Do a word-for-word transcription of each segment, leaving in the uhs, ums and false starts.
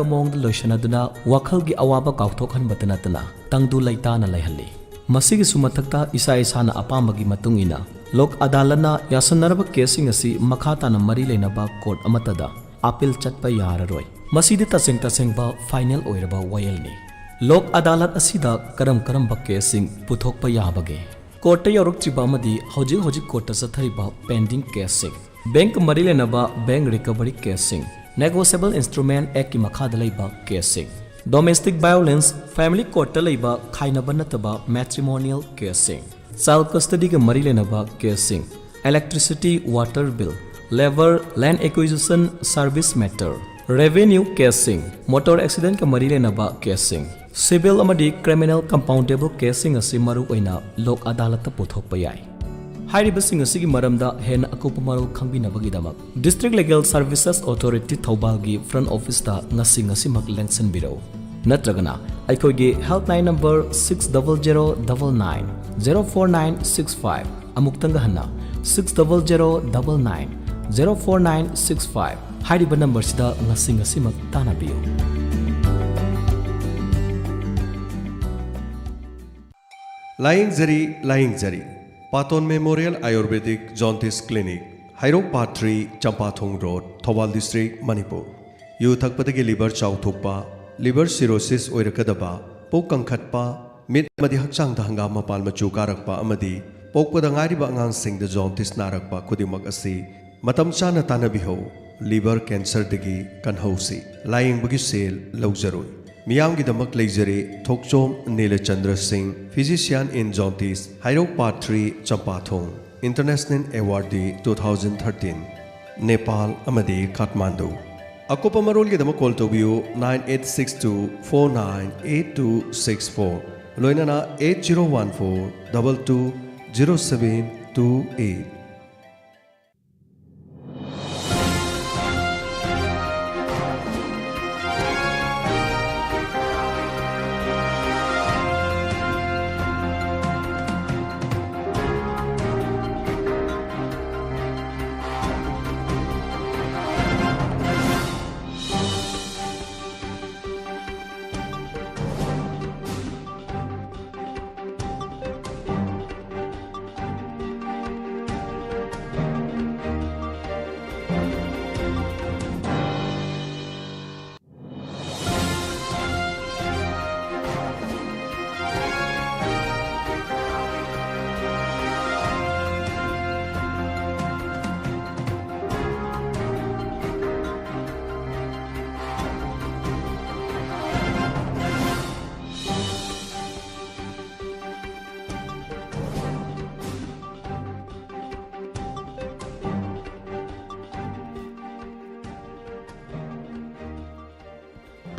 ꯃꯑꯣꯡꯗ ꯂꯣꯏꯁꯤꯟꯅꯗꯨꯅ ꯋꯥꯈꯜꯒꯤ ꯑꯋꯥꯕ ꯀꯥꯎꯊꯣꯛꯍꯟꯕꯇ ꯅꯠꯇꯅ ꯇꯪꯗꯨ ꯂꯩꯇꯥꯅ ꯂꯩꯍꯜꯂꯤ꯫ ꯃꯁꯤꯒꯤꯁꯨ ꯃꯊꯛꯇ ꯏꯁꯥ ꯏꯁꯥꯅ ꯑꯄꯥꯝꯕꯒꯤ ꯃꯇꯨꯡ ꯏꯟꯅ ꯂꯣꯛ ꯑꯗꯥꯂꯠꯅ ꯌꯥꯁꯟꯅꯔꯕ ꯀꯦꯁꯁꯤꯡ ꯑꯁꯤ ꯃꯈꯥ ꯇꯥꯅ ꯃꯔꯤ ꯂꯩꯅꯕ ꯀꯣꯔꯠ ꯑꯃꯠꯇꯗ ꯑꯄꯤꯜ ꯆꯠꯄ ꯌꯥꯔꯔꯣꯏ꯫ ꯃꯁꯤꯗꯤ ꯇꯁꯦꯡ ꯇꯁꯦꯡꯕ ꯐꯥꯏꯅꯦꯜ ꯑꯣꯏꯔꯕ ꯋꯥꯌꯦꯜꯅꯤ꯫ ꯂꯣꯛ ꯑꯗꯥꯂꯠ ꯑꯁꯤꯗ ꯀꯔꯝ ꯀꯔꯝꯕ ꯀꯦꯁꯁꯤꯡ ꯄꯨꯊꯣꯛꯄ ꯌꯥꯕꯒꯦ? ꯀꯣꯔꯠꯇ ꯌꯧꯔꯛꯇ꯭ꯔꯤꯕ ꯑꯃꯗꯤ ꯍꯧꯖꯤꯛ ꯍꯧꯖꯤꯛ ꯀꯣꯔꯠꯇ ꯆꯠꯊꯔꯤꯕ ꯄꯦꯟꯗꯤꯡ ꯀꯦꯁꯁꯤꯡ, ꯕꯦꯡꯛꯀ ꯃꯔꯤ ꯂꯩꯅꯕ ꯕꯦꯡꯛ ꯔꯤꯀꯚꯔꯤ ꯀꯦꯁꯁꯤꯡ, ꯅꯦꯒꯣꯁꯤꯌꯦꯕꯜ ꯏꯟꯁꯇ꯭ꯔꯨꯃꯦꯟꯠ ꯑꯦꯛꯀꯤ ꯃꯈꯥꯗ ꯂꯩꯕ ꯀꯦꯁꯁꯤꯡ, ꯗꯣꯃꯦꯁꯇꯤꯛ ꯚꯥꯏꯑꯣꯂꯦꯟꯁ, ꯐꯦꯃꯤꯂꯤ ꯀꯣꯔꯠꯇ ꯂꯩꯕ ꯈꯥꯏꯅꯕ ꯅꯠꯇꯕ ꯃꯦꯇ꯭ꯔꯤꯃꯣꯅꯤꯌꯦꯜ ꯀꯦꯁꯁꯤꯡ, ꯆꯥꯏꯜ ꯀꯁꯇꯗꯤꯒ ꯃꯔꯤ ꯂꯩꯅꯕ ꯀꯦꯁꯁꯤꯡ, electricity, water bill, labour, land acquisition, service matter, revenue ꯀꯦꯁꯁꯤꯡ, ꯃꯣꯇꯣꯔ ꯑꯦꯛꯁꯤꯗꯦꯟꯠꯀ ꯃꯔꯤ ꯂꯩꯅꯕ ꯀꯦꯁꯁꯤꯡ, ꯁꯤꯚꯤꯜ ꯑꯃꯗꯤ ꯀ꯭ꯔꯤꯃꯤꯅꯦꯜ ꯀꯝꯄꯥꯎꯟꯗꯦꯕꯜ ꯀꯦꯁꯁꯤꯡ ꯑꯁꯤ ꯃꯔꯨꯑꯣꯏꯅ ꯂꯣꯛ ꯑꯗꯥꯂꯠꯇ ꯄꯨꯊꯣꯛꯄ ꯌꯥꯏ꯫ ꯍꯥꯏꯔꯤꯕꯁꯤꯡ ꯑꯁꯤꯒꯤ ꯃꯔꯝꯗ ꯍꯦꯟꯅ ꯑꯀꯨꯞꯄ ꯃꯔꯣꯜ ꯈꯪꯕꯤꯅꯕꯒꯤꯗꯃꯛ District Legal Services Authority ꯊꯧꯕꯥꯜꯒꯤ ꯐ꯭ꯔꯟꯠ ꯑꯣꯐꯤꯁꯇ ꯉꯁꯤ ꯉꯁꯤꯃꯛ ꯂꯦꯡꯁꯤꯟꯕꯤꯔꯛꯎ꯫ ꯅꯠꯇ꯭ꯔꯒꯅ ꯑꯩꯈꯣꯏꯒꯤ helpline number six double zero double nine zero four nine six five, ꯑꯃꯨꯛꯇꯪꯒ ꯍꯟꯅ, six double zero double nine zero four nine six five ꯍꯥꯏꯔꯤꯕ ꯅꯝꯕꯔꯁꯤꯗ ꯉꯁꯤ ꯉꯁꯤꯃꯛ ꯇꯥꯟꯅꯕꯤꯌꯨ꯫ ꯂꯥꯌꯦꯡꯖꯔꯤ, ꯂꯥꯌꯦꯡꯖꯔꯤ꯫ Paton memorial Ayurvedic jaundice clinic, Heirok part three, Champathong road, Thoubal district, Manipur. ꯌꯨ ꯊꯛꯄꯗꯒꯤ ꯂꯤꯚꯔ ꯆꯥꯎꯊꯣꯛꯄ, ꯂꯤꯚꯔ ꯁꯤꯔꯣꯁꯤꯁ ꯑꯣꯏꯔꯛꯀꯗꯕ, ꯄꯨꯛ ꯀꯪꯈꯠꯄ, ꯃꯤꯠ ꯑꯃꯗꯤ ꯍꯛꯆꯥꯡꯗ ꯍꯪꯒꯥꯝ ꯃꯄꯥꯟ ꯃꯆꯨ ꯀꯥꯔꯛꯄ ꯑꯃꯗꯤ ꯄꯣꯛꯄꯗ ꯉꯥꯏꯔꯤꯕ ꯑꯉꯥꯡꯁꯤꯡꯗ ꯖꯣꯟꯇꯤꯁ ꯅꯥꯔꯛꯄ ꯈꯨꯗꯤꯡꯃꯛ ꯑꯁꯤ ꯃꯇꯝ ꯆꯥꯅ ꯇꯥꯟꯅꯕꯤꯍꯧ꯫ ꯂꯤꯚꯔ ꯀꯦꯟꯁꯔꯗꯒꯤ ꯀꯟꯍꯧꯁꯤ꯫ ꯂꯥꯌꯦꯡꯕꯒꯤ ꯁꯦꯜ ꯂꯧꯖꯔꯣꯏ꯫ ꯃꯤꯌꯥꯝꯒꯤꯗꯃꯛ ꯂꯩꯖꯔꯦ ꯊꯣꯛꯆꯣꯝ ꯅꯤꯂꯆꯟꯗ꯭ꯔ ꯁꯤꯡ, physician in jaundice, Heirok part three, Champathong. International Awardee two thousand thirteen, Nepal ꯑꯃꯗꯤ ꯀꯥꯊꯃꯥꯟꯗꯨ꯫ ꯑꯀꯨꯞꯄ ꯃꯔꯣꯜꯒꯤꯗꯃꯛ ꯀꯣꯜ ꯇꯧꯕꯤꯌꯨ nine eight six two four nine eight two six four, ꯂꯣꯏꯅꯅ eight zero one four double two zero seven two eight꯫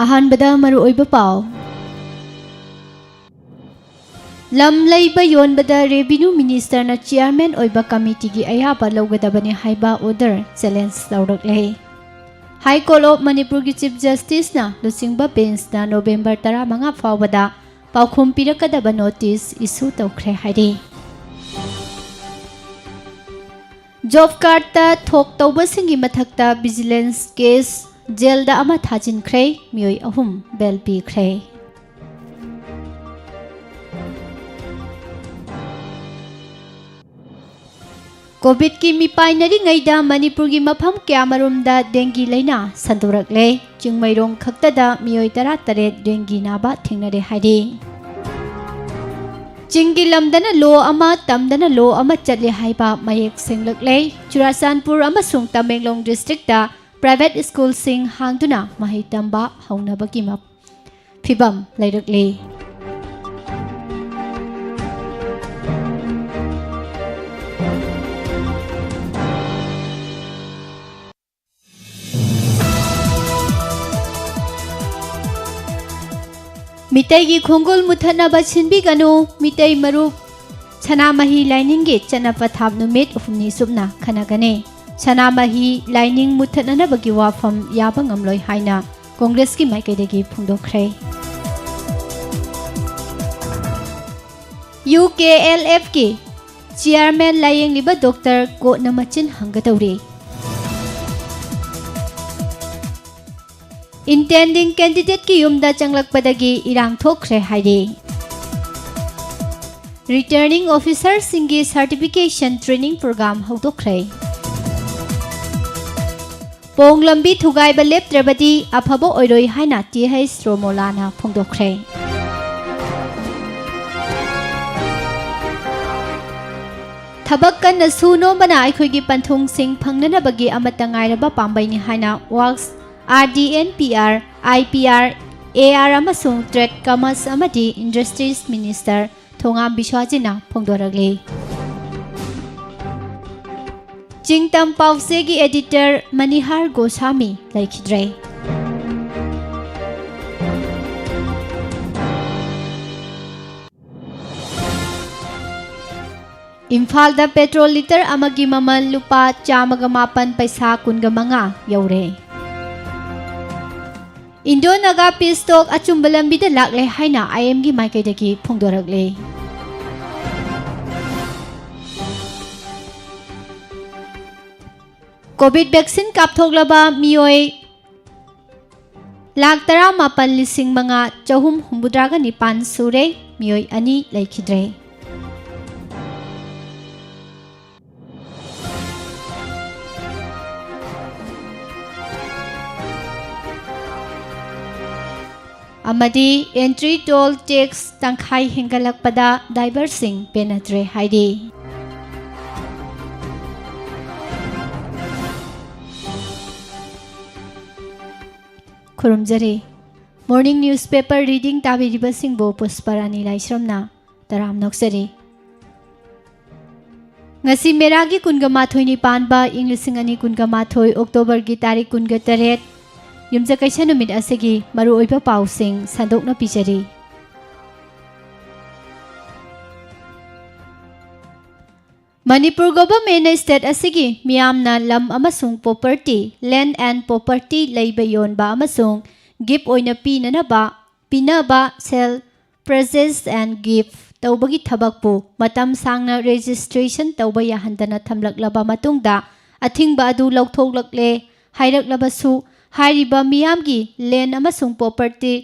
ꯑꯍꯥꯟꯕꯗ ꯃꯔꯨꯑꯣꯏꯕ ꯄꯥꯎ꯫ ꯂꯝ ꯂꯩꯕ ꯌꯣꯟꯕꯗ Revenue Ministerꯅ Chairman ꯑꯣꯏꯕ committeeꯒꯤ ꯑꯌꯥꯕ ꯂꯧꯒꯗꯕꯅꯤ ꯍꯥꯏꯕ order challenge ꯇꯧꯔꯛꯂꯦ꯫ High Court of Manipurꯒꯤ Chief Justiceꯅ ꯂꯨꯆꯤꯡꯕ benchꯅ November ꯇꯔꯥꯃꯉꯥ ꯐꯥꯎꯕꯗ ꯄꯥꯎꯈꯨꯝ ꯄꯤꯔꯛꯀꯗꯕ notice issue ꯇꯧꯈ꯭ꯔꯦ ꯍꯥꯏꯔꯤ꯫ Job cardꯇ ꯊꯣꯛ ꯇꯧꯕꯁꯤꯡꯒꯤ ꯃꯊꯛꯇ vigilance case jailꯗ ꯑꯃ ꯊꯥꯖꯤꯟꯈ꯭ꯔꯦ, ꯃꯤꯑꯣꯏ ꯑꯍꯨꯝ bail ꯄꯤꯈ꯭ꯔꯦ꯫ Covidꯀꯤ ꯃꯤꯄꯥꯏꯅꯔꯤꯉꯩꯗ ꯃꯅꯤꯄꯨꯔꯒꯤ ꯃꯐꯝ ꯀꯌꯥꯃꯔꯨꯝꯗ dengue ꯂꯩꯅꯥ ꯁꯟꯗꯣꯔꯛꯂꯦ꯫ ꯆꯤꯡꯃꯩꯔꯣꯡ ꯈꯛꯇꯗ ꯃꯤꯑꯣꯏ ꯇꯔꯥꯇꯔꯦꯠ dengue ꯅꯥꯕ ꯊꯦꯡꯅꯔꯦ ꯍꯥꯏꯔꯤ꯫ ꯆꯤꯡꯒꯤ ꯂꯝꯗꯅ law ꯑꯃ, ꯇꯝꯗꯅ law ꯑꯃ ꯆꯠꯂꯦ ꯍꯥꯏꯕ ꯃꯌꯦꯛ ꯁꯦꯡꯂꯛꯂꯦ꯫ ꯆꯨꯔꯥꯆꯥꯟꯄꯨꯔ ꯑꯃꯁꯨꯡ ꯇꯃꯦꯡꯂꯣꯡ districtꯇ private schoolꯁꯤꯡ ꯍꯥꯡꯗꯨꯅ ꯃꯍꯩ ꯇꯝꯕ ꯍꯧꯅꯕꯒꯤ ꯃ-, ꯐꯤꯕꯝ ꯂꯩꯔꯛꯂꯤ꯫ ꯃꯤꯇꯩꯒꯤ ꯈꯣꯡꯒꯨꯜ ꯃꯨꯊꯠꯅꯕ ꯁꯤꯟꯕꯤꯒꯅꯨ꯫ ꯃꯤꯇꯩ ꯃꯔꯨꯞ ꯁꯅꯥꯃꯍꯤ ꯂꯥꯏꯅꯤꯡꯒꯤ ꯆꯠꯅ ꯄꯊꯥꯞ ꯅꯨꯃꯤꯠ ꯍꯨꯝꯅꯤ ꯆꯨꯞꯅ ꯈꯟꯅꯒꯅꯤ꯫ ꯁꯅꯥꯃꯍꯤ ꯂꯥꯏꯅꯤꯡ ꯃꯨꯊꯠꯅꯅꯕꯒꯤ ꯋꯥꯐꯝ ꯌꯥꯕ ꯉꯝꯂꯣꯏ ꯍꯥꯏꯅ ꯀꯣꯡꯒ꯭ꯔꯦꯁꯀꯤ ꯃꯥꯏꯀꯩꯗꯒꯤ ꯐꯣꯡꯗꯣꯛꯈ꯭ꯔꯦ꯫ UKLFꯀꯤ chairman ꯂꯥꯌꯦꯡꯂꯤꯕ doctor ꯀꯣꯠꯅ ꯃꯆꯤꯟ ꯍꯪꯒꯗꯧꯔꯤ꯫ Intending candidateꯀꯤ ꯌꯨꯝꯗ ꯆꯪꯂꯛꯄꯗꯒꯤ ꯏꯔꯥꯡ ꯊꯣꯛꯈ꯭ꯔꯦ ꯍꯥꯏꯔꯤ꯫ Returning officerꯁꯤꯡꯒꯤ certification training program ꯍꯧꯗꯣꯛꯈ꯭ꯔꯦ꯫ ꯄꯣꯡ ꯂꯝꯕꯤ ꯊꯨꯒꯥꯏꯕ ꯂꯦꯞꯇ꯭ꯔꯕꯗꯤ ꯑꯐꯕ ꯑꯣꯏꯔꯣꯏ ꯍꯥꯏꯅ Th ꯔꯣꯃꯣꯂꯥꯅ ꯐꯣꯡꯗꯣꯛꯈ꯭ꯔꯦ꯫ ꯊꯕꯛ ꯀꯟꯅ ꯁꯨ ꯅꯣꯝꯕꯅ ꯑꯩꯈꯣꯏꯒꯤ ꯄꯟꯊꯨꯡꯁꯤꯡ ꯐꯪꯅꯅꯕꯒꯤ ꯑꯃꯠꯇ ꯉꯥꯏꯔꯕ ꯄꯥꯝꯕꯩꯅꯤ ꯍꯥꯏꯅ Works, RD&PR, IPR, AR ꯑꯃꯁꯨꯡ Trade, Commerce ꯑꯃꯗꯤ Industries Minister ꯊꯣꯉꯥꯝ ꯕꯤꯁ꯭ꯋꯥꯖꯤꯠꯅ ꯐꯣꯡꯗꯣꯔꯛꯂꯤ꯫ ꯆꯤꯡꯇꯝ ꯄꯥꯎꯆꯦꯒꯤ editor ꯃꯅꯤꯍꯥꯔ ꯒꯣꯁꯥꯃꯤ ꯂꯩꯈꯤꯗ꯭ꯔꯦ꯫ ꯏꯝꯐꯥꯜꯗ ꯄꯦꯇ꯭ꯔꯣꯜ ꯂꯤꯇꯔ ꯑꯃꯒꯤ ꯃꯃꯜ ꯂꯨꯄꯥ ꯆꯥꯝꯃꯒ ꯃꯥꯄꯟ ꯄꯩꯁꯥ ꯀꯨꯟꯒ ꯃꯉꯥ ꯌꯧꯔꯦ꯫ ꯏꯟꯗꯣ ꯅꯥꯒꯥ ꯄꯤꯁ ꯇꯣꯛ ꯑꯆꯨꯝꯕ ꯂꯝꯕꯤꯗ ꯂꯥꯛꯂꯦ ꯍꯥꯏꯅ ꯑꯥꯏ ꯑꯦꯝꯒꯤ ꯃꯥꯏꯀꯩꯗꯒꯤ ꯐꯣꯡꯗꯣꯔꯛꯂꯦ꯫ ꯀꯣꯚꯤꯗ ꯚꯦꯛꯁꯤꯟ ꯀꯥꯞꯊꯣꯛꯂꯕ ꯃꯤꯑꯣꯏ ꯂꯥꯈ ꯇꯔꯥꯃꯥꯄꯟ ꯂꯤꯁꯤꯡ ꯃꯉꯥ ꯆꯍꯨꯝ ꯍꯨꯝꯐꯨꯇꯔꯥꯒ ꯅꯤꯄꯥꯟ ꯁꯨꯔꯦ, ꯃꯤꯑꯣꯏ ꯑꯅꯤ ꯂꯩꯈꯤꯗ꯭ꯔꯦ꯫ ꯑꯃꯗꯤ entry toll tax ꯇꯪꯈꯥꯏ ꯍꯦꯟꯒꯠꯂꯛꯄꯗ ꯗ꯭ꯔꯥꯏꯚꯔꯁꯤꯡ ꯄꯦꯟꯅꯗ꯭ꯔꯦ ꯍꯥꯏꯔꯤ꯫ ꯈꯨꯔꯨꯝꯖꯔꯤ꯫ Morning newspaper reading ꯇꯥꯕꯤꯔꯤꯕꯁꯤꯡꯕꯨ ꯄꯨꯁꯄꯔꯥꯅꯤ ꯂꯥꯏꯁ꯭ꯔꯝꯅ ꯇꯔꯥꯝꯅ ꯑꯣꯛꯆꯔꯤ꯫ ꯉꯁꯤ ꯃꯦꯔꯥꯒꯤ ꯀꯨꯟꯒ ꯃꯥꯊꯣꯏꯅꯤ ꯄꯥꯟꯕ ꯏꯪ ꯂꯤꯁꯤꯡ ꯑꯅꯤ ꯀꯨꯟꯒ ꯃꯥꯊꯣꯏ ꯑꯣꯛꯇꯣꯕꯔꯒꯤ ꯇꯥꯔꯤꯛ ꯀꯨꯟꯒ ꯇꯔꯦꯠ, ꯌꯨꯝꯖꯀꯩꯁ ꯅꯨꯃꯤꯠ ꯑꯁꯤꯒꯤ ꯃꯔꯨꯑꯣꯏꯕ ꯄꯥꯎꯁꯤꯡ ꯁꯟꯗꯣꯛꯅ ꯄꯤꯖꯔꯤ꯫ ꯃꯅꯤꯄꯨꯔ ꯒꯣꯚꯔꯟꯃꯦꯟꯠꯅ ꯁ꯭ꯇꯦꯠ ꯑꯁꯤꯒꯤ ꯃꯤꯌꯥꯝꯅ ꯂꯝ ꯑꯃꯁꯨꯡ property, land and property ꯂꯩꯕ ꯌꯣꯟꯕ ꯑꯃꯁꯨꯡ ꯒꯤꯐ ꯑꯣꯏꯅ ꯄꯤꯅꯅꯕ, ꯄꯤꯅꯕ, sale, purchase and gift ꯇꯧꯕꯒꯤ ꯊꯕꯛꯄꯨ ꯃꯇꯝ ꯁꯥꯡꯅ registration ꯇꯧꯕ ꯌꯥꯍꯟꯗꯅ ꯊꯝꯂꯛꯂꯕ ꯃꯇꯨꯡꯗ ꯑꯊꯤꯡꯕ ꯑꯗꯨ ꯂꯧꯊꯣꯛꯂꯛꯂꯦ ꯍꯥꯏꯔꯛꯂꯕꯁꯨ, ꯍꯥꯏꯔꯤꯕ ꯃꯤꯌꯥꯝꯒꯤ land ꯑꯃꯁꯨꯡ property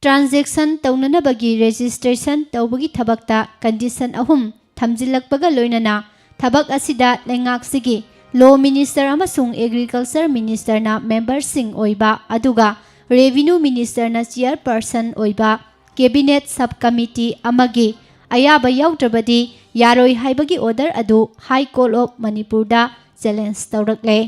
transaction ꯇꯧꯅꯅꯕꯒꯤ registration ꯇꯧꯕꯒꯤ ꯊꯕꯛꯇ condition ꯑꯍꯨꯝ ꯊꯝꯖꯤꯜꯂꯛꯄꯒ ꯂꯣꯏꯅꯅ ꯊꯕꯛ ꯑꯁꯤꯗ ꯂꯩꯉꯥꯛꯁꯤꯒꯤ Law Minister ꯑꯃꯁꯨꯡ Agriculture Ministerꯅ memberꯁꯤꯡ ꯑꯣꯏꯕ, ꯑꯗꯨꯒ Revenue Ministerꯅ chairperson ꯑꯣꯏꯕ cabinet sub committee ꯑꯃꯒꯤ ꯑꯌꯥꯕ ꯌꯥꯎꯗ꯭ꯔꯕꯗꯤ ꯌꯥꯔꯣꯏ ꯍꯥꯏꯕꯒꯤ order ꯑꯗꯨ High Court of ꯃꯅꯤꯄꯨꯔꯗ challenge ꯇꯧꯔꯛꯂꯦ꯫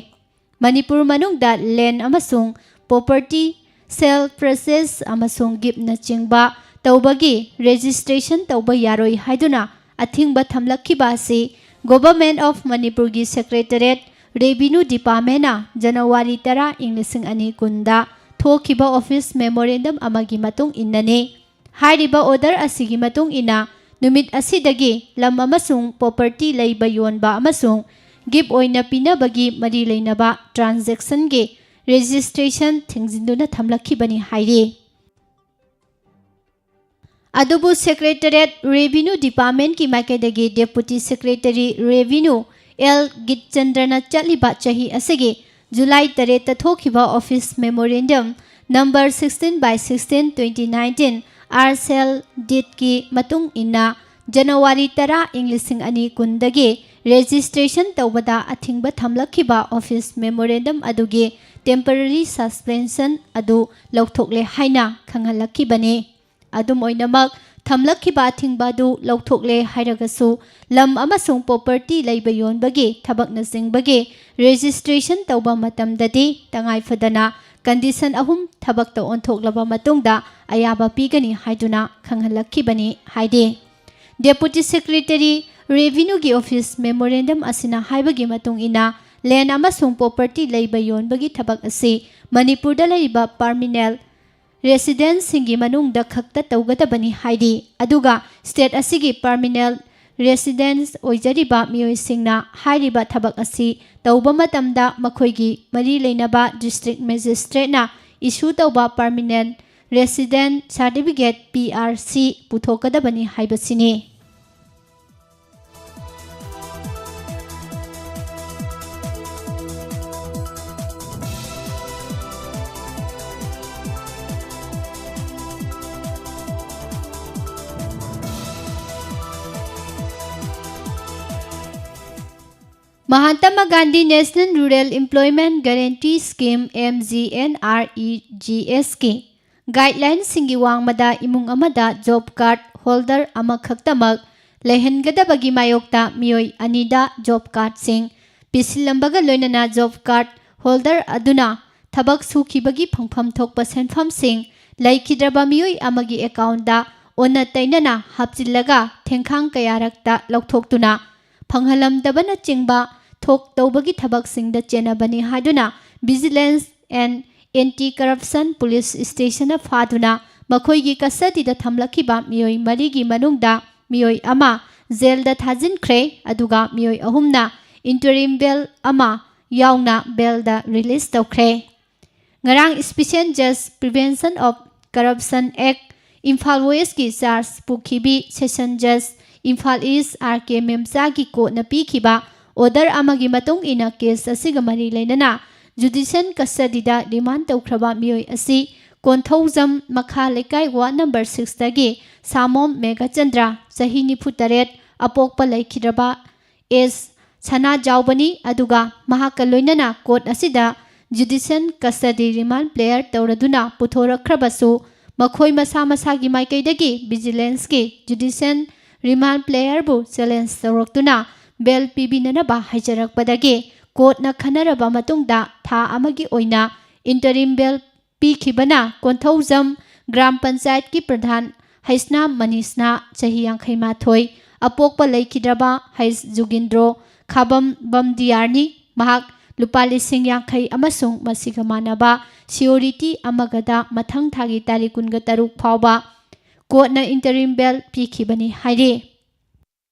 ꯃꯅꯤꯄꯨꯔ ꯃꯅꯨꯡꯗ land ꯑꯃꯁꯨꯡ property, sale, purchase ꯑꯃꯁꯨꯡ giftꯅꯆꯤꯡꯕ ꯇꯧꯕꯒꯤ registration ꯇꯧꯕ ꯌꯥꯔꯣꯏ ꯍꯥꯏꯗꯨꯅ ꯑꯊꯤꯡꯕ ꯊꯝꯂꯛꯈꯤꯕ ꯑꯁꯤ Government of ꯃꯅꯤꯄꯨꯔꯒꯤ Secretariat, Revenue Departmentꯅ ꯖꯅꯋꯥꯔꯤ ꯇꯔꯥ, ꯏꯪ ꯂꯤꯁꯤꯡ ꯑꯅꯤ ꯀꯨꯟꯗ ꯊꯣꯛꯈꯤꯕ office memorandum ꯑꯃꯒꯤ ꯃꯇꯨꯡ ꯏꯟꯅꯅꯤ꯫ ꯍꯥꯏꯔꯤꯕ order ꯑꯁꯤꯒꯤ ꯃꯇꯨꯡ ꯏꯟꯅ ꯅꯨꯃꯤꯠ ꯑꯁꯤꯗꯒꯤ ꯂꯝ ꯑꯃꯁꯨꯡ property ꯂꯩꯕ, ꯌꯣꯟꯕ ꯑꯃꯁꯨꯡ gift ꯑꯣꯏꯅ ꯄꯤꯅꯕꯒꯤ ꯃꯔꯤ ꯂꯩꯅꯕ transactionꯒꯤ registration ꯊꯤꯡꯖꯤꯟꯗꯨꯅ ꯊꯝꯂꯛꯈꯤꯕꯅꯤ ꯍꯥꯏꯔꯤ꯫ ꯑꯗꯨꯕꯨ Secretariat Revenue Departmentꯀꯤ ꯃꯥꯏꯀꯩꯗꯒꯤ Deputy Secretary Revenue ꯑꯦꯜ ꯒꯤꯠꯆꯟꯗ꯭ꯔꯅ ꯆꯠꯂꯤꯕ ꯆꯍꯤ ꯑꯁꯤꯒꯤ ꯖꯨꯂꯥꯏ ꯇꯔꯦꯠꯇ ꯊꯣꯛꯈꯤꯕ Office Memorandum number sixteen by sixteen twenty nineteen, R cell deedꯀꯤ ꯃꯇꯨꯡ ꯏꯟꯅ ꯖꯅꯋꯥꯔꯤ ꯇꯔꯥ, ꯏꯪ ꯂꯤꯁꯤꯡ ꯑꯅꯤ ꯀꯨꯟꯗꯒꯤ registration ꯇꯧꯕꯗ ꯑꯊꯤꯡꯕ ꯊꯝꯂꯛꯈꯤꯕ Office Memorandum ꯑꯗꯨꯒꯤ temporary suspension ꯑꯗꯨ ꯂꯧꯊꯣꯛꯂꯦ ꯍꯥꯏꯅ ꯈꯪꯍꯜꯂꯛꯈꯤꯕꯅꯤ꯫ ꯑꯗꯨꯝ ꯑꯣꯏꯅꯃꯛ, ꯊꯝꯂꯛꯈꯤꯕ ꯑꯊꯤꯡꯕ ꯑꯗꯨ ꯂꯧꯊꯣꯛꯂꯦ ꯍꯥꯏꯔꯒꯁꯨ, ꯂꯝ ꯑꯃꯁꯨꯡ property ꯂꯩꯕ, ꯌꯣꯟꯕꯒꯤ ꯊꯕꯛꯅꯆꯤꯡꯕꯒꯤ registration ꯇꯧꯕ ꯃꯇꯝꯗꯗꯤ ꯇꯉꯥꯏ ꯐꯗꯅ condition ꯑꯍꯨꯝ ꯊꯕꯛꯇ ꯑꯣꯟꯊꯣꯛꯂꯕ ꯃꯇꯨꯡꯗ ꯑꯌꯥꯕ ꯄꯤꯒꯅꯤ ꯍꯥꯏꯗꯨꯅ ꯈꯪꯍꯜꯂꯛꯈꯤꯕꯅꯤ ꯍꯥꯏꯔꯤ꯫ Deputy Secretary Revenueꯒꯤ Office Memorandum ꯑꯁꯤꯅ ꯍꯥꯏꯕꯒꯤ ꯃꯇꯨꯡ ꯏꯟꯅ, land ꯑꯃꯁꯨꯡ property ꯂꯩꯕ, ꯌꯣꯟꯕꯒꯤ ꯊꯕꯛ ꯑꯁꯤ ꯃꯅꯤꯄꯨꯔꯗ ꯂꯩꯔꯤꯕ permanent residentꯁꯤꯡꯒꯤ ꯃꯅꯨꯡꯗ ꯈꯛꯇ ꯇꯧꯒꯗꯕꯅꯤ ꯍꯥꯏꯔꯤ꯫ ꯑꯗꯨꯒ state ꯑꯁꯤꯒꯤ permanent residents ꯑꯣꯏꯖꯔꯤꯕ ꯃꯤꯑꯣꯏꯁꯤꯡꯅ ꯍꯥꯏꯔꯤꯕ ꯊꯕꯛ ꯑꯁꯤ ꯇꯧꯕ ꯃꯇꯝꯗ ꯃꯈꯣꯏꯒꯤ ꯃꯔꯤ ꯂꯩꯅꯕ district magistrateꯅ issue ꯇꯧꯕ permanent resident certificate, P R C, ꯄꯨꯊꯣꯛꯀꯗꯕꯅꯤ ꯍꯥꯏꯕꯁꯤꯅꯤ꯫ Mahatma Gandhi National Rural Employment Guarantee Scheme, M G N R E G S ꯀꯤ guidelineꯁꯤꯡꯒꯤ ꯋꯥꯡꯃꯗ ꯏꯃꯨꯡ ꯑꯃꯗ job card holder ꯑꯃꯈꯛꯇꯃꯛ ꯂꯩꯍꯟꯒꯗꯕꯒꯤ ꯃꯥꯌꯣꯛꯇ ꯃꯤꯑꯣꯏ ꯑꯅꯤꯗ job cardꯁꯤꯡ ꯄꯤꯁꯤꯜꯂꯝꯕꯒ ꯂꯣꯏꯅꯅ job card holder ꯑꯗꯨꯅ ꯊꯕꯛ ꯁꯨꯈꯤꯕꯒꯤ ꯐꯪꯐꯝ ꯊꯣꯛꯄ ꯁꯦꯟꯐꯝꯁꯤꯡ ꯂꯩꯈꯤꯗ꯭ꯔꯕ ꯃꯤꯑꯣꯏ ꯑꯃꯒꯤ accountꯇ ꯑꯣꯟꯅ ꯇꯩꯅꯅ ꯍꯥꯞꯆꯤꯜꯂꯒ ꯊꯦꯡꯈꯥꯡ ꯀꯌꯥꯔꯛꯇ ꯂꯧꯊꯣꯛꯇꯨꯅ ꯐꯪꯍꯜꯂꯝꯗꯕꯅꯆꯤꯡꯕ ꯊꯣꯛꯇꯧꯕꯒꯤ ꯊꯕꯛꯁꯤꯡꯗ ꯆꯦꯟꯅꯕꯅꯤ ꯍꯥꯏꯗꯨꯅ Vigilance and Anti-Corruption Police Stationꯅ ꯐꯥꯗꯨꯅ ꯃꯈꯣꯏꯒꯤ custodyꯗ ꯊꯝꯂꯛꯈꯤꯕ ꯃꯤꯑꯣꯏ ꯃꯔꯤꯒꯤ ꯃꯅꯨꯡꯗ ꯃꯤꯑꯣꯏ ꯑꯃ ꯖꯦꯜꯗ ꯊꯥꯖꯤꯟꯈ꯭ꯔꯦ, ꯑꯗꯨꯒ ꯃꯤꯑꯣꯏ ꯑꯍꯨꯝꯅ interim bail ꯑꯃ ꯌꯥꯎꯅ ꯕꯦꯜꯗ ꯔꯤꯂꯤꯖ ꯇꯧꯈ꯭ꯔꯦ꯫ ꯉꯔꯥꯡ Special Judge Prevention of Corruption Act, Imphal ꯋꯦꯁꯀꯤ ꯆꯥꯔꯖ ꯄꯨꯈꯤꯕꯤ ꯁꯦꯁꯟ ꯖꯖ ꯏꯝꯐꯥꯜ ꯏꯁ ꯑꯥꯔ ꯀꯦ ꯃꯦꯝꯆꯥꯒꯤ ꯀꯣꯔꯠꯅ ꯄꯤꯈꯤꯕ ꯑꯣꯔꯗꯔ ꯑꯃꯒꯤ ꯃꯇꯨꯡ ꯏꯟꯅ ꯀꯦꯁ ꯑꯁꯤꯒ ꯃꯔꯤ ꯂꯩꯅꯅ ꯖꯨꯗꯤꯁꯤꯌꯦꯜ ꯀꯁꯇꯗꯤꯗ ꯔꯤꯃꯥꯟ ꯇꯧꯈ꯭ꯔꯕ ꯃꯤꯑꯣꯏ ꯑꯁꯤ ꯀꯣꯟꯊꯧꯖꯝ ꯃꯈꯥ ꯂꯩꯀꯥꯏ ꯋꯥꯔꯗ ꯅꯝꯕꯔ ꯁꯤꯛꯁꯇꯒꯤ ꯁꯥꯃꯣꯝ ꯃꯦꯘꯆꯟꯗ꯭ꯔ, ꯆꯍꯤ ꯅꯤꯐꯨ ꯇꯔꯦꯠ, ꯑꯄꯣꯛꯄ ꯂꯩꯈꯤꯗ꯭ꯔꯕ ꯑꯦꯁ ꯁꯅꯥꯖꯥꯎꯕꯅꯤ, ꯑꯗꯨꯒ ꯃꯍꯥꯛꯀ ꯂꯣꯏꯅꯅ ꯀꯣꯔꯠ ꯑꯁꯤꯗ ꯖꯨꯗꯤꯁꯤꯌꯦꯜ ꯀꯁꯇꯗꯤ ꯔꯤꯃꯥꯟ ꯄ꯭ꯂꯦꯌꯔ ꯇꯧꯔꯗꯨꯅ ꯄꯨꯊꯣꯔꯛꯈ꯭ꯔꯕꯁꯨ, ꯃꯈꯣꯏ ꯃꯁꯥ ꯃꯁꯥꯒꯤ ꯃꯥꯏꯀꯩꯗꯒꯤ ꯚꯤꯖꯤꯂꯦꯟꯁꯀꯤ ꯖꯨꯗꯤꯁꯤꯌꯦꯜ ꯔꯤꯃꯥꯟ ꯄ꯭ꯂꯦꯌꯔꯕꯨ ꯆꯦꯂꯦꯟꯖ ꯇꯧꯔꯛꯇꯨꯅ ꯕꯦꯜ ꯄꯤꯕꯤꯅꯅꯕ ꯍꯥꯏꯖꯔꯛꯄꯗꯒꯤ ꯀꯣꯔꯠꯅ ꯈꯟꯅꯔꯕ ꯃꯇꯨꯡꯗ ꯊꯥ ꯑꯃꯒꯤ ꯑꯣꯏꯅ interim bail ꯄꯤꯈꯤꯕꯅ ꯀꯣꯟꯊꯧꯖꯝ ꯒ꯭ꯔꯥꯝ ꯄꯟꯆꯥꯌꯠꯀꯤ ꯄ꯭ꯔꯙꯥꯟ ꯍꯩꯁꯅꯥ ꯃꯅꯤꯁꯅꯥ, ꯆꯍꯤ ꯌꯥꯡꯈꯩ ꯃꯥꯊꯣꯏ, ꯑꯄꯣꯛꯄ ꯂꯩꯈꯤꯗ꯭ꯔꯕ ꯍꯩꯁ ꯖꯨꯒꯤꯟꯗ꯭ꯔꯣ ꯈꯥꯕꯝ ꯕꯝꯗꯤꯌꯥꯔꯅꯤ꯫ ꯃꯍꯥꯛ ꯂꯨꯄꯥ ꯂꯤꯁꯤꯡ ꯌꯥꯡꯈꯩ ꯑꯃꯁꯨꯡ ꯃꯁꯤꯒ ꯃꯥꯟꯅꯕ ꯁꯤꯌꯣꯔꯤꯇꯤ ꯑꯃꯒꯗ ꯃꯊꯪ ꯊꯥꯒꯤ ꯇꯥꯔꯤꯛ ꯀꯨꯟꯒ ꯇꯔꯨꯛ ꯐꯥꯎꯕ ꯀꯣꯔꯠꯅ interim bail ꯄꯤꯈꯤꯕꯅꯤ ꯍꯥꯏꯔꯤ꯫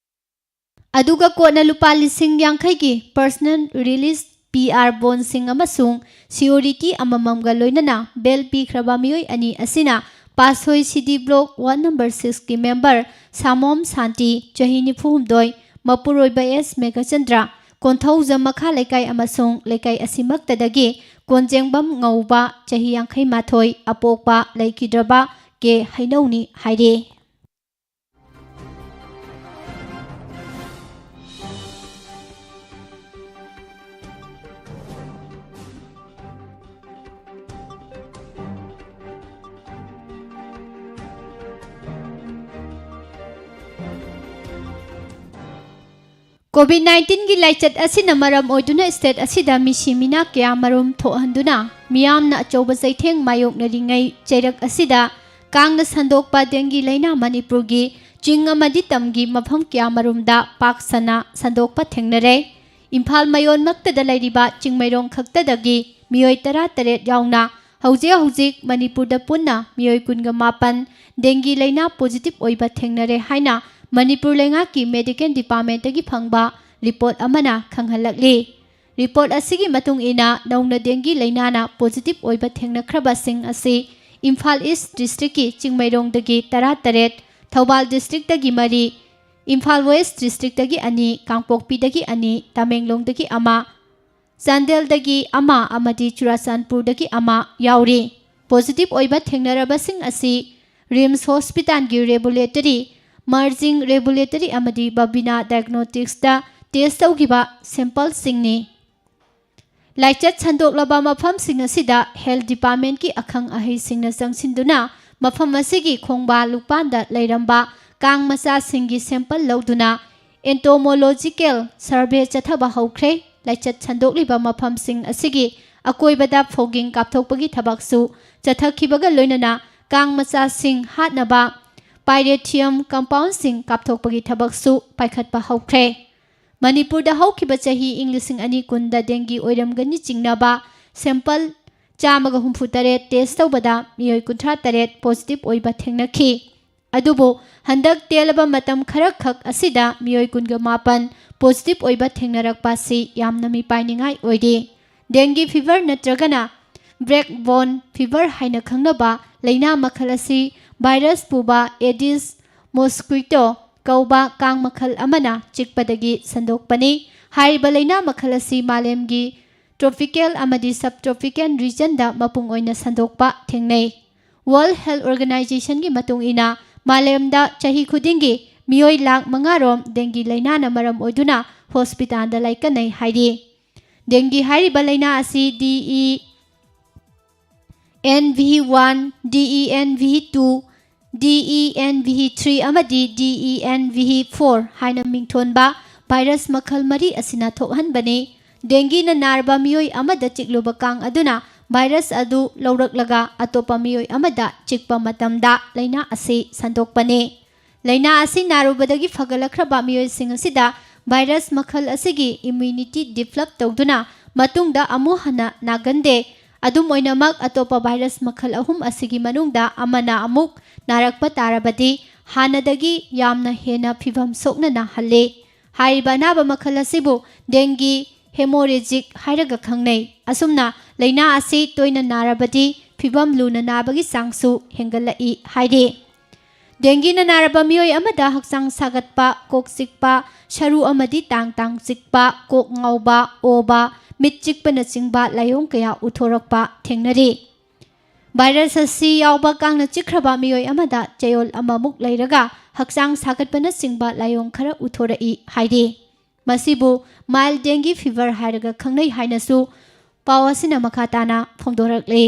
ꯑꯗꯨꯒ ꯀꯣꯔꯠꯅ ꯂꯨꯄꯥ ꯂꯤꯁꯤꯡ ꯌꯥꯡꯈꯩꯒꯤ personal release, ꯄꯤ ꯑꯥꯔ ꯕꯣꯟꯁꯤꯡ ꯑꯃꯁꯨꯡ ꯁꯤꯌꯣꯔꯤꯇꯤ ꯑꯃꯃꯝꯒ ꯂꯣꯏꯅꯅ ꯕꯦꯜ ꯄꯤꯈ꯭ꯔꯕ ꯃꯤꯑꯣꯏ ꯑꯅꯤ ꯑꯁꯤꯅ ꯄꯥꯁꯣꯏ ꯁꯤ ꯗꯤ ꯕ꯭ꯂꯣꯛ ꯋꯥꯔꯗ ꯅꯝꯕꯔ ꯁꯤꯛꯁꯀꯤ ꯃꯦꯝꯕꯔ ꯁꯥꯃꯣꯝ ꯁꯥꯟꯇꯤ, ꯆꯍꯤ ꯅꯤꯐꯨ ꯍꯨꯝꯗꯣꯏ, ꯃꯄꯨꯔꯣꯏꯕ ꯑꯦꯁ ꯃꯦꯘꯆꯟꯗ꯭ꯔ, ꯀꯣꯟꯊꯧꯖꯝ ꯃꯈꯥ ꯂꯩꯀꯥꯏ ꯑꯃꯁꯨꯡ ꯂꯩꯀꯥꯏ ꯑꯁꯤꯃꯛꯇꯗꯒꯤ ꯀꯣꯟꯖꯦꯡꯕꯝ ꯉꯧꯕ, ꯆꯍꯤ ꯌꯥꯡꯈꯩ ꯃꯥꯊꯣꯏ, ꯑꯄꯣꯛꯄ ꯂꯩꯈꯤꯗ꯭ꯔꯕ ꯀꯦ ꯍꯩꯅꯧꯅꯤ ꯍꯥꯏꯔꯤ꯫ ꯀꯣꯚꯤꯗ ꯅꯥꯏꯟꯇꯤꯟꯒꯤ ꯂꯥꯏꯆꯠ ꯑꯁꯤꯅ ꯃꯔꯝ ꯑꯣꯏꯗꯨꯅ ꯁ꯭ꯇꯦꯠ ꯑꯁꯤꯗ ꯃꯤꯁꯤ ꯃꯤꯅꯥ ꯀꯌꯥ ꯃꯔꯨꯝ ꯊꯣꯛꯍꯟꯗꯨꯅ ꯃꯤꯌꯥꯝꯅ ꯑꯆꯧꯕ ꯆꯩꯊꯦꯡ ꯃꯥꯌꯣꯛꯅꯔꯤꯉꯩ ꯆꯩꯔꯛ ꯑꯁꯤꯗ ꯀꯥꯡꯅ ꯁꯟꯗꯣꯛꯄ ꯗꯦꯡꯒꯤ ꯂꯥꯏꯅꯥ ꯃꯅꯤꯄꯨꯔꯒꯤ ꯆꯤꯡ ꯑꯃꯗꯤ ꯇꯝꯒꯤ ꯃꯐꯝ ꯀꯌꯥ ꯃꯔꯨꯝꯗ ꯄꯥꯛ ꯁꯟꯅ ꯁꯟꯗꯣꯛꯄ ꯊꯦꯡꯅꯔꯦ꯫ ꯏꯝꯐꯥꯜ ꯃꯌꯣꯟꯃꯛꯇꯗ ꯂꯩꯔꯤꯕ ꯆꯤꯡꯃꯩꯔꯣꯡ ꯈꯛꯇꯗꯒꯤ ꯃꯤꯑꯣꯏ ꯇꯔꯥꯇꯔꯦꯠ ꯌꯥꯎꯅ ꯍꯧꯖꯤꯛ ꯍꯧꯖꯤꯛ ꯃꯅꯤꯄꯨꯔꯗ ꯄꯨꯟꯅ ꯃꯤꯑꯣꯏ ꯀꯨꯟꯒ ꯃꯥꯄꯟ ꯗꯦꯡꯒꯤ ꯂꯥꯏꯅꯥ ꯄꯣꯖꯤꯇꯤꯚ ꯑꯣꯏꯕ ꯊꯦꯡꯅꯔꯦ ꯍꯥꯏꯅ ꯃꯅꯤꯄꯨꯔ ꯂꯩꯉꯥꯛꯀꯤ ꯃꯦꯗꯤꯀꯦꯜ ꯗꯤꯄꯥꯔꯠꯃꯦꯟꯠꯇꯒꯤ ꯐꯪꯕ ꯔꯤꯄꯣꯔꯠ ꯑꯃꯅ ꯈꯪꯍꯜꯂꯛꯂꯤ꯫ ꯔꯤꯄꯣꯔꯠ ꯑꯁꯤꯒꯤ ꯃꯇꯨꯡ ꯏꯟꯅ ꯅꯧꯅ ꯗꯦꯡꯒꯤ ꯂꯥꯏꯅꯥꯅ ꯄꯣꯖꯤꯇꯤꯚ ꯑꯣꯏꯕ ꯊꯦꯡꯅꯈ꯭ꯔꯕꯁꯤꯡ ꯑꯁꯤ ꯏꯝꯐꯥꯜ ꯏꯁ ꯗꯤꯁꯇ꯭ꯔꯤꯛꯀꯤ ꯆꯤꯡꯃꯩꯔꯣꯡꯗꯒꯤ ꯇꯔꯥꯇꯔꯦꯠ, ꯊꯧꯕꯥꯜ ꯗꯤꯁꯇ꯭ꯔꯤꯛꯇꯒꯤ ꯃꯔꯤ, ꯏꯝꯐꯥꯜ ꯋꯦꯁ ꯗꯤꯁꯇ꯭ꯔꯤꯛꯇꯒꯤ ꯑꯅꯤ, ꯀꯥꯡꯄꯣꯛꯄꯤꯗꯒꯤ ꯑꯅꯤ, ꯇꯃꯦꯡꯂꯣꯡꯗꯒꯤ ꯑꯃ, ꯆꯥꯟꯗꯦꯜꯗꯒꯤ ꯑꯃ ꯑꯃꯗꯤ ꯆꯨꯔꯥꯆꯥꯟꯄꯨꯔꯗꯒꯤ ꯑꯃ ꯌꯥꯎꯔꯤ꯫ ꯄꯣꯖꯤꯇꯤꯚ ꯑꯣꯏꯕ ꯊꯦꯡꯅꯔꯕꯁꯤꯡ ꯑꯁꯤ ꯔꯤꯝꯁ ꯍꯣꯁꯄꯤꯇꯥꯜꯒꯤ ꯔꯦꯕꯨꯂꯦꯇꯔꯤ, ꯃꯔꯖꯤꯡ ꯔꯦꯕꯨꯂꯦꯇꯔꯤ ꯑꯃꯗꯤ ꯕꯕꯤꯅꯥ ꯗꯥꯏꯒꯅꯣꯁꯇꯤꯛꯁꯇ ꯇꯦꯁ ꯇꯧꯈꯤꯕ ꯁꯦꯝꯄꯜꯁꯤꯡꯅꯤ꯫ ꯂꯥꯏꯆꯠ ꯁꯟꯗꯣꯛꯂꯕ ꯃꯐꯝꯁꯤꯡ ꯑꯁꯤꯗ ꯍꯦꯜꯊ ꯗꯤꯄꯥꯔꯠꯃꯦꯟꯠꯀꯤ ꯑꯈꯪ ꯑꯍꯩꯁꯤꯡꯅ ꯆꯪꯁꯤꯟꯗꯨꯅ ꯃꯐꯝ ꯑꯁꯤꯒꯤ ꯈꯣꯡꯕꯥꯜ ꯂꯨꯄꯥꯟꯗ ꯂꯩꯔꯝꯕ ꯀꯥꯡ ꯃꯆꯥꯁꯤꯡꯒꯤ ꯁꯦꯝꯄꯜ ꯂꯧꯗꯨꯅ ꯑꯦꯟꯇꯣꯃꯣꯂꯣꯖꯤꯀꯦꯜ ꯁꯔꯚꯦ ꯆꯠꯊꯕ ꯍꯧꯈ꯭ꯔꯦ꯫ ꯂꯥꯏꯆꯠ ꯁꯟꯗꯣꯛꯂꯤꯕ ꯃꯐꯝꯁꯤꯡ ꯑꯁꯤꯒꯤ ꯑꯀꯣꯏꯕꯗ ꯐꯣꯒꯤꯡ ꯀꯥꯞꯊꯣꯛꯄꯒꯤ ꯊꯕꯛꯁꯨ ꯆꯠꯊꯈꯤꯕꯒ ꯂꯣꯏꯅꯅ ꯀꯥꯡ ꯃꯆꯥꯁꯤꯡ ꯍꯥꯠꯅꯕ ꯄꯥꯏꯔꯦꯊꯤꯌꯝ ꯀꯝꯄꯥꯎꯟꯁꯤꯡ ꯀꯥꯞꯊꯣꯛꯄꯒꯤ ꯊꯕꯛꯁꯨ ꯄꯥꯏꯈꯠꯄ ꯍꯧꯈ꯭ꯔꯦ꯫ ꯃꯅꯤꯄꯨꯔꯗ ꯍꯧꯈꯤꯕ ꯆꯍꯤ ꯏꯪ ꯂꯤꯁꯤꯡ ꯑꯅꯤ ꯀꯨꯟꯗ ꯗꯦꯡꯒꯤ ꯑꯣꯏꯔꯝꯒꯅꯤ ꯆꯤꯡꯅꯕ ꯁꯦꯝꯄꯜ ꯆꯥꯝꯃꯒ ꯍꯨꯝꯐꯨ ꯇꯔꯦꯠ ꯇꯦꯁ ꯇꯧꯕꯗ ꯃꯤꯑꯣꯏ ꯀꯨꯟꯊ꯭ꯔꯥ ꯇꯔꯦꯠ ꯄꯣꯖꯤꯇꯤꯚ ꯑꯣꯏꯕ ꯊꯦꯡꯅꯈꯤ꯫ ꯑꯗꯨꯕꯨ ꯍꯟꯗꯛ ꯇꯦꯜꯂꯕ ꯃꯇꯝ ꯈꯔꯈꯛ ꯑꯁꯤꯗ ꯃꯤꯑꯣꯏ ꯀꯨꯟꯒ ꯃꯥꯄꯟ ꯄꯣꯖꯤꯇꯤꯚ ꯑꯣꯏꯕ ꯊꯦꯡꯅꯔꯛꯄ ꯑꯁꯤ ꯌꯥꯝꯅ ꯃꯤꯄꯥꯏꯅꯤꯡꯉꯥꯏ ꯑꯣꯏꯔꯤ꯫ ꯗꯦꯡꯒꯤ ꯐꯤꯚꯔ ꯅꯠꯇ꯭ꯔꯒꯅ ꯕ꯭ꯂꯦꯛ ꯕꯣꯟ ꯐꯤꯚꯔ ꯍꯥꯏꯅ ꯈꯪꯅꯕ ꯂꯥꯏꯅꯥ ꯃꯈꯜ ꯑꯁꯤ ꯚꯥꯏꯔꯁ ꯄꯨꯕ ꯑꯦꯗꯤꯁ ꯃꯣꯁꯀ꯭ꯋꯤꯇꯣ ꯀꯧꯕ ꯀꯥꯡ ꯃꯈꯜ ꯑꯃꯅ ꯆꯤꯛꯄꯗꯒꯤ ꯁꯟꯗꯣꯛꯄꯅꯤ꯫ ꯍꯥꯏꯔꯤꯕ ꯂꯥꯏꯅꯥ ꯃꯈꯜ ꯑꯁꯤ ꯃꯥꯂꯦꯝꯒꯤ ꯇ꯭ꯔꯣꯄꯤꯀꯦꯜ ꯑꯃꯗꯤ ꯁꯕ ꯇ꯭ꯔꯣꯄꯤꯀꯦꯜ ꯔꯤꯖꯟꯗ ꯃꯄꯨꯡ ꯑꯣꯏꯅ ꯁꯟꯗꯣꯛꯄ ꯊꯦꯡꯅꯩ꯫ ꯋꯥꯔꯜꯗ ꯍꯦꯜꯊ ꯑꯣꯔꯒꯅꯥꯏꯖꯦꯁꯟꯒꯤ ꯃꯇꯨꯡ ꯏꯟꯅ ꯃꯥꯂꯦꯝꯗ ꯆꯍꯤ ꯈꯨꯗꯤꯡꯒꯤ ꯃꯤꯑꯣꯏ ꯂꯥꯈ ꯃꯉꯥ ꯔꯣꯝ ꯗꯦꯡꯒꯤ ꯂꯥꯏꯅꯥꯅ ꯃꯔꯝ ꯑꯣꯏꯗꯨꯅ ꯍꯣꯁꯄꯤꯇꯥꯜꯗ ꯂꯥꯏꯀꯠꯅꯩ ꯍꯥꯏꯔꯤ꯫ ꯗꯦꯡꯒꯤ ꯍꯥꯏꯔꯤꯕ ꯂꯥꯏꯅꯥ ꯑꯁꯤ ꯗꯤ ꯏ ꯑꯦꯟ ꯚꯤ ꯋꯥꯟ, ꯗꯤ ꯏ ꯑꯦꯟ ꯚꯤ ꯇꯨ, ꯗꯤ ꯏ ꯑꯦꯟ ꯚꯤ ꯊ꯭ꯔꯤ ꯑꯃꯗꯤ ꯗꯤ ꯏ ꯑꯦꯟ ꯚꯤ ꯐꯣꯔ ꯍꯥꯏꯅ ꯃꯤꯡꯊꯣꯟꯕ ꯚꯥꯏꯔꯁ ꯃꯈꯜ ꯃꯔꯤ ꯑꯁꯤꯅ ꯊꯣꯛꯍꯟꯕꯅꯤ꯫ ꯗꯦꯡꯒꯤꯅ ꯅꯥꯔꯕ ꯃꯤꯑꯣꯏ ꯑꯃꯗ ꯆꯤꯛꯂꯨꯕ ꯀꯥꯡ ꯑꯗꯨꯅ ꯚꯥꯏꯔꯁ ꯑꯗꯨ ꯂꯧꯔꯛꯂꯒ ꯑꯇꯣꯞꯄ ꯃꯤꯑꯣꯏ ꯑꯃꯗ ꯆꯤꯛꯄ ꯃꯇꯝꯗ ꯂꯥꯏꯅꯥ ꯑꯁꯤ ꯁꯟꯗꯣꯛꯄꯅꯤ꯫ ꯂꯥꯏꯅꯥ ꯑꯁꯤ ꯅꯥꯔꯨꯕꯗꯒꯤ ꯐꯒꯠꯂꯛꯈ꯭ꯔꯕ ꯃꯤꯑꯣꯏꯁꯤꯡ ꯑꯁꯤꯗ ꯚꯥꯏꯔꯁ ꯃꯈꯜ ꯑꯁꯤꯒꯤ ꯏꯝꯃ꯭ꯌꯨꯅꯤꯇꯤ ꯗꯤꯚꯂꯞ ꯇꯧꯗꯨꯅ ꯃꯇꯨꯡꯗ ꯑꯃꯨꯛ ꯍꯟꯅ ꯅꯥꯒꯟꯗꯦ꯫ ꯑꯗꯨꯝ ꯑꯣꯏꯅꯃꯛ, ꯑꯇꯣꯞꯄ ꯚꯥꯏꯔꯁ ꯃꯈꯜ ꯑꯍꯨꯝ ꯑꯁꯤꯒꯤ ꯃꯅꯨꯡꯗ ꯑꯃꯅ ꯑꯃꯨꯛ ꯅꯥꯔꯛꯄ ꯇꯥꯔꯕꯗꯤ, ꯍꯥꯟꯅꯗꯒꯤ ꯌꯥꯝꯅ ꯍꯦꯟꯅ ꯐꯤꯚꯝ ꯁꯣꯛꯅꯅ ꯍꯜꯂꯦ꯫ ꯍꯥꯏꯔꯤꯕ ꯑꯅꯥꯕ ꯃꯈꯜ ꯑꯁꯤꯕꯨ dengue hemorrhagic ꯍꯥꯏꯔꯒ ꯈꯪꯅꯩ꯫ ꯑꯁꯨꯝꯅ ꯂꯥꯏꯅꯥ ꯑꯁꯤ ꯇꯣꯏꯅ ꯅꯥꯔꯕꯗꯤ ꯐꯤꯚꯝ ꯂꯨꯅ ꯅꯥꯕꯒꯤ ꯆꯥꯡꯁꯨ ꯍꯦꯟꯒꯠꯂꯛꯏ ꯍꯥꯏꯔꯤ꯫ Dengueꯅ ꯅꯥꯔꯕ ꯃꯤꯑꯣꯏ ꯑꯃꯗ ꯍꯛꯆꯥꯡ ꯁꯥꯒꯠꯄ, ꯀꯣꯛ ꯆꯤꯛꯄ, ꯁꯔꯨ ꯑꯃꯗꯤ ꯇꯥꯡ ꯇꯥꯡ ꯆꯤꯛꯄ, ꯀꯣꯛ ꯉꯥꯎꯕ, ꯑꯣꯕ, ꯃꯤꯠ ꯆꯤꯛꯄꯅꯆꯤꯡꯕ ꯂꯥꯏꯑꯣꯡ ꯀꯌꯥ ꯎꯠꯊꯣꯔꯛꯄ ꯊꯦꯡꯅꯔꯤ꯫ ꯚꯥꯏꯔꯁ ꯑꯁꯤ ꯌꯥꯎꯕ ꯀꯥꯡꯅ ꯆꯤꯛꯈ꯭ꯔꯕ ꯃꯤꯑꯣꯏ ꯑꯃꯗ ꯆꯌꯣꯜ ꯑꯃꯃꯨꯛ ꯂꯩꯔꯒ ꯍꯛꯆꯥꯡ ꯁꯥꯒꯠꯄꯅꯆꯤꯡꯕ ꯂꯥꯏꯑꯣꯡ ꯈꯔ ꯎꯠꯊꯣꯔꯛꯏ ꯍꯥꯏꯔꯤ꯫ ꯃꯁꯤꯕꯨ mild dengue fever ꯍꯥꯏꯔꯒ ꯈꯪꯅꯩ ꯍꯥꯏꯅꯁꯨ ꯄꯥꯎ ꯑꯁꯤꯅ ꯃꯈꯥ ꯇꯥꯅ ꯐꯣꯡꯗꯣꯔꯛꯂꯤ꯫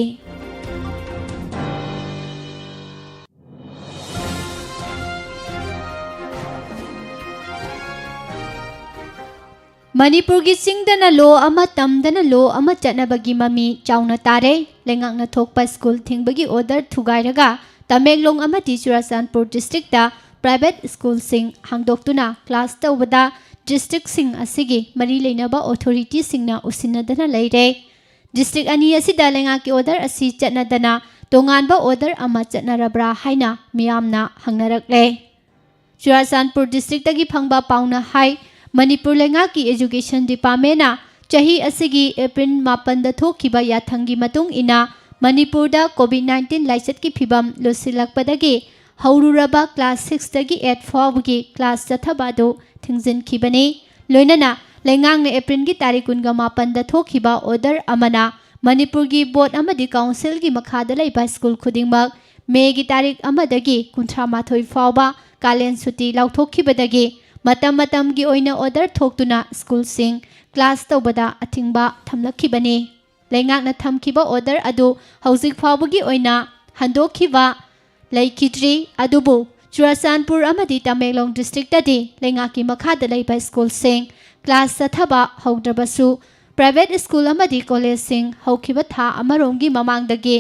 ꯃꯅꯤꯄꯨꯔꯒꯤ ꯆꯤꯡꯗꯅ ꯂꯣ ꯑꯃ, ꯇꯝꯗꯅ ꯂꯣ ꯑꯃ ꯆꯠꯅꯕꯒꯤ ꯃꯃꯤ ꯆꯥꯎꯅ ꯇꯥꯔꯦ꯫ ꯂꯩꯉꯥꯛꯅ ꯊꯣꯛꯄ ꯁ꯭ꯀꯨꯜ ꯊꯤꯡꯕꯒꯤ ꯑꯣꯔꯗꯔ ꯊꯨꯒꯥꯏꯔꯒ ꯇꯃꯦꯡꯂꯣꯡ ꯑꯃꯗꯤ ꯆꯨꯔꯥꯆꯥꯟꯄꯨꯔ ꯗꯤꯁꯇ꯭ꯔꯤꯛꯇ ꯄ꯭ꯔꯥꯏꯚꯦꯠ ꯁ꯭ꯀꯨꯜꯁꯤꯡ ꯍꯥꯡꯗꯣꯛꯇꯨꯅ ꯀ꯭ꯂꯥꯁ ꯇꯧꯕꯗ ꯗꯤꯁꯇ꯭ꯔꯤꯛꯁꯤꯡ ꯑꯁꯤꯒꯤ ꯃꯔꯤ ꯂꯩꯅꯕ ꯑꯣꯊꯣꯔꯤꯇꯤꯁꯤꯡꯅ ꯎꯁꯤꯟꯅꯗꯅ ꯂꯩꯔꯦ꯫ ꯗꯤꯁꯇ꯭ꯔꯤꯛ ꯑꯅꯤ ꯑꯁꯤꯗ ꯂꯩꯉꯥꯛꯀꯤ ꯑꯣꯔꯗꯔ ꯑꯁꯤ ꯆꯠꯅꯗꯅ ꯇꯣꯉꯥꯟꯕ ꯑꯣꯔꯗꯔ ꯑꯃ ꯆꯠꯅꯔꯕ꯭ꯔꯥ ꯍꯥꯏꯅ ꯃꯤꯌꯥꯝꯅ ꯍꯪꯅꯔꯛꯂꯦ꯫ ꯆꯨꯔꯥꯆꯥꯟꯄꯨꯔ ꯗꯤꯁꯇ꯭ꯔꯤꯛꯇꯒꯤ ꯐꯪꯕ ꯄꯥꯎꯅ ꯍꯥꯏ, ꯃꯅꯤꯄꯨꯔ ꯂꯩꯉꯥꯛꯀꯤ ꯑꯦꯖꯨꯀꯦꯁꯟ ꯗꯤꯄꯥꯔꯠꯃꯦꯟꯅ ꯆꯍꯤ ꯑꯁꯤꯒꯤ ꯑꯦꯄ꯭ꯔꯤꯜ ꯃꯥꯄꯟꯗ ꯊꯣꯛꯈꯤꯕ ꯌꯥꯊꯪꯒꯤ ꯃꯇꯨꯡ ꯏꯟꯅ ꯃꯅꯤꯄꯨꯔꯗ COVID nineteen ꯂꯥꯏꯆꯠꯀꯤ ꯐꯤꯕꯝ ꯂꯨꯁꯤꯜꯂꯛꯄꯗꯒꯤ ꯍꯧꯔꯨꯔꯕ ꯀ꯭ꯂꯥꯁ ꯁꯤꯛꯁꯇꯒꯤ ꯑꯩꯠ ꯐꯥꯎꯕꯒꯤ ꯀ꯭ꯂꯥꯁ ꯆꯠꯊꯕ ꯑꯗꯨ ꯊꯤꯡꯖꯤꯟꯈꯤꯕꯅꯤ꯫ ꯂꯣꯏꯅꯅ ꯂꯩꯉꯥꯛꯅ ꯑꯦꯄ꯭ꯔꯤꯜꯒꯤ ꯇꯥꯔꯤꯛ ꯀꯨꯟꯒ ꯃꯥꯄꯟꯗ ꯊꯣꯛꯈꯤꯕ ꯑꯣꯔꯗꯔ ꯑꯃꯅ ꯃꯅꯤꯄꯨꯔꯒꯤ ꯕꯣꯔꯗ ꯑꯃꯗꯤ ꯀꯥꯎꯟꯁꯤꯜꯒꯤ ꯃꯈꯥꯗ ꯂꯩꯕ ꯁ꯭ꯀꯨꯜ ꯈꯨꯗꯤꯡꯃꯛ ꯃꯦꯒꯤ ꯇꯥꯔꯤꯛ ꯑꯃꯗꯒꯤ ꯀꯨꯟꯊ꯭ꯔꯥ ꯃꯥꯊꯣꯏ ꯐꯥꯎꯕ ꯀꯥꯂꯦꯟ ꯁꯨꯇꯤ ꯂꯥꯎꯊꯣꯛꯈꯤꯕꯗꯒꯤ ꯃꯇꯝ ꯃꯇꯝꯒꯤ ꯑꯣꯏꯅ ꯑꯣꯔꯗꯔ ꯊꯣꯛꯇꯨꯅ ꯁ꯭ꯀꯨꯜꯁꯤꯡ ꯀ꯭ꯂꯥꯁ ꯇꯧꯕꯗ ꯑꯊꯤꯡꯕ ꯊꯝꯂꯛꯈꯤꯕꯅꯤ꯫ ꯂꯩꯉꯥꯛꯅ ꯊꯝꯈꯤꯕ ꯑꯣꯔꯗꯔ ꯑꯗꯨ ꯍꯧꯖꯤꯛ ꯐꯥꯎꯕꯒꯤ ꯑꯣꯏꯅ ꯍꯟꯗꯣꯛꯈꯤꯕ ꯂꯩꯈꯤꯗ꯭ꯔꯤ꯫ ꯑꯗꯨꯕꯨ ꯆꯨꯔꯥꯆꯥꯟꯄꯨꯔ ꯑꯃꯗꯤ ꯇꯃꯦꯡꯂꯣꯡ ꯗꯤꯁꯇ꯭ꯔꯤꯛꯇꯗꯤ ꯂꯩꯉꯥꯛꯀꯤ ꯃꯈꯥꯗ ꯂꯩꯕ ꯁ꯭ꯀꯨꯜꯁꯤꯡ ꯀ꯭ꯂꯥꯁ ꯆꯠꯊꯕ ꯍꯧꯗ꯭ꯔꯕꯁꯨ, ꯄ꯭ꯔꯥꯏꯚꯦꯠ ꯁ꯭ꯀꯨꯜ ꯑꯃꯗꯤ ꯀꯣꯂꯦꯖꯁꯤꯡ ꯍꯧꯈꯤꯕ ꯊꯥ ꯑꯃꯔꯣꯝꯒꯤ ꯃꯃꯥꯡꯗꯒꯤ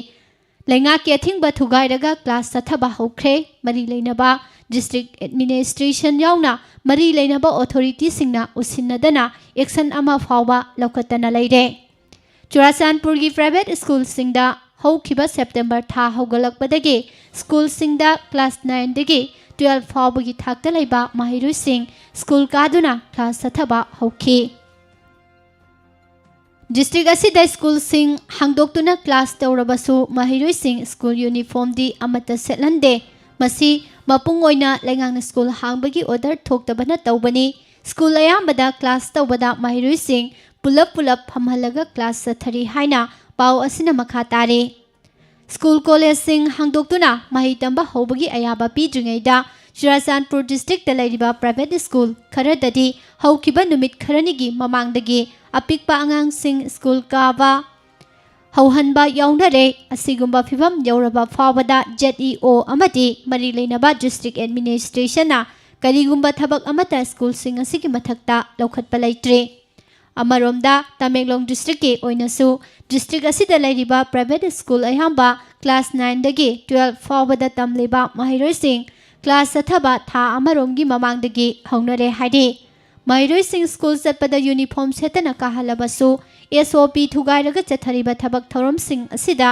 ꯂꯩꯉꯥꯛꯀꯤ ꯑꯊꯤꯡꯕ ꯊꯨꯒꯥꯏꯔꯒ ꯀ꯭ꯂꯥꯁ ꯆꯠꯊꯕ ꯍꯧꯈ꯭ꯔꯦ꯫ ꯃꯔꯤ ꯂꯩꯅꯕ ꯗꯤꯁꯇ꯭ꯔꯤꯛ ꯑꯦꯗꯃꯤꯅꯤꯁꯇ꯭ꯔꯦꯁꯟ ꯌꯥꯎꯅ ꯃꯔꯤ ꯂꯩꯅꯕ ꯑꯣꯊꯣꯔꯤꯇꯤꯁꯤꯡꯅ ꯎꯁꯤꯟꯅꯗꯅ ꯑꯦꯛꯁꯟ ꯑꯃ ꯐꯥꯎꯕ ꯂꯧꯈꯠꯇꯅ ꯂꯩꯔꯦ꯫ ꯆꯨꯔꯥꯆꯥꯟꯄꯨꯔꯒꯤ ꯄ꯭ꯔꯥꯏꯚꯦꯠ ꯁ꯭ꯀꯨꯜꯁꯤꯡꯗ ꯍꯧꯈꯤꯕ ꯁꯦꯞꯇꯦꯝꯕꯔ ꯊꯥ ꯍꯧꯒꯠꯂꯛꯄꯗꯒꯤ ꯁ꯭ꯀꯨꯜꯁꯤꯡꯗ ꯀ꯭ꯂꯥꯁ ꯅꯥꯏꯟꯗꯒꯤ twelve ꯐꯥꯎꯕꯒꯤ ꯊꯥꯛꯇ ꯂꯩꯕ ꯃꯍꯩꯔꯣꯏꯁꯤꯡ ꯁ꯭ꯀꯨꯜ ꯀꯥꯗꯨꯅ ꯀ꯭ꯂꯥꯁ ꯆꯠꯊꯕ ꯍꯧꯈꯤ꯫ ꯗꯤꯁꯇ꯭ꯔꯤꯛ ꯑꯁꯤꯗ ꯁ꯭ꯀꯨꯜꯁꯤꯡ ꯍꯥꯡꯗꯣꯛꯇꯨꯅ ꯀ꯭ꯂꯥꯁ ꯇꯧꯔꯕꯁꯨ ꯃꯍꯩꯔꯣꯏꯁꯤꯡ ꯁ꯭ꯀꯨꯜ ꯌꯨꯅꯤꯐꯣꯔꯝꯗꯤ ꯑꯃꯠꯇ ꯁꯦꯠꯍꯟꯗꯦ꯫ ꯃꯁꯤ ꯃꯄꯨꯡ ꯑꯣꯏꯅ ꯂꯩꯉꯥꯛꯅ ꯁ꯭ꯀꯨꯜ ꯍꯥꯡꯕꯒꯤ ꯑꯣꯔꯗꯔ ꯊꯣꯛꯇꯕꯅ ꯇꯧꯕꯅꯤ꯫ ꯁ꯭ꯀꯨꯜ ꯑꯌꯥꯝꯕꯗ ꯀ꯭ꯂꯥꯁ ꯇꯧꯕꯗ ꯃꯍꯩꯔꯣꯏꯁꯤꯡ ꯄꯨꯂꯞ ꯄꯨꯂꯞ ꯐꯝꯍꯜꯂꯒ ꯀ꯭ꯂꯥꯁ ꯆꯠꯊꯔꯤ ꯍꯥꯏꯅ ꯄꯥꯎ ꯑꯁꯤꯅ ꯃꯈꯥ ꯇꯥꯔꯤ꯫ ꯁ꯭ꯀꯨꯜ ꯀꯣꯂꯦꯖꯁꯤꯡ ꯍꯥꯡꯗꯣꯛꯇꯨꯅ ꯃꯍꯩ ꯇꯝꯕ ꯍꯧꯕꯒꯤ ꯑꯌꯥꯕ ꯄꯤꯗ꯭ꯔꯤꯉꯩꯗ ꯆꯨꯔꯥꯆꯥꯟꯄꯨꯔ ꯗꯤꯁꯇ꯭ꯔꯤꯛꯇ ꯂꯩꯔꯤꯕ ꯄ꯭ꯔꯥꯏꯚꯦꯠ ꯁ꯭ꯀꯨꯜ ꯈꯔꯗꯗꯤ ꯍꯧꯈꯤꯕ ꯅꯨꯃꯤꯠ ꯈꯔꯅꯤꯒꯤ ꯃꯃꯥꯡꯗꯒꯤ ꯑꯄꯤꯛꯄ ꯑꯉꯥꯡꯁꯤꯡ ꯁ꯭ꯀꯨꯜ ꯀꯥꯕ ꯍꯧꯍꯟꯕ ꯌꯥꯎꯅꯔꯦ꯫ ꯑꯁꯤꯒꯨꯝꯕ ꯐꯤꯚꯝ ꯌꯧꯔꯕ ꯐꯥꯎꯕꯗ ꯖꯦꯠ ꯏ ꯑꯣ ꯑꯃꯗꯤ ꯃꯔꯤ ꯂꯩꯅꯕ ꯗꯤꯁꯇ꯭ꯔꯤꯛ ꯑꯦꯗꯃꯤꯅꯤꯁꯇ꯭ꯔꯦꯁꯟꯅ ꯀꯔꯤꯒꯨꯝꯕ ꯊꯕꯛ ꯑꯃꯠꯇ ꯁ꯭ꯀꯨꯜꯁꯤꯡ ꯑꯁꯤꯒꯤ ꯃꯊꯛꯇ ꯂꯧꯈꯠꯄ ꯂꯩꯇ꯭ꯔꯤ꯫ ꯑꯃꯔꯣꯝꯗ ꯇꯃꯦꯡꯂꯣꯡ ꯗꯤꯁꯇ꯭ꯔꯤꯛꯀꯤ ꯑꯣꯏꯅꯁꯨ ꯗꯤꯁꯇ꯭ꯔꯤꯛ ꯑꯁꯤꯗ ꯂꯩꯔꯤꯕ ꯄ꯭ꯔꯥꯏꯚꯦꯠ ꯁ꯭ꯀꯨꯜ ꯑꯌꯥꯝꯕ ꯀ꯭ꯂꯥꯁ ꯅꯥꯏꯟꯗꯒꯤ ꯇꯨꯋꯦꯜꯐ ꯐꯥꯎꯕꯗ ꯇꯝꯂꯤꯕ ꯃꯍꯩꯔꯣꯏꯁꯤꯡ ꯀ꯭ꯂꯥꯁ ꯆꯠꯊꯕ ꯊꯥ ꯑꯃꯔꯣꯝꯒꯤ ꯃꯃꯥꯡꯗꯒꯤ ꯍꯧꯅꯔꯦ ꯍꯥꯏꯔꯤ꯫ ꯃꯍꯩꯔꯣꯏꯁꯤꯡ ꯁ꯭ꯀꯨꯜ ꯆꯠꯄꯗ ꯌꯨꯅꯤꯐꯣꯔꯝ ꯁꯦꯠꯇꯅ ꯀꯥꯍꯜꯂꯕꯁꯨ, ꯑꯦꯁ ꯑꯣ ꯄꯤ ꯊꯨꯒꯥꯏꯔꯒ ꯆꯠꯊꯔꯤꯕ ꯊꯕꯛ ꯊꯧꯔꯝꯁꯤꯡ ꯑꯁꯤꯗ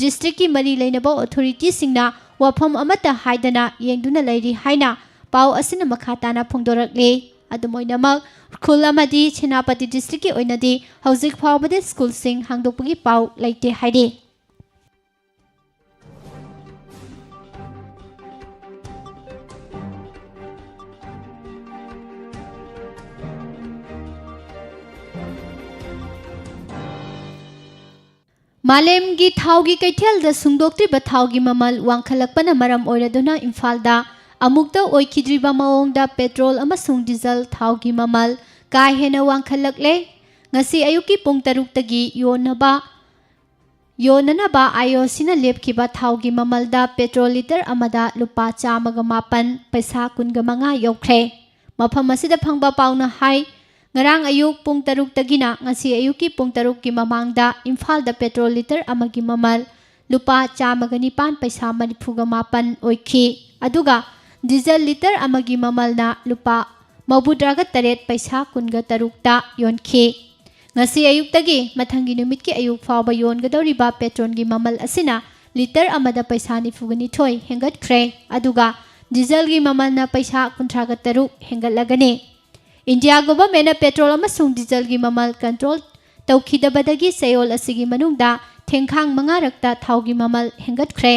ꯗꯤꯁꯇ꯭ꯔꯤꯛꯀꯤ ꯃꯔꯤ ꯂꯩꯅꯕ ꯑꯣꯊꯣꯔꯤꯇꯤꯁꯤꯡꯅ ꯋꯥꯐꯝ ꯑꯃꯠꯇ ꯍꯥꯏꯗꯅ ꯌꯦꯡꯗꯨꯅ ꯂꯩꯔꯤ ꯍꯥꯏꯅ ꯄꯥꯎ ꯑꯁꯤꯅ ꯃꯈꯥ ꯇꯥꯅ ꯐꯣꯡꯗꯣꯔꯛꯂꯤ꯫ ꯑꯗꯨꯝ ꯑꯣꯏꯅꯃꯛ, ꯎꯈ꯭ꯔꯨꯜ ꯑꯃꯗꯤ ꯁꯦꯅꯥꯄꯇꯤ ꯗꯤꯁꯇ꯭ꯔꯤꯛꯀꯤ ꯑꯣꯏꯅꯗꯤ ꯍꯧꯖꯤꯛ ꯐꯥꯎꯕꯗ ꯁ꯭ꯀꯨꯜꯁꯤꯡ ꯍꯥꯡꯗꯣꯛꯄꯒꯤ ꯄꯥꯎ ꯂꯩꯇꯦ ꯍꯥꯏꯔꯤ꯫ ꯃꯥꯂꯦꯝꯒꯤ ꯊꯥꯎꯒꯤ ꯀꯩꯊꯦꯜꯗ ꯁꯨꯡꯗꯣꯛꯇ꯭ꯔꯤꯕ ꯊꯥꯎꯒꯤ ꯃꯃꯜ ꯋꯥꯡꯈꯠꯂꯛꯄꯅ ꯃꯔꯝ ꯑꯣꯏꯔꯗꯨꯅ ꯏꯝꯐꯥꯜꯗ ꯑꯃꯨꯛꯇ ꯑꯣꯏꯈꯤꯗ꯭ꯔꯤꯕ ꯃꯑꯣꯡꯗ ꯄꯦꯇ꯭ꯔꯣꯜ ꯑꯃꯁꯨꯡ ꯗꯤꯖꯜ ꯊꯥꯎꯒꯤ ꯃꯃꯜ ꯀꯥ ꯍꯦꯟꯅ ꯋꯥꯡꯈꯠꯂꯛꯂꯦ꯫ ꯉꯁꯤ ꯑꯌꯨꯛꯀꯤ ꯄꯨꯡ ꯇꯔꯨꯛꯇꯒꯤ ꯌꯣꯟꯅꯕ, ꯌꯣꯟꯅꯅꯕ ꯑꯥꯏ ꯑꯣ ꯁꯤꯅ ꯂꯦꯞꯈꯤꯕ ꯊꯥꯎꯒꯤ ꯃꯃꯜꯗ ꯄꯦꯇ꯭ꯔꯣꯜ ꯂꯤꯇꯔ ꯑꯃꯗ ꯂꯨꯄꯥ ꯆꯥꯝꯃꯒ ꯃꯥꯄꯟ ꯄꯩꯁꯥ ꯀꯨꯟꯒ ꯃꯉꯥ ꯌꯧꯈ꯭ꯔꯦ꯫ ꯃꯐꯝ ꯑꯁꯤꯗ ꯐꯪꯕ ꯄꯥꯎꯅ ꯍꯥꯏ, ꯉꯔꯥꯡ ꯑꯌꯨꯛ ꯄꯨꯡ ꯇꯔꯨꯛꯇꯒꯤꯅ ꯉꯁꯤ ꯑꯌꯨꯛꯀꯤ ꯄꯨꯡ ꯇꯔꯨꯛꯀꯤ ꯃꯃꯥꯡꯗ ꯏꯝꯐꯥꯜꯗ ꯄꯦꯇ꯭ꯔꯣꯜ ꯂꯤꯇꯔ ꯑꯃꯒꯤ ꯃꯃꯜ ꯂꯨꯄꯥ ꯆꯥꯝꯃꯒ ꯅꯤꯄꯥꯟ ꯄꯩꯁꯥ ꯃꯔꯤꯐꯨꯒ ꯃꯥꯄꯟ ꯑꯣꯏꯈꯤ꯫ ꯑꯗꯨꯒ ꯗꯤꯖꯜ ꯂꯤꯇꯔ ꯑꯃꯒꯤ ꯃꯃꯜꯅ ꯂꯨꯄꯥ ꯃꯧꯗ꯭ꯔꯥꯒ ꯇꯔꯦꯠ ꯄꯩꯁꯥ ꯀꯨꯟꯒ ꯇꯔꯨꯛꯇ ꯌꯣꯟꯈꯤ꯫ ꯉꯁꯤ ꯑꯌꯨꯛꯇꯒꯤ ꯃꯊꯪꯒꯤ ꯅꯨꯃꯤꯠꯀꯤ ꯑꯌꯨꯛ ꯐꯥꯎꯕ ꯌꯣꯟꯒꯗꯧꯔꯤꯕ ꯄꯦꯇ꯭ꯔꯣꯜꯒꯤ ꯃꯃꯜ ꯑꯁꯤꯅ ꯂꯤꯇꯔ ꯑꯃꯗ ꯄꯩꯁꯥ ꯅꯤꯐꯨꯒ ꯅꯤꯊꯣꯏ ꯍꯦꯟꯒꯠꯈ꯭ꯔꯦ꯫ ꯑꯗꯨꯒ ꯗꯤꯖꯜꯒꯤ ꯃꯃꯜꯅ ꯄꯩꯁꯥ ꯀꯨꯟꯊ꯭ꯔꯥꯒ ꯇꯔꯨꯛ ꯍꯦꯟꯒꯠꯂꯒꯅꯤ꯫ ꯏꯟꯗꯤꯌꯥ ꯒꯣꯚꯔꯟꯃꯦꯟꯠꯅ ꯄꯦꯇ꯭ꯔꯣꯜ ꯑꯃꯁꯨꯡ ꯗꯤꯖꯜꯒꯤ ꯃꯃꯜ ꯀꯟꯇ꯭ꯔꯣꯜ ꯇꯧꯈꯤꯗꯕꯗꯒꯤ ꯆꯌꯣꯜ ꯑꯁꯤꯒꯤ ꯃꯅꯨꯡꯗ ꯊꯦꯡꯈꯥꯡ ꯃꯉꯥꯔꯛꯇ ꯊꯥꯎꯒꯤ ꯃꯃꯜ ꯍꯦꯟꯒꯠꯈ꯭ꯔꯦ꯫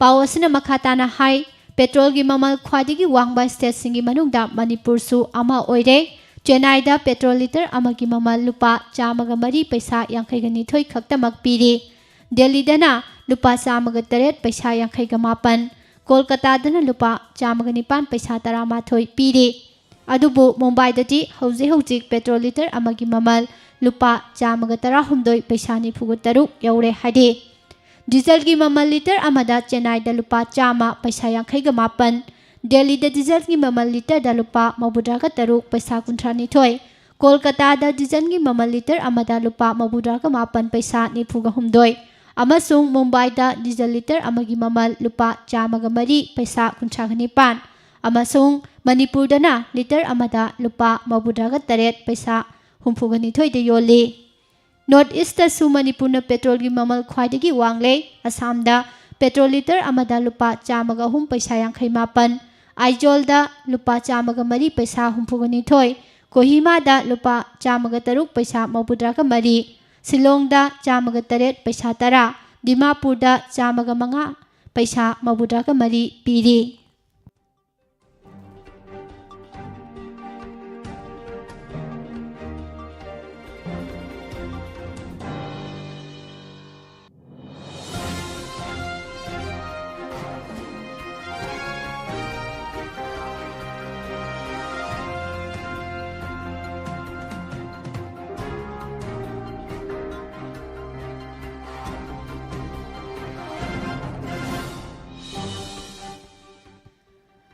ꯄꯥꯎ ꯑꯁꯤꯅ ꯃꯈꯥ ꯇꯥꯅ ꯍꯥꯏ, ꯄꯦꯇ꯭ꯔꯣꯜꯒꯤ ꯃꯃꯜ ꯈ꯭ꯋꯥꯏꯗꯒꯤ ꯋꯥꯡꯕ ꯁ꯭ꯇꯦꯠꯁꯤꯡꯒꯤ ꯃꯅꯨꯡꯗ ꯃꯅꯤꯄꯨꯔꯁꯨ ꯑꯃ ꯑꯣꯏꯔꯦ꯫ ꯆꯦꯟꯅꯥꯏꯗ ꯄꯦꯇ꯭ꯔꯣꯜ ꯂꯤꯇꯔ ꯑꯃꯒꯤ ꯃꯃꯜ ꯂꯨꯄꯥ ꯆꯥꯝꯃꯒ ꯃꯔꯤ ꯄꯩꯁꯥ ꯌꯥꯡꯈꯩꯒ ꯅꯤꯊꯣꯏ ꯈꯛꯇꯃꯛ ꯄꯤꯔꯤ꯫ ꯗꯦꯜꯂꯤꯗꯅ ꯂꯨꯄꯥ ꯆꯥꯝꯃꯒ ꯇꯔꯦꯠ ꯄꯩꯁꯥ ꯌꯥꯡꯈꯩꯒ ꯃꯥꯄꯟ, ꯀꯣꯜꯀꯇꯥꯗꯅ ꯂꯨꯄꯥ ꯆꯥꯝꯃꯒ ꯅꯤꯄꯥꯟ ꯄꯩꯁꯥ ꯇꯔꯥꯃꯥꯊꯣꯏ ꯄꯤꯔꯤ꯫ ꯑꯗꯨꯕꯨ ꯃꯨꯝꯕꯥꯏꯗꯗꯤ ꯍꯧꯖꯤꯛ ꯍꯧꯖꯤꯛ ꯄꯦꯇ꯭ꯔꯣꯜ ꯂꯤꯇꯔ ꯑꯃꯒꯤ ꯃꯃꯜ ꯂꯨꯄꯥ ꯆꯥꯝꯃꯒ ꯇꯔꯥꯍꯨꯝꯗꯣꯏ ꯄꯩꯁꯥ ꯅꯤꯐꯨꯒ ꯇꯔꯨꯛ ꯌꯧꯔꯦ ꯍꯥꯏꯔꯤ꯫ ꯗꯤꯖꯜꯒꯤ ꯃꯃꯜ ꯂꯤꯇꯔ ꯑꯃꯗ ꯆꯦꯟꯅꯥꯏꯗ ꯂꯨꯄꯥ ꯆꯥꯝꯃ ꯄꯩꯁꯥ ꯌꯥꯡꯈꯩꯒ ꯃꯥꯄꯟ, ꯗꯦꯜꯂꯤꯗ ꯗꯤꯖꯜꯒꯤ ꯃꯃꯜ ꯂꯤꯇꯔꯗ ꯂꯨꯄꯥ ꯃꯧꯗ꯭ꯔꯥꯒ ꯇꯔꯨꯛ ꯄꯩꯁꯥ ꯀꯨꯟꯊ꯭ꯔꯥꯅꯤꯊꯣꯏ, ꯀꯣꯜꯀꯇꯥꯗ ꯗꯤꯖꯜꯒꯤ ꯃꯃꯜ ꯂꯤꯇꯔ ꯑꯃꯗ ꯂꯨꯄꯥ ꯃꯧꯗ꯭ꯔꯥꯒ ꯃꯥꯄꯟ ꯄꯩꯁꯥ ꯅꯤꯐꯨꯒ ꯍꯨꯝꯗꯣꯏ ꯑꯃꯁꯨꯡ ꯃꯨꯝꯕꯥꯏꯗ ꯗꯤꯖꯜ ꯂꯤꯇꯔ ꯑꯃꯒꯤ ꯃꯃꯜ ꯂꯨꯄꯥ ꯆꯥꯝꯃꯒ ꯃꯔꯤ ꯄꯩꯁꯥ ꯀꯨꯟꯊ꯭ꯔꯥꯒ ꯅꯤꯄꯥꯟ ꯑꯃꯁꯨꯡ ꯃꯅꯤꯄꯨꯔꯗꯅ ꯂꯤꯇꯔ ꯑꯃꯗ ꯂꯨꯄꯥ ꯃꯧꯗ꯭ꯔꯥꯒ ꯇꯔꯦꯠ ꯄꯩꯁꯥ ꯍꯨꯝꯐꯨꯒ ꯅꯤꯊꯣꯏꯗ ꯌꯣꯜꯂꯤ꯫ ꯅꯣꯔꯠ ꯏꯁꯇꯁꯨ ꯃꯅꯤꯄꯨꯔꯅ ꯄꯦꯇ꯭ꯔꯣꯜꯒꯤ ꯃꯃꯜ ꯈ꯭ꯋꯥꯏꯗꯒꯤ ꯋꯥꯡꯂꯦ꯫ ꯑꯁꯥꯝꯗ ꯄꯦꯇ꯭ꯔꯣꯜ ꯂꯤꯇꯔ ꯑꯃꯗ ꯂꯨꯄꯥ ꯆꯥꯝꯃꯒ ꯑꯍꯨꯝ ꯄꯩꯁꯥ ꯌꯥꯡꯈꯩ ꯃꯥꯄꯟ, ꯑꯥꯏꯖꯣꯜꯗ ꯂꯨꯄꯥ ꯆꯥꯝꯃꯒ ꯃꯔꯤ ꯄꯩꯁꯥ ꯍꯨꯝꯐꯨꯒ ꯅꯤꯊꯣꯏ, ꯀꯣꯍꯤꯃꯥꯗ ꯂꯨꯄꯥ ꯆꯥꯝꯃꯒ ꯇꯔꯨꯛ ꯄꯩꯁꯥ ꯃꯧꯗ꯭ꯔꯥꯒ ꯃꯔꯤ, ꯁꯤꯂꯣꯡꯗ ꯆꯥꯝꯃꯒ ꯇꯔꯦꯠ ꯄꯩꯁꯥ ꯇꯔꯥ, ꯗꯤꯃꯥꯄꯨꯔꯗ ꯆꯥꯝꯃꯒ ꯃꯉꯥ ꯄꯩꯁꯥ ꯃꯧꯗ꯭ꯔꯥꯒ ꯃꯔꯤ ꯄꯤꯔꯤ꯫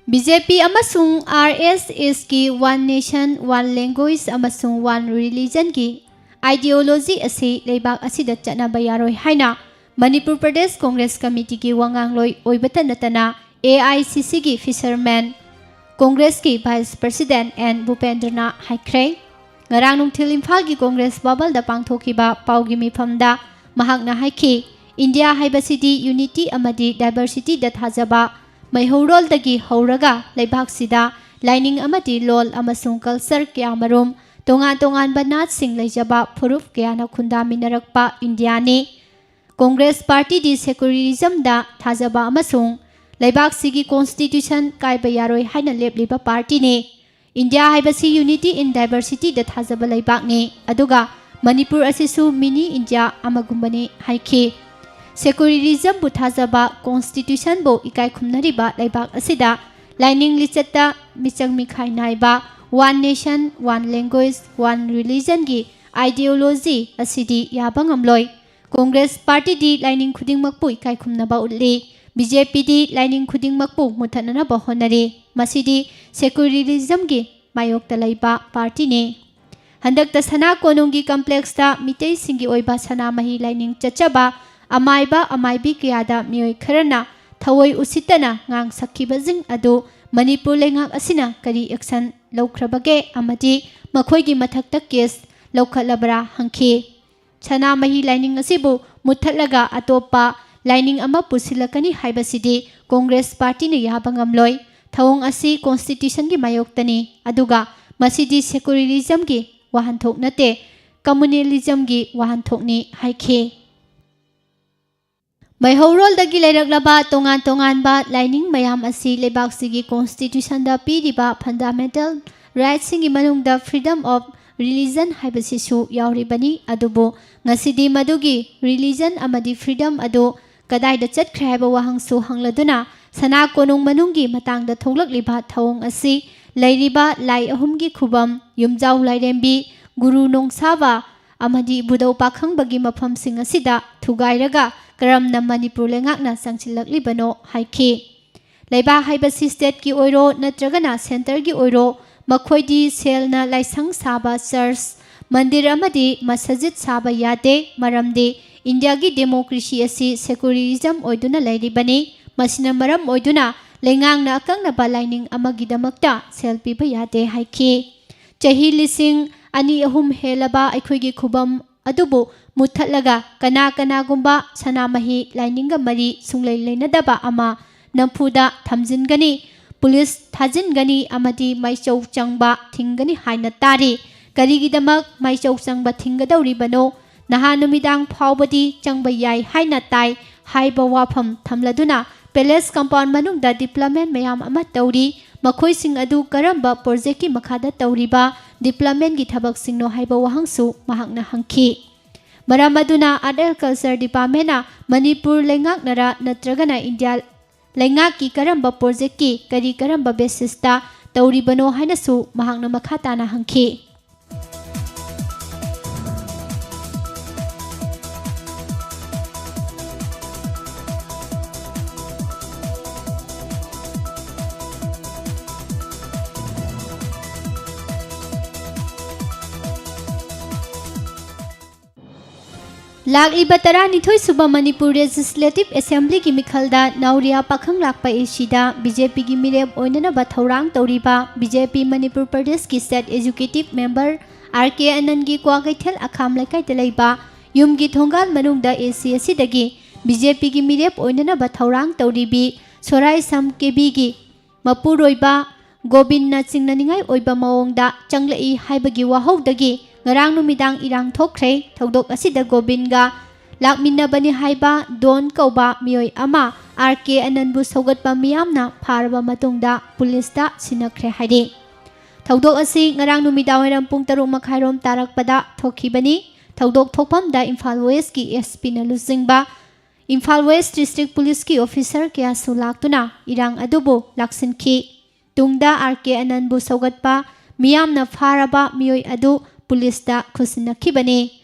ꯕꯤ ꯖꯦ ꯄꯤ ꯑꯃꯁꯨꯡ ꯑꯥꯔ ꯑꯦꯁ ꯑꯦꯁꯀꯤ One Nation, One Language ꯑꯃꯁꯨꯡ One Religionꯒꯤ ideology ꯑꯁꯤ ꯂꯩꯕꯥꯛ ꯑꯁꯤꯗ ꯆꯠꯅꯕ ꯌꯥꯔꯣꯏ ꯍꯥꯏꯅ ꯃꯅꯤꯄꯨꯔ ꯄ꯭ꯔꯗꯦꯁ ꯀꯣꯡꯒ꯭ꯔꯦꯁ ꯀꯃꯤꯇꯤꯒꯤ ꯋꯥꯉꯥꯡꯂꯣꯏ ꯑꯣꯏꯕꯇ ꯅꯠꯇꯅ ꯑꯦ ꯑꯥꯏ ꯁꯤ ꯁꯤꯒꯤ Fisherman Congressꯀꯤ Vice President ꯑꯦꯟ ꯚꯨꯄꯦꯟꯗ꯭ꯔꯅ ꯍꯥꯏꯈ꯭ꯔꯦ꯫ ꯉꯔꯥꯡ ꯅꯨꯡꯊꯤꯜ ꯏꯝꯐꯥꯜꯒꯤ ꯀꯣꯡꯒ꯭ꯔꯦꯁ ꯚꯕꯜꯗ ꯄꯥꯡꯊꯣꯛꯈꯤꯕ ꯄꯥꯎꯒꯤ ꯃꯤꯐꯝꯗ ꯃꯍꯥꯛꯅ ꯍꯥꯏꯈꯤ, ꯏꯟꯗꯤꯌꯥ ꯍꯥꯏꯕꯁꯤꯗꯤ unity ꯑꯃꯗꯤ diversityꯗ ꯊꯥꯖꯕ, ꯃꯩꯍꯧꯔꯣꯜꯗꯒꯤ ꯍꯧꯔꯒ ꯂꯩꯕꯥꯛꯁꯤꯗ ꯂꯥꯏꯅꯤꯡ ꯑꯃꯗꯤ ꯂꯣꯜ ꯑꯃꯁꯨꯡ ꯀꯜꯆꯔ ꯀꯌꯥꯃꯔꯨꯝ, ꯇꯣꯉꯥꯟ ꯇꯣꯉꯥꯟꯕ ꯅꯥꯠꯁꯤꯡ ꯂꯩꯖꯕ ꯐꯨꯔꯨꯞ ꯀꯌꯥꯅ ꯈꯨꯟꯗꯥꯃꯤꯟꯅꯔꯛꯄ ꯏꯟꯗꯤꯌꯥꯅꯤ꯫ ꯀꯣꯡꯒ꯭ꯔꯦꯁ ꯄꯥꯔꯇꯤꯗꯤ ꯁꯦꯀꯨꯂꯔꯤꯖꯝꯗ ꯊꯥꯖꯕ ꯑꯃꯁꯨꯡ ꯂꯩꯕꯥꯛꯁꯤꯒꯤ ꯀꯣꯟꯁꯇꯤꯇ꯭ꯌꯨꯁꯟ ꯀꯥꯏꯕ ꯌꯥꯔꯣꯏ ꯍꯥꯏꯅ ꯂꯦꯞꯂꯤꯕ ꯄꯥꯔꯇꯤꯅꯤ꯫ ꯏꯟꯗꯤꯌꯥ ꯍꯥꯏꯕꯁꯤ unity in diversityꯗ ꯊꯥꯖꯕ ꯂꯩꯕꯥꯛꯅꯤ, ꯑꯗꯨꯒ ꯃꯅꯤꯄꯨꯔ ꯑꯁꯤꯁꯨ ꯃꯤꯅꯤ ꯏꯟꯗꯤꯌꯥ ꯑꯃꯒꯨꯝꯕꯅꯤ ꯍꯥꯏꯈꯤ꯫ ꯁꯦꯀꯨꯂꯔꯤꯖꯝꯕꯨ ꯊꯥꯖꯕ, ꯀꯣꯟꯁꯇꯤꯇ꯭ꯌꯨꯁꯟꯕꯨ ꯏꯀꯥꯏ ꯈꯨꯝꯅꯔꯤꯕ ꯂꯩꯕꯥꯛ ꯑꯁꯤꯗ ꯂꯥꯏꯅꯤꯡ ꯂꯤꯆꯠꯇ ꯃꯤꯆꯪ ꯃꯤꯈꯥꯏ ꯅꯥꯏꯕ one nation, one language, one religionꯒꯤ ideology ꯑꯁꯤꯗꯤ ꯌꯥꯕ ꯉꯝꯂꯣꯏ꯫ ꯀꯣꯡꯒ꯭ꯔꯦꯁ ꯄꯥꯔꯇꯤꯗꯤ ꯂꯥꯏꯅꯤꯡ ꯈꯨꯗꯤꯡꯃꯛꯄꯨ ꯏꯀꯥꯏ ꯈꯨꯝꯅꯕ ꯎꯠꯂꯤ꯫ ꯕꯤ ꯖꯦ ꯄꯤꯗꯤ ꯂꯥꯏꯅꯤꯡ ꯈꯨꯗꯤꯡꯃꯛꯄꯨ ꯃꯨꯠꯊꯠꯅꯅꯕ ꯍꯣꯠꯅꯔꯤ꯫ ꯃꯁꯤꯗꯤ ꯁꯦꯀꯨꯂꯔꯤꯖꯝꯒꯤ ꯃꯥꯌꯣꯛꯇ ꯂꯩꯕ ꯄꯥꯔꯇꯤꯅꯤ꯫ ꯍꯟꯗꯛꯇ ꯁꯅꯥ ꯀꯣꯅꯨꯡꯒꯤ ꯀꯝꯄ꯭ꯂꯦꯛꯁꯇ ꯃꯤꯇꯩꯁꯤꯡꯒꯤ ꯑꯣꯏꯕ ꯁꯅꯥꯃꯍꯤ ꯂꯥꯏꯅꯤꯡ ꯆꯠꯆꯕ ꯑꯃꯥꯏꯕ ꯑꯃꯥꯏꯕꯤ ꯀꯌꯥꯗ ꯃꯤꯑꯣꯏ ꯈꯔꯅ ꯊꯑꯣꯏ ꯎꯁꯤꯠꯇꯅ ꯉꯥꯡ ꯁꯛꯈꯤꯕꯁꯤꯡ ꯑꯗꯨ ꯃꯅꯤꯄꯨꯔ ꯂꯩꯉꯥꯛ ꯑꯁꯤꯅ ꯀꯔꯤ ꯑꯦꯛꯁꯟ ꯂꯧꯈ꯭ꯔꯕꯒꯦ ꯑꯃꯗꯤ ꯃꯈꯣꯏꯒꯤ ꯃꯊꯛꯇ ꯀꯦꯁ ꯂꯧꯈꯠꯂꯕ꯭ꯔꯥ ꯍꯪꯈꯤ꯫ ꯁꯅꯥꯃꯍꯤ ꯂꯥꯏꯅꯤꯡ ꯑꯁꯤꯕꯨ ꯃꯨꯠꯊꯠꯂꯒ ꯑꯇꯣꯞꯄ ꯂꯥꯏꯅꯤꯡ ꯑꯃ ꯄꯨꯁꯤꯜꯂꯛꯀꯅꯤ ꯍꯥꯏꯕꯁꯤꯗꯤ ꯀꯣꯡꯒ꯭ꯔꯦꯁ ꯄꯥꯔꯇꯤꯅ ꯌꯥꯕ ꯉꯝꯂꯣꯏ꯫ ꯊꯧꯑꯣꯡ ꯑꯁꯤ ꯀꯣꯟꯁꯇꯤꯇ꯭ꯌꯨꯁꯟꯒꯤ ꯃꯥꯌꯣꯛꯇꯅꯤ, ꯑꯗꯨꯒ ꯃꯁꯤꯗꯤ ꯁꯦꯀꯨꯂꯔꯤꯖꯝꯒꯤ ꯋꯥꯍꯟꯊꯣꯛ ꯅꯠꯇꯦ, ꯀꯝꯃꯨꯅꯦꯂꯤꯖꯝꯒꯤ ꯋꯥꯍꯟꯊꯣꯛꯅꯤ ꯍꯥꯏꯈꯤ꯫ ꯃꯩꯍꯧꯔꯣꯜꯗꯒꯤ ꯂꯩꯔꯛꯂꯕ ꯇꯣꯉꯥꯟ ꯇꯣꯉꯥꯟꯕ ꯂꯥꯏꯅꯤꯡ ꯃꯌꯥꯝ ꯑꯁꯤ ꯂꯩꯕꯥꯛꯁꯤꯒꯤ ꯀꯣꯟꯁꯇꯤꯇ꯭ꯌꯨꯁꯟꯗ ꯄꯤꯔꯤꯕ ꯐꯟꯗꯥꯃꯦꯟꯇꯦꯜ ꯔꯥꯏꯠꯁꯤꯡꯒꯤ ꯃꯅꯨꯡꯗ freedom of religion ꯍꯥꯏꯕꯁꯤꯁꯨ ꯌꯥꯎꯔꯤꯕꯅꯤ꯫ ꯑꯗꯨꯕꯨ ꯉꯁꯤꯗꯤ ꯃꯗꯨꯒꯤ ꯔꯤꯂꯤꯖꯟ ꯑꯃꯗꯤ ꯐ꯭ꯔꯤꯗꯝ ꯑꯗꯨ ꯀꯗꯥꯏꯗ ꯆꯠꯈ꯭ꯔꯦ ꯍꯥꯏꯕ ꯋꯥꯍꯪꯁꯨ ꯍꯪꯂꯗꯨꯅ ꯁꯅꯥ ꯀꯣꯅꯨꯡ ꯃꯅꯨꯡꯒꯤ ꯃꯇꯥꯡꯗ ꯊꯣꯛꯂꯛꯂꯤꯕ ꯊꯧꯑꯣꯡ ꯑꯁꯤ ꯂꯩꯔꯤꯕ ꯂꯥꯏ ꯑꯍꯨꯝꯒꯤ ꯈꯨꯕꯝ, ꯌꯨꯝꯖꯥꯎ ꯂꯥꯏꯔꯦꯝꯕꯤ, ꯒꯨꯔꯨ ꯅꯣꯡꯁꯥꯕ ꯑꯃꯗꯤ ꯏꯕꯨꯙꯧ ꯄꯥꯈꯪꯕꯒꯤ ꯃꯐꯝꯁꯤꯡ ꯑꯁꯤꯗ ꯊꯨꯒꯥꯏꯔꯒ ꯀꯔꯝꯅ ꯃꯅꯤꯄꯨꯔ ꯂꯩꯉꯥꯛꯅ ꯆꯪꯁꯤꯜꯂꯛꯂꯤꯕꯅꯣ ꯍꯥꯏꯈꯤ꯫ ꯂꯩꯕꯥꯛ ꯍꯥꯏꯕꯁꯤ ꯁ꯭ꯇꯦꯠꯀꯤ ꯑꯣꯏꯔꯣ ꯅꯠꯇ꯭ꯔꯒꯅ ꯁꯦꯟꯇꯔꯒꯤ ꯑꯣꯏꯔꯣ, ꯃꯈꯣꯏꯗꯤ ꯁꯦꯜꯅ ꯂꯥꯏꯁꯪ ꯁꯥꯕ, ꯆꯔꯆ, ꯃꯟꯗꯤꯔ ꯑꯃꯗꯤ ꯃꯁꯖꯤꯗ ꯁꯥꯕ ꯌꯥꯗꯦ, ꯃꯔꯝꯗꯤ ꯏꯟꯗꯤꯌꯥꯒꯤ ꯗꯦꯃꯣꯀ꯭ꯔꯦꯁꯤ ꯑꯁꯤ ꯁꯦꯀꯨꯂꯔꯤꯖꯝ ꯑꯣꯏꯗꯨꯅ ꯂꯩꯔꯤꯕꯅꯤ꯫ ꯃꯁꯤꯅ ꯃꯔꯝ ꯑꯣꯏꯗꯨꯅ ꯂꯩꯉꯥꯛꯅ ꯑꯀꯛꯅꯕ ꯂꯥꯏꯅꯤꯡ ꯑꯃꯒꯤꯗꯃꯛꯇ ꯁꯦꯜ ꯄꯤꯕ ꯌꯥꯗꯦ ꯍꯥꯏꯈꯤ꯫ ꯆꯍꯤ ꯂꯤꯁꯤꯡ ꯑꯅꯤ ꯑꯍꯨꯝ ꯍꯦꯜꯂꯕ ꯑꯩꯈꯣꯏꯒꯤ ꯈꯨꯕꯝ ꯑꯗꯨꯕꯨ ꯃꯨꯠꯊꯠꯂꯒ ꯀꯅꯥ ꯀꯅꯥꯒꯨꯝꯕ ꯁꯅꯥꯃꯍꯤ ꯂꯥꯏꯅꯤꯡꯒ ꯃꯔꯤ ꯁꯨꯡꯂꯩ ꯂꯩꯅꯗꯕ ꯑꯃ ꯅꯝꯐꯨꯗ ꯊꯝꯖꯤꯟꯒꯅꯤ, ꯄꯨꯂꯤꯁ ꯊꯥꯖꯤꯟꯒꯅꯤ ꯑꯃꯗꯤ ꯃꯥꯏꯆꯧ ꯆꯪꯕ ꯊꯤꯡꯒꯅꯤ ꯍꯥꯏꯅ ꯇꯥꯔꯤ꯫ ꯀꯔꯤꯒꯤꯗꯃꯛ ꯃꯥꯏꯆꯧ ꯆꯪꯕ ꯊꯤꯡꯒꯗꯧꯔꯤꯕꯅꯣ? ꯅꯍꯥꯟ ꯅꯨꯃꯤꯗꯥꯡ ꯐꯥꯎꯕꯗꯤ ꯆꯪꯕ ꯌꯥꯏ ꯍꯥꯏꯅ ꯇꯥꯏ ꯍꯥꯏꯕ ꯋꯥꯐꯝ ꯊꯝꯂꯗꯨꯅ, ꯄꯦꯂꯦꯁ ꯀꯝꯄꯥꯎꯟ ꯃꯅꯨꯡꯗ ꯗꯤꯕ꯭ꯂꯞꯃꯦꯟ ꯃꯌꯥꯝ ꯑꯃ ꯇꯧꯔꯤ꯫ ꯃꯈꯣꯏꯁꯤꯡ ꯑꯗꯨ ꯀꯔꯝꯕ ꯄ꯭ꯔꯣꯖꯦꯛꯀꯤ ꯃꯈꯥꯗ ꯇꯧꯔꯤꯕ ꯗꯤꯕ꯭ꯂꯞꯃꯦꯟꯒꯤ ꯊꯕꯛꯁꯤꯡꯅꯣ ꯍꯥꯏꯕ ꯋꯥꯍꯪꯁꯨ ꯃꯍꯥꯛꯅ ꯍꯪꯈꯤ꯫ ꯃꯔꯝ ꯑꯗꯨꯅ ꯑꯥꯔꯠ ꯑꯦꯟ ꯀꯜꯆꯔ ꯗꯤꯄꯥꯔꯠꯃꯦꯟꯅ ꯃꯅꯤꯄꯨꯔ ꯂꯩꯉꯥꯛꯅꯔ ꯅꯠꯇ꯭ꯔꯒꯅ ꯏꯟꯗꯤꯌꯥ ꯂꯩꯉꯥꯛꯀꯤ ꯀꯔꯝꯕ ꯄ꯭ꯔꯣꯖꯦꯛꯀꯤ ꯀꯔꯤ ꯀꯔꯝꯕ ꯕꯦꯁꯤꯁꯇ ꯇꯧꯔꯤꯕꯅꯣ ꯍꯥꯏꯅꯁꯨ ꯃꯍꯥꯛꯅ ꯃꯈꯥ ꯇꯥꯅ ꯍꯪꯈꯤ꯫ ꯂꯥꯛꯂꯤꯕ ꯇꯔꯥꯅꯤꯊꯣꯏ ꯁꯨꯕ ꯃꯅꯤꯄꯨꯔ ꯂꯦꯖꯤꯁꯂꯦꯇꯤꯚ ꯑꯦꯁꯦꯝꯕ꯭ꯂꯤꯒꯤ ꯃꯤꯈꯜꯗ ꯅꯥꯎꯔꯤꯌꯥ ꯄꯥꯈꯪ ꯂꯥꯛꯄ ꯑꯦꯁꯤꯗ ꯕꯤ ꯖꯦ ꯄꯤꯒꯤ ꯃꯤꯔꯦꯞ ꯑꯣꯏꯅꯅꯕ ꯊꯧꯔꯥꯡ ꯇꯧꯔꯤꯕ ꯕꯤ ꯖꯦ ꯄꯤ ꯃꯅꯤꯄꯨꯔ ꯄ꯭ꯔꯗꯦꯁꯀꯤ state executive member R K ꯑꯅꯟꯒꯤ Kwakeithel ꯑꯈꯥꯝ ꯂꯩꯀꯥꯏꯗ ꯂꯩꯕ ꯌꯨꯝꯒꯤ ꯊꯣꯡꯒꯥꯜ ꯃꯅꯨꯡꯗ ꯑꯦꯁꯤ ꯑꯁꯤꯗꯒꯤ ꯕꯤ ꯖꯦ ꯄꯤꯒꯤ ꯃꯤꯔꯦꯞ ꯑꯣꯏꯅꯅꯕ ꯊꯧꯔꯥꯡ ꯇꯧꯔꯤꯕꯤ ꯁꯣꯔꯥꯏꯁꯝ ꯀꯦꯕꯤꯒꯤ ꯃꯄꯨꯔꯣꯏꯕ ꯒꯣꯕꯤꯟꯅ ꯆꯤꯡꯅꯅꯤꯡꯉꯥꯏ ꯑꯣꯏꯕ ꯃꯑꯣꯡꯗ ꯆꯪꯂꯛꯏ ꯍꯥꯏꯕꯒꯤ ꯋꯥꯍꯧꯗꯒꯤ ꯉꯔꯥꯡ ꯅꯨꯃꯤꯗꯥꯡ ꯏꯔꯥꯡ ꯊꯣꯛꯈ꯭ꯔꯦ꯫ ꯊꯧꯗꯣꯛ ꯑꯁꯤꯗ ꯒꯣꯕꯤꯟꯒ ꯂꯥꯛꯃꯤꯟꯅꯕꯅꯤ ꯍꯥꯏꯕ ꯗꯣꯟ ꯀꯧꯕ ꯃꯤꯑꯣꯏ ꯑꯃ ꯑꯥꯔ ꯀꯦ ꯑꯅꯟꯕꯨ ꯁꯧꯒꯠꯄ ꯃꯤꯌꯥꯝꯅ ꯐꯥꯔꯕ ꯃꯇꯨꯡꯗ ꯄꯨꯂꯤꯁꯇ ꯁꯤꯟꯅꯈ꯭ꯔꯦ ꯍꯥꯏꯔꯤ꯫ ꯊꯧꯗꯣꯛ ꯑꯁꯤ ꯉꯔꯥꯡ ꯅꯨꯃꯤꯗꯥꯡꯋꯥꯏꯔꯝ ꯄꯨꯡ ꯇꯔꯨꯛ ꯃꯈꯥꯏꯔꯣꯝ ꯇꯥꯔꯛꯄꯗ ꯊꯣꯛꯈꯤꯕꯅꯤ꯫ ꯊꯧꯗꯣꯛ ꯊꯣꯛꯐꯝꯗ ꯏꯝꯐꯥꯜ ꯋꯦꯁꯀꯤ ꯑꯦꯁ ꯄꯤꯅ ꯂꯨꯆꯤꯡꯕ ꯏꯝꯐꯥꯜ ꯋꯦꯁ ꯗꯤꯁꯇ꯭ꯔꯤꯛ ꯄꯨꯂꯤꯁꯀꯤ ꯑꯣꯐꯤꯁꯔ ꯀꯌꯥꯁꯨ ꯂꯥꯛꯇꯨꯅ ꯏꯔꯥꯡ ꯑꯗꯨꯕꯨ ꯂꯥꯛꯁꯤꯟꯈꯤ꯫ ꯇꯨꯡꯗ ꯑꯥꯔ ꯀꯦ ꯑꯅꯟꯕꯨ ꯁꯧꯒꯠꯄ ꯃꯤꯌꯥꯝꯅ ꯐꯥꯔꯕ ꯃꯤꯑꯣꯏ ꯑꯗꯨ ꯄꯨꯂꯤꯁꯇ ꯈꯨꯠꯁꯤꯟꯅꯈꯤꯕꯅꯤ꯫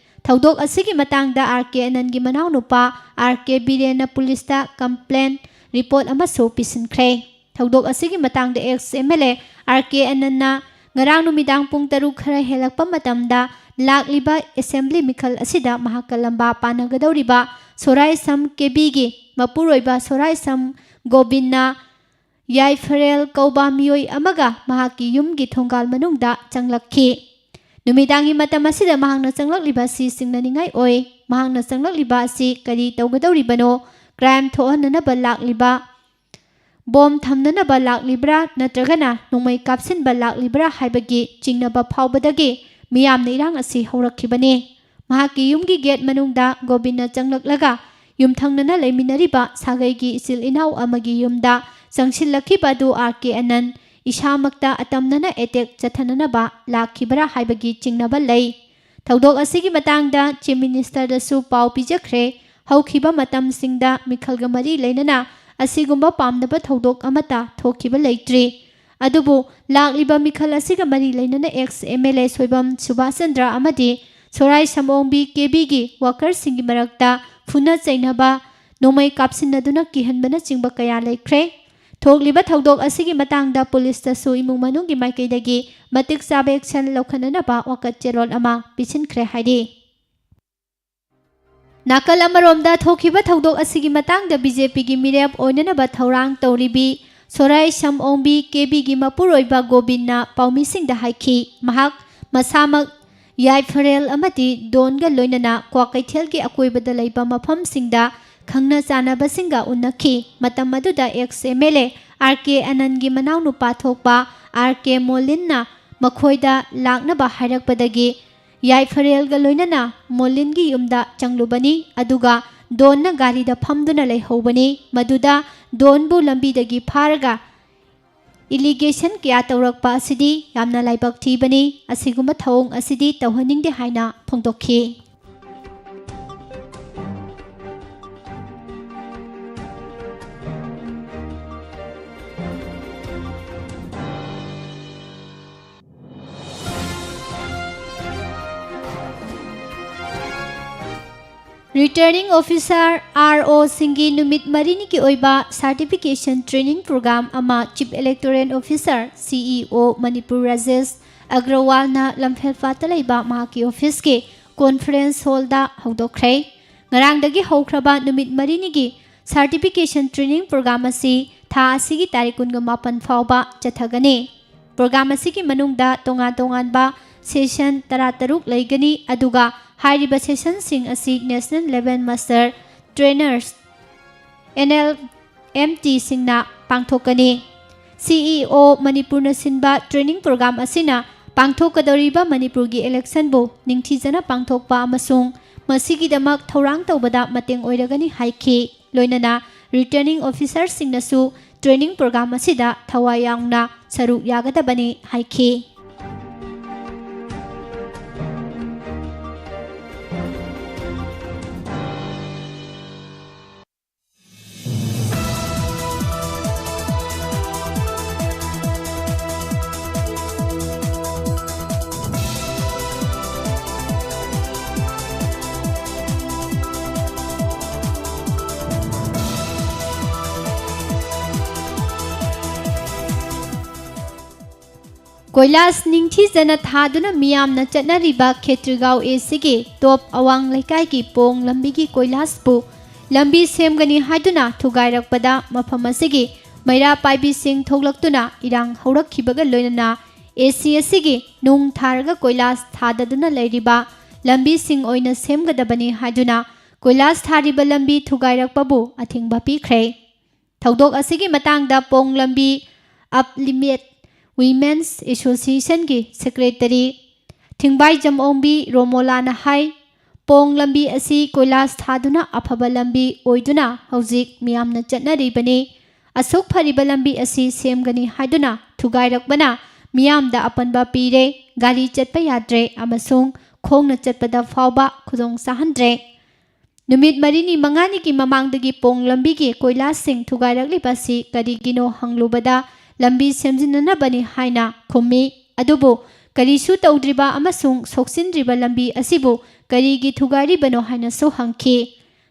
ꯊꯧꯗꯣꯛ ꯑꯁꯤꯒꯤ ꯃꯇꯥꯡꯗ ꯑꯥꯔ ꯀꯦ ꯑꯅꯟꯒꯤ ꯃꯅꯥꯎꯅꯨꯄꯥ ꯑꯥꯔ ꯀꯦ ꯕꯤꯔꯦꯟꯅ ꯄꯨꯂꯤꯁꯇ ꯀꯝꯄ꯭ꯂꯦꯟ ꯔꯤꯄꯣꯔꯠ ꯑꯃꯁꯨ ꯄꯤꯁꯤꯟꯈ꯭ꯔꯦ꯫ ꯊꯧꯗꯣꯛ ꯑꯁꯤꯒꯤ ꯃꯇꯥꯡꯗ X M L A R K ꯑꯅꯟꯅ ꯉꯔꯥꯡ ꯅꯨꯃꯤꯗꯥꯡ ꯄꯨꯡ ꯇꯔꯨꯛ ꯈꯔ ꯍꯦꯜꯂꯛꯄ ꯃꯇꯝꯗ ꯂꯥꯛꯂꯤꯕ ꯑꯦꯁꯦꯝꯕ꯭ꯂꯤ ꯃꯤꯈꯜ ꯑꯁꯤꯗ ꯃꯍꯥꯛꯀ ꯂꯝꯕꯥ ꯄꯥꯅꯒꯗꯧꯔꯤꯕ ꯁꯣꯔꯥꯏꯁꯝ ꯀꯦꯕꯤꯒꯤ ꯃꯄꯨꯔꯣꯏꯕ ꯁꯣꯔꯥꯏꯁꯝ ꯒꯣꯕꯤꯟꯅ ꯌꯥꯏꯐꯔꯦꯜ ꯀꯧꯕ ꯃꯤꯑꯣꯏ ꯑꯃꯒ ꯃꯍꯥꯛꯀꯤ ꯌꯨꯝꯒꯤ ꯊꯣꯡꯒꯥꯜ ꯃꯅꯨꯡꯗ ꯆꯪꯂꯛꯈꯤ꯫ ꯅꯨꯃꯤꯗꯥꯡꯒꯤ ꯃꯇꯝ ꯑꯁꯤꯗ ꯃꯍꯥꯛꯅ ꯆꯪꯂꯛꯂꯤꯕ ꯑꯁꯤ ꯆꯤꯡꯅꯅꯤꯡꯉꯥꯏ ꯑꯣꯏ꯫ ꯃꯍꯥꯛꯅ ꯆꯪꯂꯛꯂꯤꯕ ꯑꯁꯤ ꯀꯔꯤ ꯇꯧꯒꯗꯧꯔꯤꯕꯅꯣ? ꯀ꯭ꯔꯥꯏꯝ ꯊꯣꯛꯍꯟꯅꯅꯕ ꯂꯥꯛꯂꯤꯕ ꯕꯣꯝ ꯊꯝꯅꯅꯕ ꯂꯥꯛꯂꯤꯕ꯭ꯔꯥ ꯅꯠꯇ꯭ꯔꯒꯅ ꯅꯣꯡꯃꯩ ꯀꯥꯞꯁꯤꯟꯕ ꯂꯥꯛꯂꯤꯕ꯭ꯔꯥ ꯍꯥꯏꯕꯒꯤ ꯆꯤꯡꯅꯕ ꯐꯥꯎꯕꯗꯒꯤ ꯃꯤꯌꯥꯝꯅ ꯏꯔꯥꯡ ꯑꯁꯤ ꯍꯧꯔꯛꯈꯤꯕꯅꯤ꯫ ꯃꯍꯥꯛꯀꯤ ꯌꯨꯝꯒꯤ ꯒꯦꯠ ꯃꯅꯨꯡꯗ ꯒꯣꯕꯤꯟꯅ ꯆꯪꯂꯛꯂꯒ ꯌꯨꯝꯊꯪꯅꯅ ꯂꯩꯃꯤꯟꯅꯔꯤꯕ ꯁꯥꯒꯩꯒꯤ ꯏꯆꯤꯜ ꯏꯅꯥꯎ ꯑꯃꯒꯤ ꯌꯨꯝꯗ ꯆꯪꯁꯤꯜꯂꯛꯈꯤꯕ ꯑꯗꯨ ꯑꯥꯔ ꯀꯦ ꯑꯅꯟ ꯏꯁꯥꯃꯛꯇ ꯑꯇꯝꯅꯅ ꯑꯦꯇꯦꯛ ꯆꯠꯊꯅꯅꯕ ꯂꯥꯛꯈꯤꯕ꯭ꯔꯥ ꯍꯥꯏꯕꯒꯤ ꯆꯤꯡꯅꯕ ꯂꯩ꯫ ꯊꯧꯗꯣꯛ ꯑꯁꯤꯒꯤ ꯃꯇꯥꯡꯗ ꯆꯤꯐ ꯃꯤꯅꯤꯁꯇꯔꯗꯁꯨ ꯄꯥꯎ ꯄꯤꯖꯈ꯭ꯔꯦ꯫ ꯍꯧꯈꯤꯕ ꯃꯇꯝꯁꯤꯡꯗ ꯃꯤꯈꯜꯒ ꯃꯔꯤ ꯂꯩꯅꯅ ꯑꯁꯤꯒꯨꯝꯕ ꯄꯥꯝꯗꯕ ꯊꯧꯗꯣꯛ ꯑꯃꯠꯇ ꯊꯣꯛꯈꯤꯕ ꯂꯩꯇ꯭ꯔꯤ꯫ ꯑꯗꯨꯕꯨ ꯂꯥꯛꯂꯤꯕ ꯃꯤꯈꯜ ꯑꯁꯤꯒ ꯃꯔꯤ ꯂꯩꯅꯅ ꯑꯦꯛꯁ ꯑꯦꯝ ꯑꯦꯜ ꯑꯦ ꯁꯣꯏꯕꯝ ꯁꯨꯕꯥꯁ ꯆꯟꯗ꯭ꯔ ꯑꯃꯗꯤ ꯁꯣꯔꯥꯏ ꯁꯝꯑꯣꯡꯕꯤ ꯀꯦ ꯕꯤꯒꯤ ꯋꯥꯀꯔꯁꯤꯡꯒꯤ ꯃꯔꯛꯇ ꯐꯨꯅ ꯆꯩꯅꯕ, ꯅꯣꯡꯃꯩ ꯀꯥꯞꯁꯤꯟꯅꯗꯨꯅ ꯀꯤꯍꯟꯕꯅꯆꯤꯡꯕ ꯀꯌꯥ ꯂꯩꯈ꯭ꯔꯦ꯫ ꯊꯣꯛꯂꯤꯕ ꯊꯧꯗꯣꯛ ꯑꯁꯤꯒꯤ ꯃꯇꯥꯡꯗ ꯄꯨꯂꯤꯁꯇꯁꯨ ꯏꯃꯨꯡ ꯃꯅꯨꯡꯒꯤ ꯃꯥꯏꯀꯩꯗꯒꯤ ꯃꯇꯤꯛ ꯆꯥꯕ ꯑꯦꯛꯁꯟ ꯂꯧꯈꯠꯅꯅꯕ ꯋꯥꯀꯠ ꯆꯦꯔꯣꯜ ꯑꯃ ꯄꯤꯁꯤꯟꯈ꯭ꯔꯦ ꯍꯥꯏꯔꯤ꯫ ꯅꯥꯀꯜ ꯑꯃꯔꯣꯝꯗ ꯊꯣꯛꯈꯤꯕ ꯊꯧꯗꯣꯛ ꯑꯁꯤꯒꯤ ꯃꯇꯥꯡꯗ ꯕꯤ ꯖꯦ ꯄꯤꯒꯤ ꯃꯤꯔꯦꯞ ꯑꯣꯏꯅꯅꯕ ꯊꯧꯔꯥꯡ ꯇꯧꯔꯤꯕꯤ ꯁꯣꯔꯥꯏ ꯁꯝꯑꯣꯡꯕꯤ ꯀꯦ ꯕꯤꯒꯤ ꯃꯄꯨꯔꯣꯏꯕ ꯒꯣꯕꯤꯟꯅ ꯄꯥꯎꯃꯤꯁꯤꯡꯗ ꯍꯥꯏꯈꯤ, ꯃꯍꯥꯛ ꯃꯁꯥꯃꯛ ꯌꯥꯏꯐꯔꯦꯜ ꯑꯃꯗꯤ ꯗꯣꯟꯒ ꯂꯣꯏꯅꯅ ꯀ꯭ꯋꯥꯀꯩꯊꯦꯜꯒꯤ ꯑꯀꯣꯏꯕꯗ ꯂꯩꯕ ꯃꯐꯝꯁꯤꯡꯗ ꯈꯪꯅ ꯆꯥꯟꯅꯕꯁꯤꯡꯒ ꯎꯅꯈꯤ꯫ ꯃꯇꯝ ꯑꯗꯨꯗ X M L A R K ꯑꯅꯟꯒꯤ ꯃꯅꯥꯎꯅꯨꯄꯥ ꯊꯣꯛꯄ ꯑꯥꯔ ꯀꯦ ꯃꯣꯂꯤꯟꯅ ꯃꯈꯣꯏꯗ ꯂꯥꯛꯅꯕ ꯍꯥꯏꯔꯛꯄꯗꯒꯤ ꯌꯥꯏꯐꯔꯦꯜꯒ ꯂꯣꯏꯅꯅ ꯃꯣꯂꯤꯟꯒꯤ ꯌꯨꯝꯗ ꯆꯪꯂꯨꯕꯅꯤ꯫ ꯑꯗꯨꯒ ꯗꯣꯟꯅ ꯒꯥꯔꯤꯗ ꯐꯝꯗꯨꯅ ꯂꯩꯍꯧꯕꯅꯤ꯫ ꯃꯗꯨꯗ ꯗꯣꯟꯕꯨ ꯂꯝꯕꯤꯗꯒꯤ ꯐꯥꯔꯒ ꯏꯂꯤꯒꯦꯁꯟ ꯀꯌꯥ ꯇꯧꯔꯛꯄ ꯑꯁꯤꯗꯤ ꯌꯥꯝꯅ ꯂꯥꯏꯕꯛ ꯊꯤꯕꯅꯤ꯫ ꯑꯁꯤꯒꯨꯝꯕ ꯊꯧꯑꯣꯡ ꯑꯁꯤꯗꯤ ꯇꯧꯍꯟꯅꯤꯡꯗꯦ ꯍꯥꯏꯅ ꯐꯣꯡꯗꯣꯛꯈꯤ꯫ Returning Officer, R O ꯁꯤꯡꯒꯤ ꯅꯨꯃꯤꯠ ꯃꯔꯤꯅꯤꯒꯤ ꯑꯣꯏꯕ certification training program ꯑꯃ Chief Electoral Officer, C E O, Manipur Rajesh ꯑꯒ꯭ꯔꯋꯥꯜꯅ ꯂꯝꯐꯦꯜꯄꯥꯠꯇ ꯂꯩꯕ ꯃꯍꯥꯛꯀꯤ ꯑꯣꯐꯤꯁꯀꯤ conference hall ꯗ ꯍꯧꯗꯣꯛꯈ꯭ꯔꯦ꯫ ꯉꯔꯥꯡꯗꯒꯤ ꯍꯧꯈ꯭ꯔꯕ ꯅꯨꯃꯤꯠ ꯃꯔꯤꯅꯤꯒꯤ certification training program ꯑꯁꯤ ꯊꯥ ꯑꯁꯤꯒꯤ ꯇꯥꯔꯤꯛ ꯀꯨꯟꯒ ꯃꯥꯄꯟ ꯐꯥꯎꯕ ꯆꯠꯊꯒꯅꯤ꯫ Program ꯑꯁꯤꯒꯤ ꯃꯅꯨꯡꯗ ꯇꯣꯉꯥꯟ ꯇꯣꯉꯥꯟꯕ session ꯇꯔꯥꯇꯔꯨꯛ ꯂꯩꯒꯅꯤ, ꯑꯗꯨꯒ ꯍꯥꯏꯔꯤꯕ session ꯁꯤꯡ ꯑꯁꯤ National Level Master Trainers, N L M T ꯁꯤꯡꯅ ꯄꯥꯡꯊꯣꯛꯀꯅꯤ꯫ ꯁꯤ ꯏ ꯑꯣ ꯃꯅꯤꯄꯨꯔꯅ ꯁꯤꯟꯕ training program ꯑꯁꯤꯅ ꯄꯥꯡꯊꯣꯛꯀꯗꯧꯔꯤꯕ ꯃꯅꯤꯄꯨꯔꯒꯤ election ꯕꯨ ꯅꯤꯡꯊꯤꯖꯅ ꯄꯥꯡꯊꯣꯛꯄ ꯑꯃꯁꯨꯡ ꯃꯁꯤꯒꯤꯗꯃꯛ ꯊꯧꯔꯥꯡ ꯇꯧꯕꯗ ꯃꯇꯦꯡ ꯑꯣꯏꯔꯒꯅꯤ ꯍꯥꯏꯈꯤ꯫ ꯂꯣꯏꯅꯅ returning officer ꯁꯤꯡꯅꯁꯨ training program ꯑꯁꯤꯗ ꯊꯋꯥꯏ ꯌꯥꯎꯅ ꯁꯔꯨꯛ ꯌꯥꯒꯗꯕꯅꯤ ꯍꯥꯏꯈꯤ꯫ ꯀꯣꯏꯂꯥꯁ ꯅꯤꯡꯊꯤꯖꯅ ꯊꯥꯗꯨꯅ ꯃꯤꯌꯥꯝꯅ ꯆꯠꯅꯔꯤꯕ ꯈꯦꯇ꯭ꯔꯤꯒꯥꯎ ꯑꯦ ꯁꯤꯒꯤ ꯇꯣꯞ ꯑꯋꯥꯡ ꯂꯩꯀꯥꯏꯒꯤ ꯄꯣꯡ ꯂꯝꯕꯤꯒꯤ ꯀꯣꯏꯂꯥꯁꯄꯨ ꯂꯝꯕꯤ ꯁꯦꯝꯒꯅꯤ ꯍꯥꯏꯗꯨꯅ ꯊꯨꯒꯥꯏꯔꯛꯄꯗ ꯃꯐꯝ ꯑꯁꯤꯒꯤ ꯃꯩꯔꯥ ꯄꯥꯏꯕꯤꯁꯤꯡ ꯊꯣꯛꯂꯛꯇꯨꯅ ꯏꯔꯥꯡ ꯍꯧꯔꯛꯈꯤꯕꯒ ꯂꯣꯏꯅꯅ ꯑꯦ ꯁꯤ ꯑꯁꯤꯒꯤ ꯅꯨꯡ ꯊꯥꯔꯒ ꯀꯣꯏꯂꯥꯁ ꯊꯥꯗꯗꯨꯅ ꯂꯩꯔꯤꯕ ꯂꯝꯕꯤꯁꯤꯡ ꯑꯣꯏꯅ ꯁꯦꯝꯒꯗꯕꯅꯤ ꯍꯥꯏꯗꯨꯅ ꯀꯣꯏꯂꯥꯁ ꯊꯥꯔꯤꯕ ꯂꯝꯕꯤ ꯊꯨꯒꯥꯏꯔꯛꯄꯕꯨ ꯑꯊꯤꯡꯕ ꯄꯤꯈ꯭ꯔꯦ꯫ ꯊꯧꯗꯣꯛ ꯑꯁꯤꯒꯤ ꯃꯇꯥꯡꯗ ꯄꯣꯡ ꯂꯝꯕꯤ Uplift Women's Association ꯒꯤ secretary ꯊꯤꯡꯕꯥꯏꯖꯝ ꯑꯣꯡꯕꯤ ꯔꯣꯃꯣꯂꯥꯅ ꯍꯥꯏ, ꯄꯣꯡ ꯂꯝꯕꯤ ꯑꯁꯤ ꯀꯣꯏꯂꯥꯁ ꯊꯥꯗꯨꯅ ꯑꯐꯕ ꯂꯝꯕꯤ ꯑꯣꯏꯗꯨꯅ ꯍꯧꯖꯤꯛ ꯃꯤꯌꯥꯝꯅ ꯆꯠꯅꯔꯤꯕꯅꯤ꯫ ꯑꯁꯨꯛ ꯐꯔꯤꯕ ꯂꯝꯕꯤ ꯑꯁꯤ ꯁꯦꯝꯒꯅꯤ ꯍꯥꯏꯗꯨꯅ ꯊꯨꯒꯥꯏꯔꯛꯄꯅ ꯃꯤꯌꯥꯝꯗ ꯑꯄꯟꯕ ꯄꯤꯔꯦ, ꯒꯥꯔꯤ ꯆꯠꯄ ꯌꯥꯗ꯭ꯔꯦ ꯑꯃꯁꯨꯡ ꯈꯣꯡꯅ ꯆꯠꯄꯗ ꯐꯥꯎꯕ ꯈꯨꯗꯣꯡ ꯆꯥꯍꯟꯗ꯭ꯔꯦ꯫ ꯅꯨꯃꯤꯠ ꯃꯔꯤꯅꯤ ꯃꯉꯥꯅꯤꯒꯤ ꯃꯃꯥꯡꯗꯒꯤ ꯄꯣꯡ ꯂꯝꯕꯤꯒꯤ ꯀꯣꯏꯂꯥꯁꯁꯤꯡ ꯊꯨꯒꯥꯏꯔꯛꯂꯤꯕ ꯑꯁꯤ ꯀꯔꯤꯒꯤꯅꯣ ꯍꯪꯂꯨꯕꯗ ꯂꯝꯕꯤ ꯁꯦꯝꯖꯤꯟꯅꯅꯕꯅꯤ ꯍꯥꯏꯅ ꯈꯨꯝꯃꯤ꯫ ꯑꯗꯨꯕꯨ ꯀꯔꯤꯁꯨ ꯇꯧꯗ꯭ꯔꯤꯕ ꯑꯃꯁꯨꯡ ꯁꯣꯛꯆꯤꯟꯗ꯭ꯔꯤꯕ ꯂꯝꯕꯤ ꯑꯁꯤꯕꯨ ꯀꯔꯤꯒꯤ ꯊꯨꯒꯥꯏꯔꯤꯕꯅꯣ ꯍꯥꯏꯅꯁꯨ ꯍꯪꯈꯤ꯫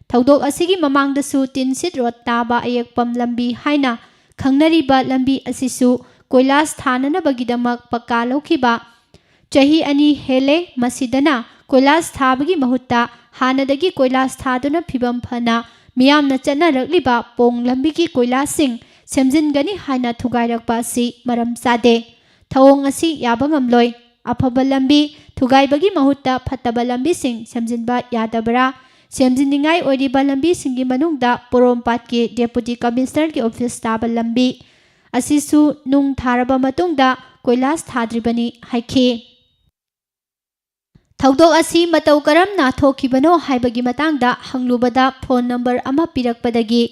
ꯊꯧꯗꯣꯛ ꯑꯁꯤꯒꯤ ꯃꯃꯥꯡꯗꯁꯨ ꯇꯤꯟꯁꯤꯠ ꯔꯣꯗ ꯇꯥꯕ ꯑꯌꯦꯛꯄꯝ ꯂꯝꯕꯤ ꯍꯥꯏꯅ ꯈꯪꯅꯔꯤꯕ ꯂꯝꯕꯤ ꯑꯁꯤꯁꯨ ꯀꯣꯏꯂꯥꯁ ꯊꯥꯅꯅꯕꯒꯤꯗꯃꯛ ꯄꯀꯥ ꯂꯧꯈꯤꯕ ꯆꯍꯤ ꯑꯅꯤ ꯍꯦꯜꯂꯦ꯫ ꯃꯁꯤꯗꯅ ꯀꯣꯏꯂꯥꯁ ꯊꯥꯕꯒꯤ ꯃꯍꯨꯠꯇ ꯍꯥꯟꯅꯗꯒꯤ ꯀꯣꯏꯂꯥꯁ ꯊꯥꯗꯨꯅ ꯐꯤꯕꯝ ꯐꯅ ꯃꯤꯌꯥꯝꯅ ꯆꯠꯅꯔꯛꯂꯤꯕ ꯄꯣꯡ ꯂꯝꯕꯤꯒꯤ ꯀꯣꯏꯂꯥꯁꯁꯤꯡ ꯁꯦꯝꯖꯤꯟꯒꯅꯤ ꯍꯥꯏꯅ ꯊꯨꯒꯥꯏꯔꯛꯄ ꯑꯁꯤ ꯃꯔꯝ ꯆꯥꯗꯦ꯫ ꯊꯧꯑꯣꯡ ꯑꯁꯤ ꯌꯥꯕ ꯉꯝꯂꯣꯏ꯫ ꯑꯐꯕ ꯂꯝꯕꯤ ꯊꯨꯒꯥꯏꯕꯒꯤ ꯃꯍꯨꯠꯇ ꯐꯠꯇꯕ ꯂꯝꯕꯤꯁꯤꯡ ꯁꯦꯝꯖꯤꯟꯕ ꯌꯥꯗꯕ꯭ꯔꯥ? ꯁꯦꯝꯖꯤꯟꯅꯤꯡꯉꯥꯏ ꯑꯣꯏꯔꯤꯕ ꯂꯝꯕꯤꯁꯤꯡꯒꯤ ꯃꯅꯨꯡꯗ ꯄꯣꯔꯣꯝꯄꯥꯠꯀꯤ ꯗꯦꯄꯨꯇꯤ ꯀꯃꯤꯁꯅꯔꯒꯤ ꯑꯣꯐꯤꯁ ꯇꯥꯕ ꯂꯝꯕꯤ ꯑꯁꯤꯁꯨ ꯅꯨꯡ ꯊꯥꯔꯕ ꯃꯇꯨꯡꯗ ꯀꯣꯏꯂꯥꯁ ꯊꯥꯗ꯭ꯔꯤꯕꯅꯤ ꯍꯥꯏꯈꯤ꯫ ꯊꯧꯗꯣꯛ ꯑꯁꯤ ꯃꯇꯧ ꯀꯔꯝꯅ ꯊꯣꯛꯈꯤꯕꯅꯣ ꯍꯥꯏꯕꯒꯤ ꯃꯇꯥꯡꯗ ꯍꯪꯂꯨꯕꯗ ꯐꯣꯟ ꯅꯝꯕꯔ ꯑꯃ ꯄꯤꯔꯛꯄꯗꯒꯤ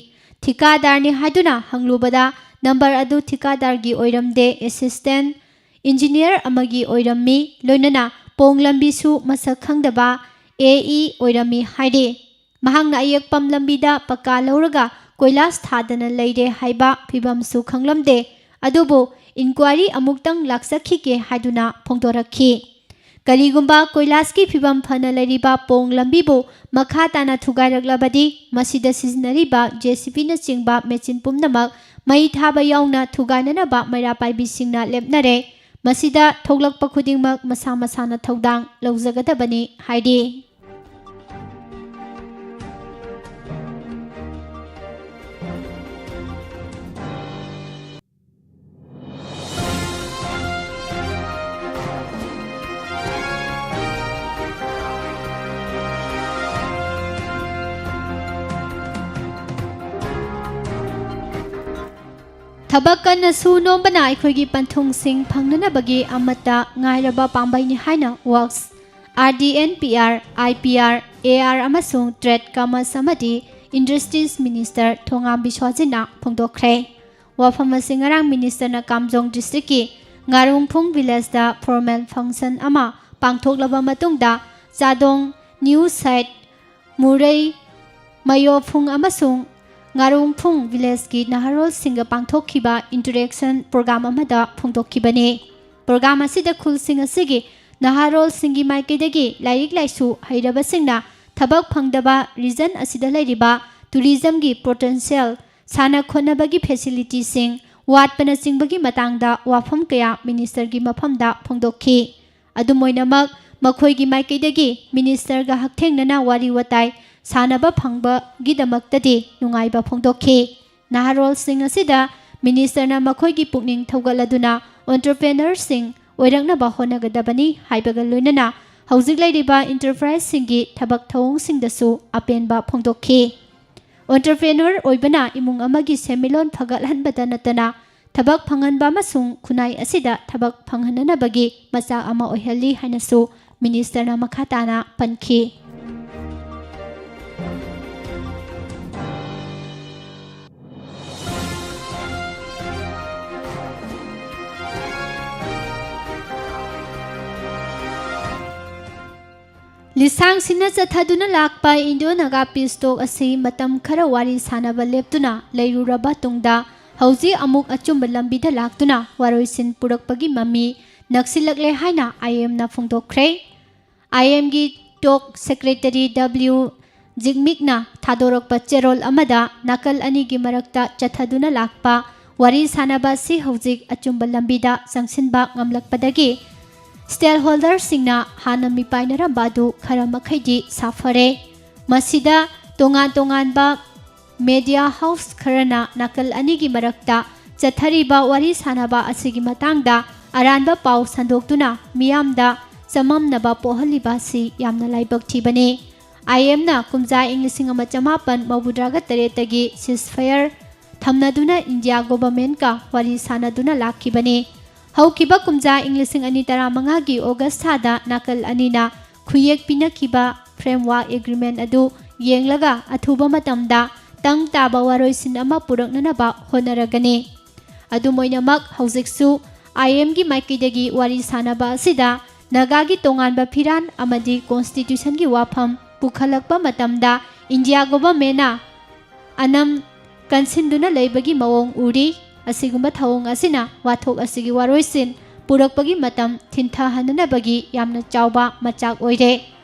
ꯊꯤꯀꯥꯗꯥꯔꯅꯤ ꯍꯥꯏꯗꯨꯅ ꯍꯪꯂꯨꯕꯗ ꯅꯝꯕꯔ ꯑꯗꯨ ꯊꯤꯀꯥꯗꯥꯔꯒꯤ ꯑꯣꯏꯔꯝꯗꯦ, ꯑꯦꯁꯤꯁꯇꯦꯟ ꯏꯟꯖꯤꯅꯤꯌꯔ ꯑꯃꯒꯤ ꯑꯣꯏꯔꯝꯃꯤ, ꯂꯣꯏꯅꯅ ꯄꯣꯡ ꯂꯝꯕꯤꯁꯨ ꯃꯁꯛ ꯈꯪꯗꯕ ꯑꯦ ꯏ ꯑꯣꯏꯔꯝꯃꯤ ꯍꯥꯏꯔꯤ꯫ ꯃꯍꯥꯛꯅ ꯑꯌꯦꯛꯄꯝ ꯂꯝꯕꯤꯗ ꯄꯀꯥ ꯂꯧꯔꯒ ꯀꯣꯏꯂꯥꯁ ꯊꯥꯗꯅ ꯂꯩꯔꯦ ꯍꯥꯏꯕ ꯐꯤꯕꯝꯁꯨ ꯈꯪꯂꯝꯗꯦ꯫ ꯑꯗꯨꯕꯨ ꯏꯟꯀ꯭ꯋꯥꯏꯔꯤ ꯑꯃꯨꯛꯇꯪ ꯂꯥꯛꯆꯈꯤꯒꯦ ꯍꯥꯏꯗꯨꯅ ꯐꯣꯡꯗꯣꯔꯛꯈꯤ꯫ ꯀꯔꯤꯒꯨꯝꯕ ꯀꯣꯏꯂꯥꯁꯀꯤ ꯐꯤꯕꯝ ꯐꯅ ꯂꯩꯔꯤꯕ ꯄꯣꯡ ꯂꯝꯕꯤꯕꯨ ꯃꯈꯥ ꯇꯥꯅ ꯊꯨꯒꯥꯏꯔꯛꯂꯕꯗꯤ ꯃꯁꯤꯗ ꯁꯤꯖꯤꯟꯅꯔꯤꯕ ꯖꯦ ꯁꯤ ꯕꯤꯅꯆꯤꯡꯕ ꯃꯦꯆꯤꯟ ꯄꯨꯝꯅꯃꯛ ꯃꯩ ꯊꯥꯕ ꯌꯥꯎꯅ ꯊꯨꯒꯥꯏꯅꯅꯕ ꯃꯩꯔꯥ ꯄꯥꯏꯕꯤꯁꯤꯡꯅ ꯂꯦꯞꯅꯔꯦ꯫ ꯃꯁꯤꯗ ꯊꯣꯛꯂꯛꯄ ꯈꯨꯗꯤꯡꯃꯛ ꯃꯁꯥ ꯃꯁꯥꯅ ꯊꯧꯗꯥꯡ ꯂꯧꯖꯒꯗꯕꯅꯤ ꯍꯥꯏꯔꯤ꯫ ꯊꯕꯛ ꯀꯟꯅ ꯁꯨ ꯅꯣꯝꯕꯅ ꯑꯩꯈꯣꯏꯒꯤ ꯄꯟꯊꯨꯡꯁꯤꯡ ꯐꯪꯅꯅꯕꯒꯤ ꯑꯃꯠꯇ ꯉꯥꯏꯔꯕ ꯄꯥꯝꯕꯩꯅꯤ ꯍꯥꯏꯅ wax, R D N P R, I P R, A R ꯑꯃꯁꯨꯡ ꯇ꯭ꯔꯦꯗ, ꯀꯃꯔꯁ ꯑꯃꯗꯤ ꯏꯟꯗꯁꯇ꯭ꯔꯤꯁ ꯃꯤꯅꯤꯁꯇꯔ ꯊꯣꯉꯥꯝ ꯕꯤꯁ꯭ꯋꯥꯖꯤꯠꯅ ꯐꯣꯡꯗꯣꯛꯈ꯭ꯔꯦ꯫ ꯋꯥꯐꯝ ꯑꯁꯤ ꯉꯔꯥꯡ ꯃꯤꯅꯤꯁꯇꯔꯅ ꯀꯥꯝꯖꯣꯡ ꯗꯤꯁꯇ꯭ꯔꯤꯛꯀꯤ ꯉꯥꯔꯣꯡꯐꯨꯡ ꯚꯤꯂꯦꯖꯇ ꯐꯣꯔꯃꯦꯜ ꯐꯪꯁꯟ ꯑꯃ ꯄꯥꯡꯊꯣꯛꯂꯕ ꯃꯇꯨꯡꯗ ꯆꯥꯗꯣꯡ, ꯅ꯭ꯌꯨ ꯁꯥꯏꯠ, ꯃꯨꯔꯩ, ꯃꯌꯣꯐꯨꯡ ꯑꯃꯁꯨꯡ ꯉꯥꯔꯣꯡꯐꯨꯡ ꯚꯤꯂꯦꯖꯀꯤ ꯅꯍꯥꯔꯣꯜꯁꯤꯡꯒ ꯄꯥꯡꯊꯣꯛꯈꯤꯕ ꯏꯟꯇꯔꯦꯛꯁꯟ ꯄ꯭ꯔꯣꯒ꯭ꯔꯥꯝ ꯑꯃꯗ ꯐꯣꯡꯗꯣꯛꯈꯤꯕꯅꯤ꯫ ꯄ꯭ꯔꯣꯒ꯭ꯔꯥꯝ ꯑꯁꯤꯗ ꯈꯨꯜꯁꯤꯡ ꯑꯁꯤꯒꯤ ꯅꯍꯥꯔꯣꯜꯁꯤꯡꯒꯤ ꯃꯥꯏꯀꯩꯗꯒꯤ ꯂꯥꯏꯔꯤꯛ ꯂꯥꯏꯁꯨ ꯍꯩꯔꯕꯁꯤꯡꯅ ꯊꯕꯛ ꯐꯪꯗꯕ ꯔꯤꯖꯟ ꯑꯁꯤꯗ ꯂꯩꯔꯤꯕ ꯇꯨꯔꯤꯖꯝꯒꯤ ꯄꯣꯇꯦꯟꯁꯤꯌꯦꯜ, ꯁꯥꯟꯅ ꯈꯣꯠꯅꯕꯒꯤ ꯐꯦꯁꯤꯂꯤꯇꯤꯁꯤꯡ ꯋꯥꯠꯄꯅꯆꯤꯡꯕꯒꯤ ꯃꯇꯥꯡꯗ ꯋꯥꯐꯝ ꯀꯌꯥ ꯃꯤꯅꯤꯁꯇꯔꯒꯤ ꯃꯐꯝꯗ ꯐꯣꯡꯗꯣꯛꯈꯤ꯫ ꯑꯗꯨꯝ ꯑꯣꯏꯅꯃꯛ, ꯃꯈꯣꯏꯒꯤ ꯃꯥꯏꯀꯩꯗꯒꯤ ꯃꯤꯅꯤꯁꯇꯔꯒ ꯍꯛꯊꯦꯡꯅꯅ ꯋꯥꯔꯤ ꯋꯥꯇꯥꯏ ꯁꯥꯟꯅꯕ ꯐꯪꯕꯒꯤꯗꯃꯛꯇꯗꯤ ꯅꯨꯡꯉꯥꯏꯕ ꯐꯣꯡꯗꯣꯛꯈꯤ꯫ ꯅꯍꯥꯔꯣꯜꯁꯤꯡ ꯑꯁꯤꯗ ꯃꯤꯅꯤꯁꯇꯔꯅ ꯃꯈꯣꯏꯒꯤ ꯄꯨꯛꯅꯤꯡ ꯊꯧꯒꯠꯂꯗꯨꯅ ꯑꯣꯟꯇꯔꯄ꯭ꯔꯦꯅꯔꯁꯤꯡ ꯑꯣꯏꯔꯛꯅꯕ ꯍꯣꯠꯅꯒꯗꯕꯅꯤ ꯍꯥꯏꯕꯒ ꯂꯣꯏꯅꯅ ꯍꯧꯖꯤꯛ ꯂꯩꯔꯤꯕ ꯏꯟꯇꯔꯄ꯭ꯔꯥꯏꯖꯁꯤꯡꯒꯤ ꯊꯕꯛ ꯊꯧꯑꯣꯡꯁꯤꯡꯗꯁꯨ ꯑꯄꯦꯟꯕ ꯐꯣꯡꯗꯣꯛꯈꯤ꯫ ꯑꯣꯟꯇꯔꯄ꯭ꯔꯦꯅꯔ ꯑꯣꯏꯕꯅ ꯏꯃꯨꯡ ꯑꯃꯒꯤ ꯁꯦꯟꯃꯤꯠꯂꯣꯟ ꯐꯒꯠꯍꯟꯕꯗ ꯅꯠꯇꯅ ꯊꯕꯛ ꯐꯪꯍꯟꯕ ꯑꯃꯁꯨꯡ ꯈꯨꯟꯅꯥꯏ ꯑꯁꯤꯗ ꯊꯕꯛ ꯐꯪꯍꯟꯅꯅꯕꯒꯤ ꯃꯆꯥꯛ ꯑꯃ ꯑꯣꯏꯍꯜꯂꯤ ꯍꯥꯏꯅꯁꯨ ꯃꯤꯅꯤꯁꯇꯔꯅ ꯃꯈꯥ ꯇꯥꯅ ꯄꯟꯈꯤ꯫ ꯂꯤꯁꯥꯡ ꯁꯤꯟꯅ ꯆꯠꯊꯗꯨꯅ ꯂꯥꯛꯄ ꯏꯟꯗꯣ ꯅꯥꯒꯥ ꯄꯤꯁ ꯇꯣꯛ ꯑꯁꯤ ꯃꯇꯝ ꯈꯔ ꯋꯥꯔꯤ ꯁꯥꯅꯕ ꯂꯦꯞꯇꯨꯅ ꯂꯩꯔꯨꯔꯕ ꯇꯨꯡꯗ, ꯍꯧꯖꯤꯛ ꯑꯃꯨꯛ ꯑꯆꯨꯝꯕ ꯂꯝꯕꯤꯗ ꯂꯥꯛꯇꯨꯅ ꯋꯥꯔꯣꯏꯁꯤꯟ ꯄꯨꯔꯛꯄꯒꯤ ꯃꯃꯤ ꯅꯛꯁꯤꯜꯂꯛꯂꯦ ꯍꯥꯏꯅ ꯑꯥꯏ ꯑꯦꯝꯅ ꯐꯣꯡꯗꯣꯛꯈ꯭ꯔꯦ꯫ ꯑꯥꯏ ꯑꯦꯝꯒꯤ ꯇꯣꯛ ꯁꯦꯀ꯭ꯔꯦꯇꯔꯤ ꯗꯕ꯭ꯂꯤꯎ ꯖꯤꯛꯃꯤꯛꯅ ꯊꯥꯗꯣꯔꯛꯄ ꯆꯦꯔꯣꯜ ꯑꯃꯗ ꯅꯥꯀꯜ ꯑꯅꯤꯒꯤ ꯃꯔꯛꯇ ꯆꯠꯊꯗꯨꯅ ꯂꯥꯛꯄ ꯋꯥꯔꯤ ꯁꯥꯅꯕ ꯑꯁꯤ ꯍꯧꯖꯤꯛ ꯑꯆꯨꯝꯕ ꯂꯝꯕꯤꯗ ꯆꯪꯁꯤꯟꯕ ꯉꯝꯂꯛꯄꯗꯒꯤ ꯁ꯭ꯇꯦꯛꯍꯣꯜꯗꯔꯁꯤꯡꯅ ꯍꯥꯟꯅ ꯃꯤꯄꯥꯏꯅꯔꯝꯕ ꯑꯗꯨ ꯈꯔ ꯃꯈꯩꯗꯤ ꯁꯥꯐꯔꯦ꯫ ꯃꯁꯤꯗ ꯇꯣꯉꯥꯟ ꯇꯣꯉꯥꯟꯕ ꯃꯦꯗꯤꯌꯥ ꯍꯥꯎꯁ ꯈꯔꯅ ꯅꯥꯀꯜ ꯑꯅꯤꯒꯤ ꯃꯔꯛꯇ ꯆꯠꯊꯔꯤꯕ ꯋꯥꯔꯤ ꯁꯥꯅꯕ ꯑꯁꯤꯒꯤ ꯃꯇꯥꯡꯗ ꯑꯔꯥꯟꯕ ꯄꯥꯎ ꯁꯟꯗꯣꯛꯇꯨꯅ ꯃꯤꯌꯥꯝꯗ ꯆꯃꯝꯅꯕ ꯄꯣꯛꯍꯜꯂꯤꯕ ꯑꯁꯤ ꯌꯥꯝꯅ ꯂꯥꯏꯕꯛ ꯊꯤꯕꯅꯤ꯫ ꯑꯥꯏ ꯑꯦꯝꯅ ꯀꯨꯝꯖꯥ ꯏꯪ ꯂꯤꯁꯤꯡ ꯑꯃ ꯆꯃꯥꯄꯟ ꯃꯧꯗ꯭ꯔꯥꯒ ꯇꯔꯦꯠꯇꯒꯤ ꯁꯤꯁꯐꯥꯌꯔ ꯊꯝꯅꯗꯨꯅ ꯏꯟꯗꯤꯌꯥ ꯒꯣꯚꯔꯟꯃꯦꯟꯠꯀ ꯋꯥꯔꯤ ꯁꯥꯅꯗꯨꯅ ꯂꯥꯛꯈꯤꯕꯅꯤ꯫ ꯍꯧꯈꯤꯕ ꯀꯨꯝꯖꯥ ꯏꯪ ꯂꯤꯁꯤꯡ ꯑꯅꯤ ꯇꯔꯥꯃꯉꯥꯒꯤ ꯑꯣꯒꯁ ꯊꯥꯗ ꯅꯥꯀꯜ ꯑꯅꯤꯅ ꯈꯨꯌꯦꯛ ꯄꯤꯅꯈꯤꯕ ꯐ꯭ꯔꯦꯝꯋꯥꯔꯛ ꯑꯦꯒ꯭ꯔꯤꯃꯦꯟꯠ ꯑꯗꯨ ꯌꯦꯡꯂꯒ ꯑꯊꯨꯕ ꯃꯇꯝꯗ ꯇꯪ ꯇꯥꯕ ꯋꯥꯔꯣꯏꯁꯤꯟ ꯑꯃ ꯄꯨꯔꯛꯅꯅꯕ ꯍꯣꯠꯅꯔꯒꯅꯤ꯫ ꯑꯗꯨꯝ ꯑꯣꯏꯅꯃꯛ, ꯍꯧꯖꯤꯛꯁꯨ ꯑꯥꯏ ꯑꯦꯝꯒꯤ ꯃꯥꯏꯀꯩꯗꯒꯤ ꯋꯥꯔꯤ ꯁꯥꯅꯕ ꯑꯁꯤꯗ ꯅꯥꯒꯥꯒꯤ ꯇꯣꯉꯥꯟꯕ ꯐꯤꯔꯥꯟ ꯑꯃꯗꯤ ꯀꯣꯟꯁꯇꯤꯇ꯭ꯌꯨꯁꯟꯒꯤ ꯋꯥꯐꯝ ꯄꯨꯈꯠꯂꯛꯄ ꯃꯇꯝꯗ ꯏꯟꯗꯤꯌꯥ ꯒꯣꯚꯔꯟꯃꯦꯟꯠꯅ ꯑꯅꯝ ꯀꯟꯁꯤꯟꯗꯨꯅ ꯂꯩꯕꯒꯤ ꯃꯑꯣꯡ ꯎꯔꯤ꯫ ꯑꯁꯤꯒꯨꯝꯕ ꯊꯧꯑꯣꯡ ꯑꯁꯤꯅ ꯋꯥꯊꯣꯛ ꯑꯁꯤꯒꯤ ꯋꯥꯔꯣꯏꯁꯤꯟ ꯄꯨꯔꯛꯄꯒꯤ ꯃꯇꯝ ꯊꯤꯟꯊꯍꯟꯅꯅꯕꯒꯤ ꯌꯥꯝꯅ ꯆꯥꯎꯕ ꯃꯆꯥꯛ ꯑꯣꯏꯔꯦ꯫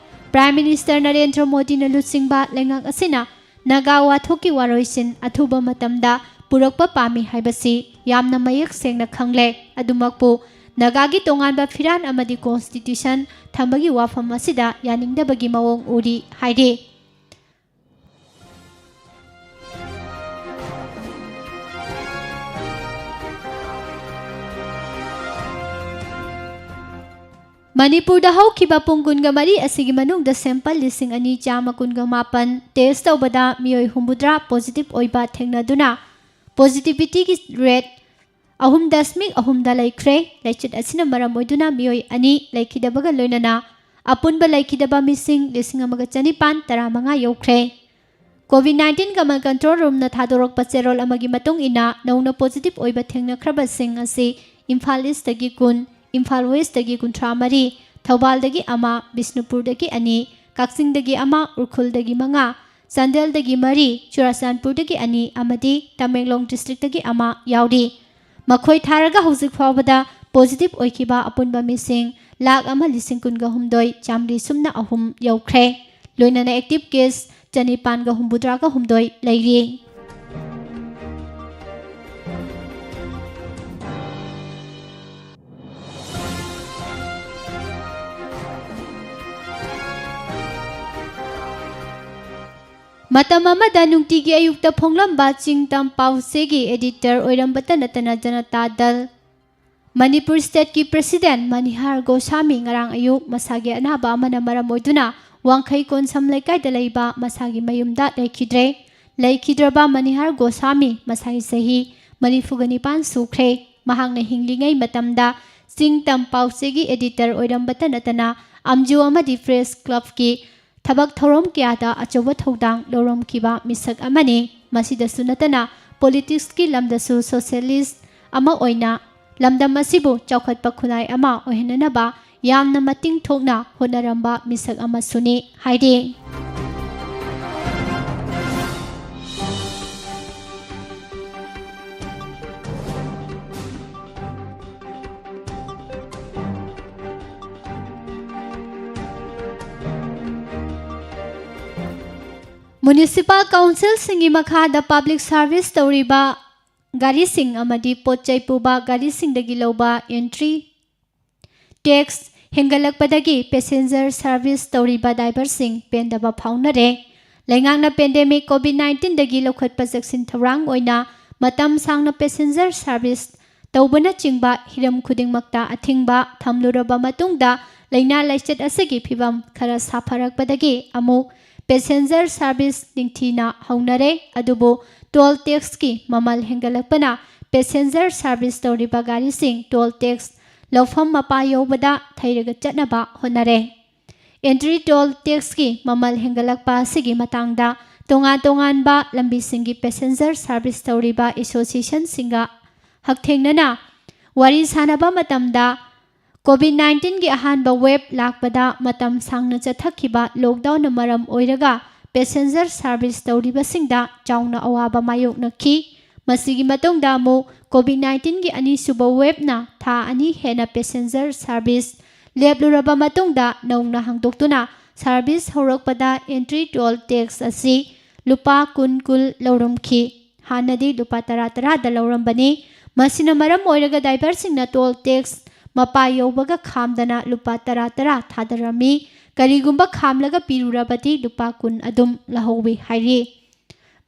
ꯄ꯭ꯔꯥꯏꯝ ꯃꯤꯅꯤꯁꯇꯔ ꯅꯔꯦꯟꯗ꯭ꯔ ꯃꯣꯗꯤꯅ ꯂꯨꯆꯤꯡꯕ ꯂꯩꯉꯥꯛ ꯑꯁꯤꯅ ꯅꯥꯒꯥ ꯋꯥꯊꯣꯛꯀꯤ ꯋꯥꯔꯣꯏꯁꯤꯟ ꯑꯊꯨꯕ ꯃꯇꯝꯗ ꯄꯨꯔꯛꯄ ꯄꯥꯝꯃꯤ ꯍꯥꯏꯕꯁꯤ ꯌꯥꯝꯅ ꯃꯌꯦꯛ ꯁꯦꯡꯅ ꯈꯪꯂꯦ꯫ ꯑꯗꯨꯃꯛꯄꯨ, ꯅꯥꯒꯥꯒꯤ ꯇꯣꯉꯥꯟꯕ ꯐꯤꯔꯥꯟ ꯑꯃꯗꯤ ꯀꯣꯟꯁꯇꯤꯇ꯭ꯌꯨꯁꯟ ꯊꯝꯕꯒꯤ ꯋꯥꯐꯝ ꯑꯁꯤꯗ ꯌꯥꯅꯤꯡꯗꯕꯒꯤ ꯃꯑꯣꯡ ꯎꯔꯤ ꯍꯥꯏꯔꯤ꯫ ꯃꯅꯤꯄꯨꯔꯗ ꯍꯧꯈꯤꯕ ꯄꯨꯡ ꯀꯨꯟꯒ ꯃꯔꯤ ꯑꯁꯤꯒꯤ ꯃꯅꯨꯡꯗ sample ꯂꯤꯁꯤꯡ ꯑꯅꯤ ꯆꯥꯝꯃ ꯀꯨꯟꯒ ꯃꯥꯄꯟ test ꯇꯧꯕꯗ ꯃꯤꯑꯣꯏ ꯍꯨꯝꯐꯨꯇꯔꯥ positive ꯑꯣꯏꯕ ꯊꯦꯡꯅꯗꯨꯅ, positivityꯒꯤ rate ꯑꯍꯨꯝ ꯗꯁꯃꯤꯛ ꯑꯍꯨꯝꯗ ꯂꯩꯈ꯭ꯔꯦ꯫ ꯂꯩꯆꯠ ꯑꯁꯤꯅ ꯃꯔꯝ ꯑꯣꯏꯗꯨꯅ ꯃꯤꯑꯣꯏ ꯑꯅꯤ ꯂꯩꯈꯤꯗꯕꯒ ꯂꯣꯏꯅꯅ ꯑꯄꯨꯟꯕ ꯂꯩꯈꯤꯗꯕ ꯃꯤꯁꯤꯡ ꯂꯤꯁꯤꯡ ꯑꯃꯒ ꯆꯅꯤꯄꯥꯟ ꯇꯔꯥꯃꯉꯥ ꯌꯧꯈ꯭ꯔꯦ꯫ COVID nineteen Command Control Roomꯅ ꯊꯥꯗꯣꯔꯛꯄ ꯆꯦꯔꯣꯜ ꯑꯃꯒꯤ ꯃꯇꯨꯡ ꯏꯟꯅ, ꯅꯧꯅ positive ꯑꯣꯏꯕ ꯊꯦꯡꯅꯈ꯭ꯔꯕꯁꯤꯡ ꯑꯁꯤ ꯏꯝꯐꯥꯜ Eastꯇꯒꯤ ꯀꯨꯟ, ꯏꯝꯐꯥꯜ Westꯇꯒꯤ ꯀꯨꯟꯊ꯭ꯔꯥ ꯃꯔꯤ, ꯊꯧꯕꯥꯜꯗꯒꯤ ꯑꯃ, ꯕꯤꯁꯅꯨꯄꯨꯔꯗꯒꯤ ꯑꯅꯤ, ꯀꯛꯆꯤꯡꯗꯒꯤ ꯑꯃ, ꯎꯈ꯭ꯔꯨꯜꯗꯒꯤ ꯃꯉꯥ, ꯆꯥꯟꯗꯦꯜꯗꯒꯤ ꯃꯔꯤ, ꯆꯨꯔꯥꯆꯥꯟꯄꯨꯔꯗꯒꯤ ꯑꯅꯤ ꯑꯃꯗꯤ ꯇꯃꯦꯡꯂꯣꯡ districtꯇꯒꯤ ꯑꯃ ꯌꯥꯎꯔꯤ꯫ ꯃꯈꯣꯏ ꯊꯥꯔꯒ ꯍꯧꯖꯤꯛ ꯐꯥꯎꯕꯗ positive ꯑꯣꯏꯈꯤꯕ ꯑꯄꯨꯟꯕ ꯃꯤꯁꯤꯡ ꯂꯥꯈ ꯑꯃ ꯂꯤꯁꯤꯡ ꯀꯨꯟꯒ ꯍꯨꯝꯗꯣꯏ ꯆꯥꯃꯔꯤ ꯁꯨꯞꯅ ꯑꯍꯨꯝ ꯌꯧꯈ꯭ꯔꯦ꯫ ꯂꯣꯏꯅꯅ active case ꯆꯅꯤꯄꯥꯟꯒ ꯍꯨꯝꯐꯨꯇꯔꯥꯒ ꯍꯨꯝꯗꯣꯏ ꯂꯩꯔꯤ꯫ ꯃꯇꯝ ꯑꯃꯗ ꯅꯨꯡꯇꯤꯒꯤ ꯑꯌꯨꯛꯇ ꯐꯣꯡꯂꯝꯕ ꯆꯤꯡ ꯇꯝ ꯄꯥꯎꯆꯦꯒꯤ editor ꯑꯣꯏꯔꯝꯕꯇ ꯅꯠꯇꯅ ꯖꯅꯇꯥ ꯗꯜ ꯃꯅꯤꯄꯨꯔ stateꯀꯤ president ꯃꯅꯤꯍꯥꯔ ꯒꯣꯁꯥꯃꯤ ꯉꯔꯥꯡ ꯑꯌꯨꯛ ꯃꯁꯥꯒꯤ ꯑꯅꯥꯕ ꯑꯃꯅ ꯃꯔꯝ ꯑꯣꯏꯗꯨꯅ ꯋꯥꯡꯈꯩ ꯀꯣꯟꯁꯝ ꯂꯩꯀꯥꯏꯗ ꯂꯩꯕ ꯃꯁꯥꯒꯤ ꯃꯌꯨꯝꯗ ꯂꯩꯈꯤꯗ꯭ꯔꯦ꯫ ꯂꯩꯈꯤꯗ꯭ꯔꯕ ꯃꯅꯤꯍꯥꯔ ꯒꯣꯁꯥꯃꯤ ꯃꯁꯥꯒꯤ ꯆꯍꯤ ꯃꯔꯤꯐꯨꯒ ꯅꯤꯄꯥꯟ ꯁꯨꯈ꯭ꯔꯦ꯫ ꯃꯍꯥꯛꯅ ꯍꯤꯡꯂꯤꯉꯩ ꯃꯇꯝꯗ ꯆꯤꯡ ꯇꯝ ꯄꯥꯎꯆꯦꯒꯤ editor ꯑꯣꯏꯔꯝꯕꯇ ꯅꯠꯇꯅ ꯑꯝꯖꯨ ꯑꯃꯗꯤ press clubꯀꯤ ꯊꯕꯛ ꯊꯧꯔꯝ ꯀꯌꯥꯗ ꯑꯆꯧꯕ ꯊꯧꯗꯥꯡ ꯂꯧꯔꯝꯈꯤꯕ ꯃꯤꯁꯛ ꯑꯃꯅꯤ꯫ ꯃꯁꯤꯗꯁꯨ ꯅꯠꯇꯅ politicsꯀꯤ ꯂꯝꯗꯁꯨ socialist ꯑꯃ ꯑꯣꯏꯅ ꯂꯝꯗꯝ ꯑꯁꯤꯕꯨ ꯆꯥꯎꯈꯠꯄ ꯈꯨꯟꯅꯥꯏ ꯑꯃ ꯑꯣꯏꯍꯟꯅꯅꯕ ꯌꯥꯝꯅ ꯃꯇꯤꯡ ꯊꯣꯛꯅ ꯍꯣꯠꯅꯔꯝꯕ ꯃꯤꯁꯛ ꯑꯃꯁꯨꯅꯤ ꯍꯥꯏꯔꯤ꯫ Municipal councilꯁꯤꯡꯒꯤ ꯃꯈꯥꯗ public service ꯇꯧꯔꯤꯕ ꯒꯥꯔꯤꯁꯤꯡ ꯑꯃꯗꯤ ꯄꯣꯠ ꯆꯩ ꯄꯨꯕ ꯒꯥꯔꯤꯁꯤꯡꯗꯒꯤ ꯂꯧꯕ entry tax ꯍꯦꯟꯒꯠꯂꯛꯄꯗꯒꯤ passenger service ꯇꯧꯔꯤꯕ driverꯁꯤꯡ ꯄꯦꯟꯗꯕ ꯐꯥꯎꯅꯔꯦ꯫ ꯂꯩꯉꯥꯛꯅ pandemic COVID nineteenꯗꯒꯤ ꯂꯧꯈꯠꯄ ꯆꯦꯛꯁꯤꯟ ꯊꯧꯔꯥꯡ ꯑꯣꯏꯅ ꯃꯇꯝ ꯁꯥꯡꯅ passenger service ꯇꯧꯕꯅꯆꯤꯡꯕ ꯍꯤꯔꯝ ꯈꯨꯗꯤꯡꯃꯛꯇ ꯑꯊꯤꯡꯕ ꯊꯝꯂꯨꯔꯕ ꯃꯇꯨꯡꯗ, ꯂꯥꯏꯅꯥ ꯂꯥꯏꯆꯠ ꯑꯁꯤꯒꯤ ꯐꯤꯚꯝ ꯈꯔ ꯁꯥꯐꯔꯛꯄꯗꯒꯤ ꯑꯃꯨꯛ passenger service ꯅꯤꯡꯊꯤꯅ ꯍꯧꯅꯔꯦ꯫ ꯑꯗꯨꯕꯨ toll taxꯀꯤ ꯃꯃꯜ ꯍꯦꯟꯒꯠꯂꯛꯄꯅ passenger service ꯇꯧꯔꯤꯕ ꯒꯥꯔꯤꯁꯤꯡ toll tax ꯂꯧꯐꯝ ꯃꯄꯥ ꯌꯧꯕꯗ ꯊꯩꯔꯒ ꯆꯠꯅꯕ ꯍꯣꯠꯅꯔꯦ꯫ Entry toll taxꯀꯤ ꯃꯃꯜ ꯍꯦꯟꯒꯠꯂꯛꯄ ꯑꯁꯤꯒꯤ ꯃꯇꯥꯡꯗ ꯇꯣꯉꯥꯟ ꯇꯣꯉꯥꯟꯕ ꯂꯝꯕꯤꯁꯤꯡꯒꯤ passenger service ꯇꯧꯔꯤꯕ associationꯁꯤꯡꯒ ꯍꯛꯊꯦꯡꯅꯅ ꯋꯥꯔꯤ ꯁꯥꯅꯕ ꯃꯇꯝꯗ, COVID nineteenꯒꯤ ꯑꯍꯥꯟꯕ wave ꯂꯥꯛꯄꯗ ꯃꯇꯝ ꯁꯥꯡꯅ ꯆꯠꯊꯈꯤꯕ lockdownꯅ ꯃꯔꯝ ꯑꯣꯏꯔꯒ passenger service ꯇꯧꯔꯤꯕꯁꯤꯡꯗ ꯆꯥꯎꯅ ꯑꯋꯥꯕ ꯃꯥꯌꯣꯛꯅꯈꯤ꯫ ꯃꯁꯤꯒꯤ ꯃꯇꯨꯡꯗ ꯑꯃꯨꯛ COVID nineteenꯒꯤ ꯑꯅꯤꯁꯨꯕ waveꯅ ꯊꯥ ꯑꯅꯤ ꯍꯦꯟꯅ passenger service ꯂꯦꯞꯂꯨꯔꯕ ꯃꯇꯨꯡꯗ ꯅꯧꯅ ꯍꯥꯡꯗꯣꯛꯇꯨꯅ service ꯍꯧꯔꯛꯄꯗ entry toll tax ꯑꯁꯤ ꯂꯨꯄꯥ ꯀꯨꯟ ꯀꯨꯟ ꯂꯧꯔꯝꯈꯤ꯫ ꯍꯥꯟꯅꯗꯤ ꯂꯨꯄꯥ ꯇꯔꯥ ꯇꯔꯥꯗ ꯂꯧꯔꯝꯕꯅꯤ꯫ ꯃꯁꯤꯅ ꯃꯔꯝ ꯑꯣꯏꯔꯒ driverꯁꯤꯡꯅ toll tax ꯃꯄꯥ ꯌꯧꯕꯒ ꯈꯥꯝꯗꯅ ꯂꯨꯄꯥ ꯇꯔꯥ ꯇꯔꯥ ꯊꯥꯗꯔꯝꯃꯤ꯫ ꯀꯔꯤꯒꯨꯝꯕ ꯈꯥꯝꯂꯒ ꯄꯤꯔꯨꯔꯕꯗꯤ ꯂꯨꯄꯥ ꯀꯨꯟ ꯑꯗꯨꯝ ꯂꯧꯍꯧꯋꯤ ꯍꯥꯏꯔꯤ꯫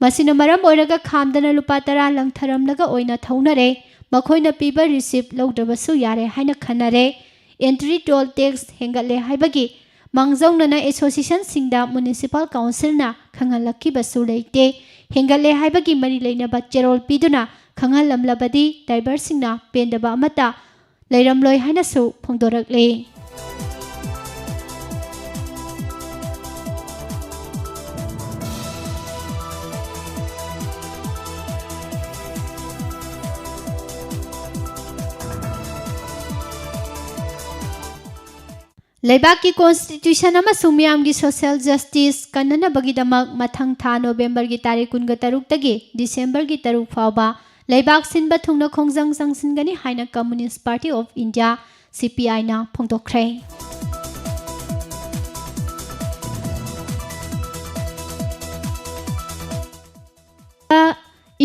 ꯃꯁꯤꯅ ꯃꯔꯝ ꯑꯣꯏꯔꯒ ꯈꯥꯝꯗꯅ ꯂꯨꯄꯥ ꯇꯔꯥ ꯂꯪꯊꯔꯝꯂꯒ ꯑꯣꯏꯅ ꯊꯧꯅꯔꯦ꯫ ꯃꯈꯣꯏꯅ ꯄꯤꯕ receipt ꯂꯧꯗ꯭ꯔꯕꯁꯨ ꯌꯥꯔꯦ ꯍꯥꯏꯅ ꯈꯟꯅꯔꯦ꯫ Entry toll tax ꯍꯦꯟꯒꯠꯂꯦ ꯍꯥꯏꯕꯒꯤ ꯃꯥꯡꯖꯧꯅꯅ associationꯁꯤꯡꯗ municipal councilꯅ ꯈꯪꯍꯜꯂꯛꯈꯤꯕꯁꯨ ꯂꯩꯇꯦ꯫ ꯍꯦꯟꯒꯠꯂꯦ ꯍꯥꯏꯕꯒꯤ ꯃꯔꯤ ꯂꯩꯅꯕ ꯆꯦꯔꯣꯜ ꯄꯤꯗꯨꯅ ꯈꯪꯍꯜꯂꯝꯂꯕꯗꯤ driverꯁꯤꯡꯅ ꯄꯦꯟꯗꯕ ꯑꯃꯠꯇ ꯂꯩꯔꯝꯂꯣꯏ ꯍꯥꯏꯅꯁꯨ ꯐꯣꯡꯗꯣꯔꯛꯂꯤ꯫ ꯂꯩꯕꯥꯛꯀꯤ constitution ꯑꯃꯁꯨꯡ ꯃꯤꯌꯥꯝꯒꯤ social justice ꯀꯟꯅꯅꯕꯒꯤꯗꯃꯛ ꯃꯊꯪ ꯊꯥ Novemberꯒꯤ ꯇꯥꯔꯤꯛ ꯀꯨꯟꯒ ꯇꯔꯨꯛꯇꯒꯤ Decemberꯒꯤ ꯇꯔꯨꯛ ꯐꯥꯎꯕ ꯂꯩꯕꯥꯛ ꯁꯤꯟꯕ ꯊꯨꯡꯅ ꯈꯣꯡꯖꯪ ꯆꯪꯁꯤꯟꯒꯅꯤ ꯍꯥꯏꯅ Communist Party of India, CPIꯅ ꯐꯣꯡꯗꯣꯛꯈ꯭ꯔꯦ꯫